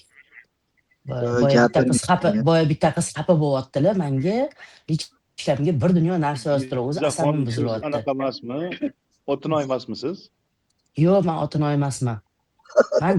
Boya bitta qiz xafa, Gapirmang. boya bitta qiz xafa bo'lyaptilar manga. Ishlamga bir dunyo narsa yozdilar, o'zi Gizaxon, asabim siz buzilyapti. anaqa emasmi? Otinoy emasmisiz? Yo'q, man otinoy emasman. Man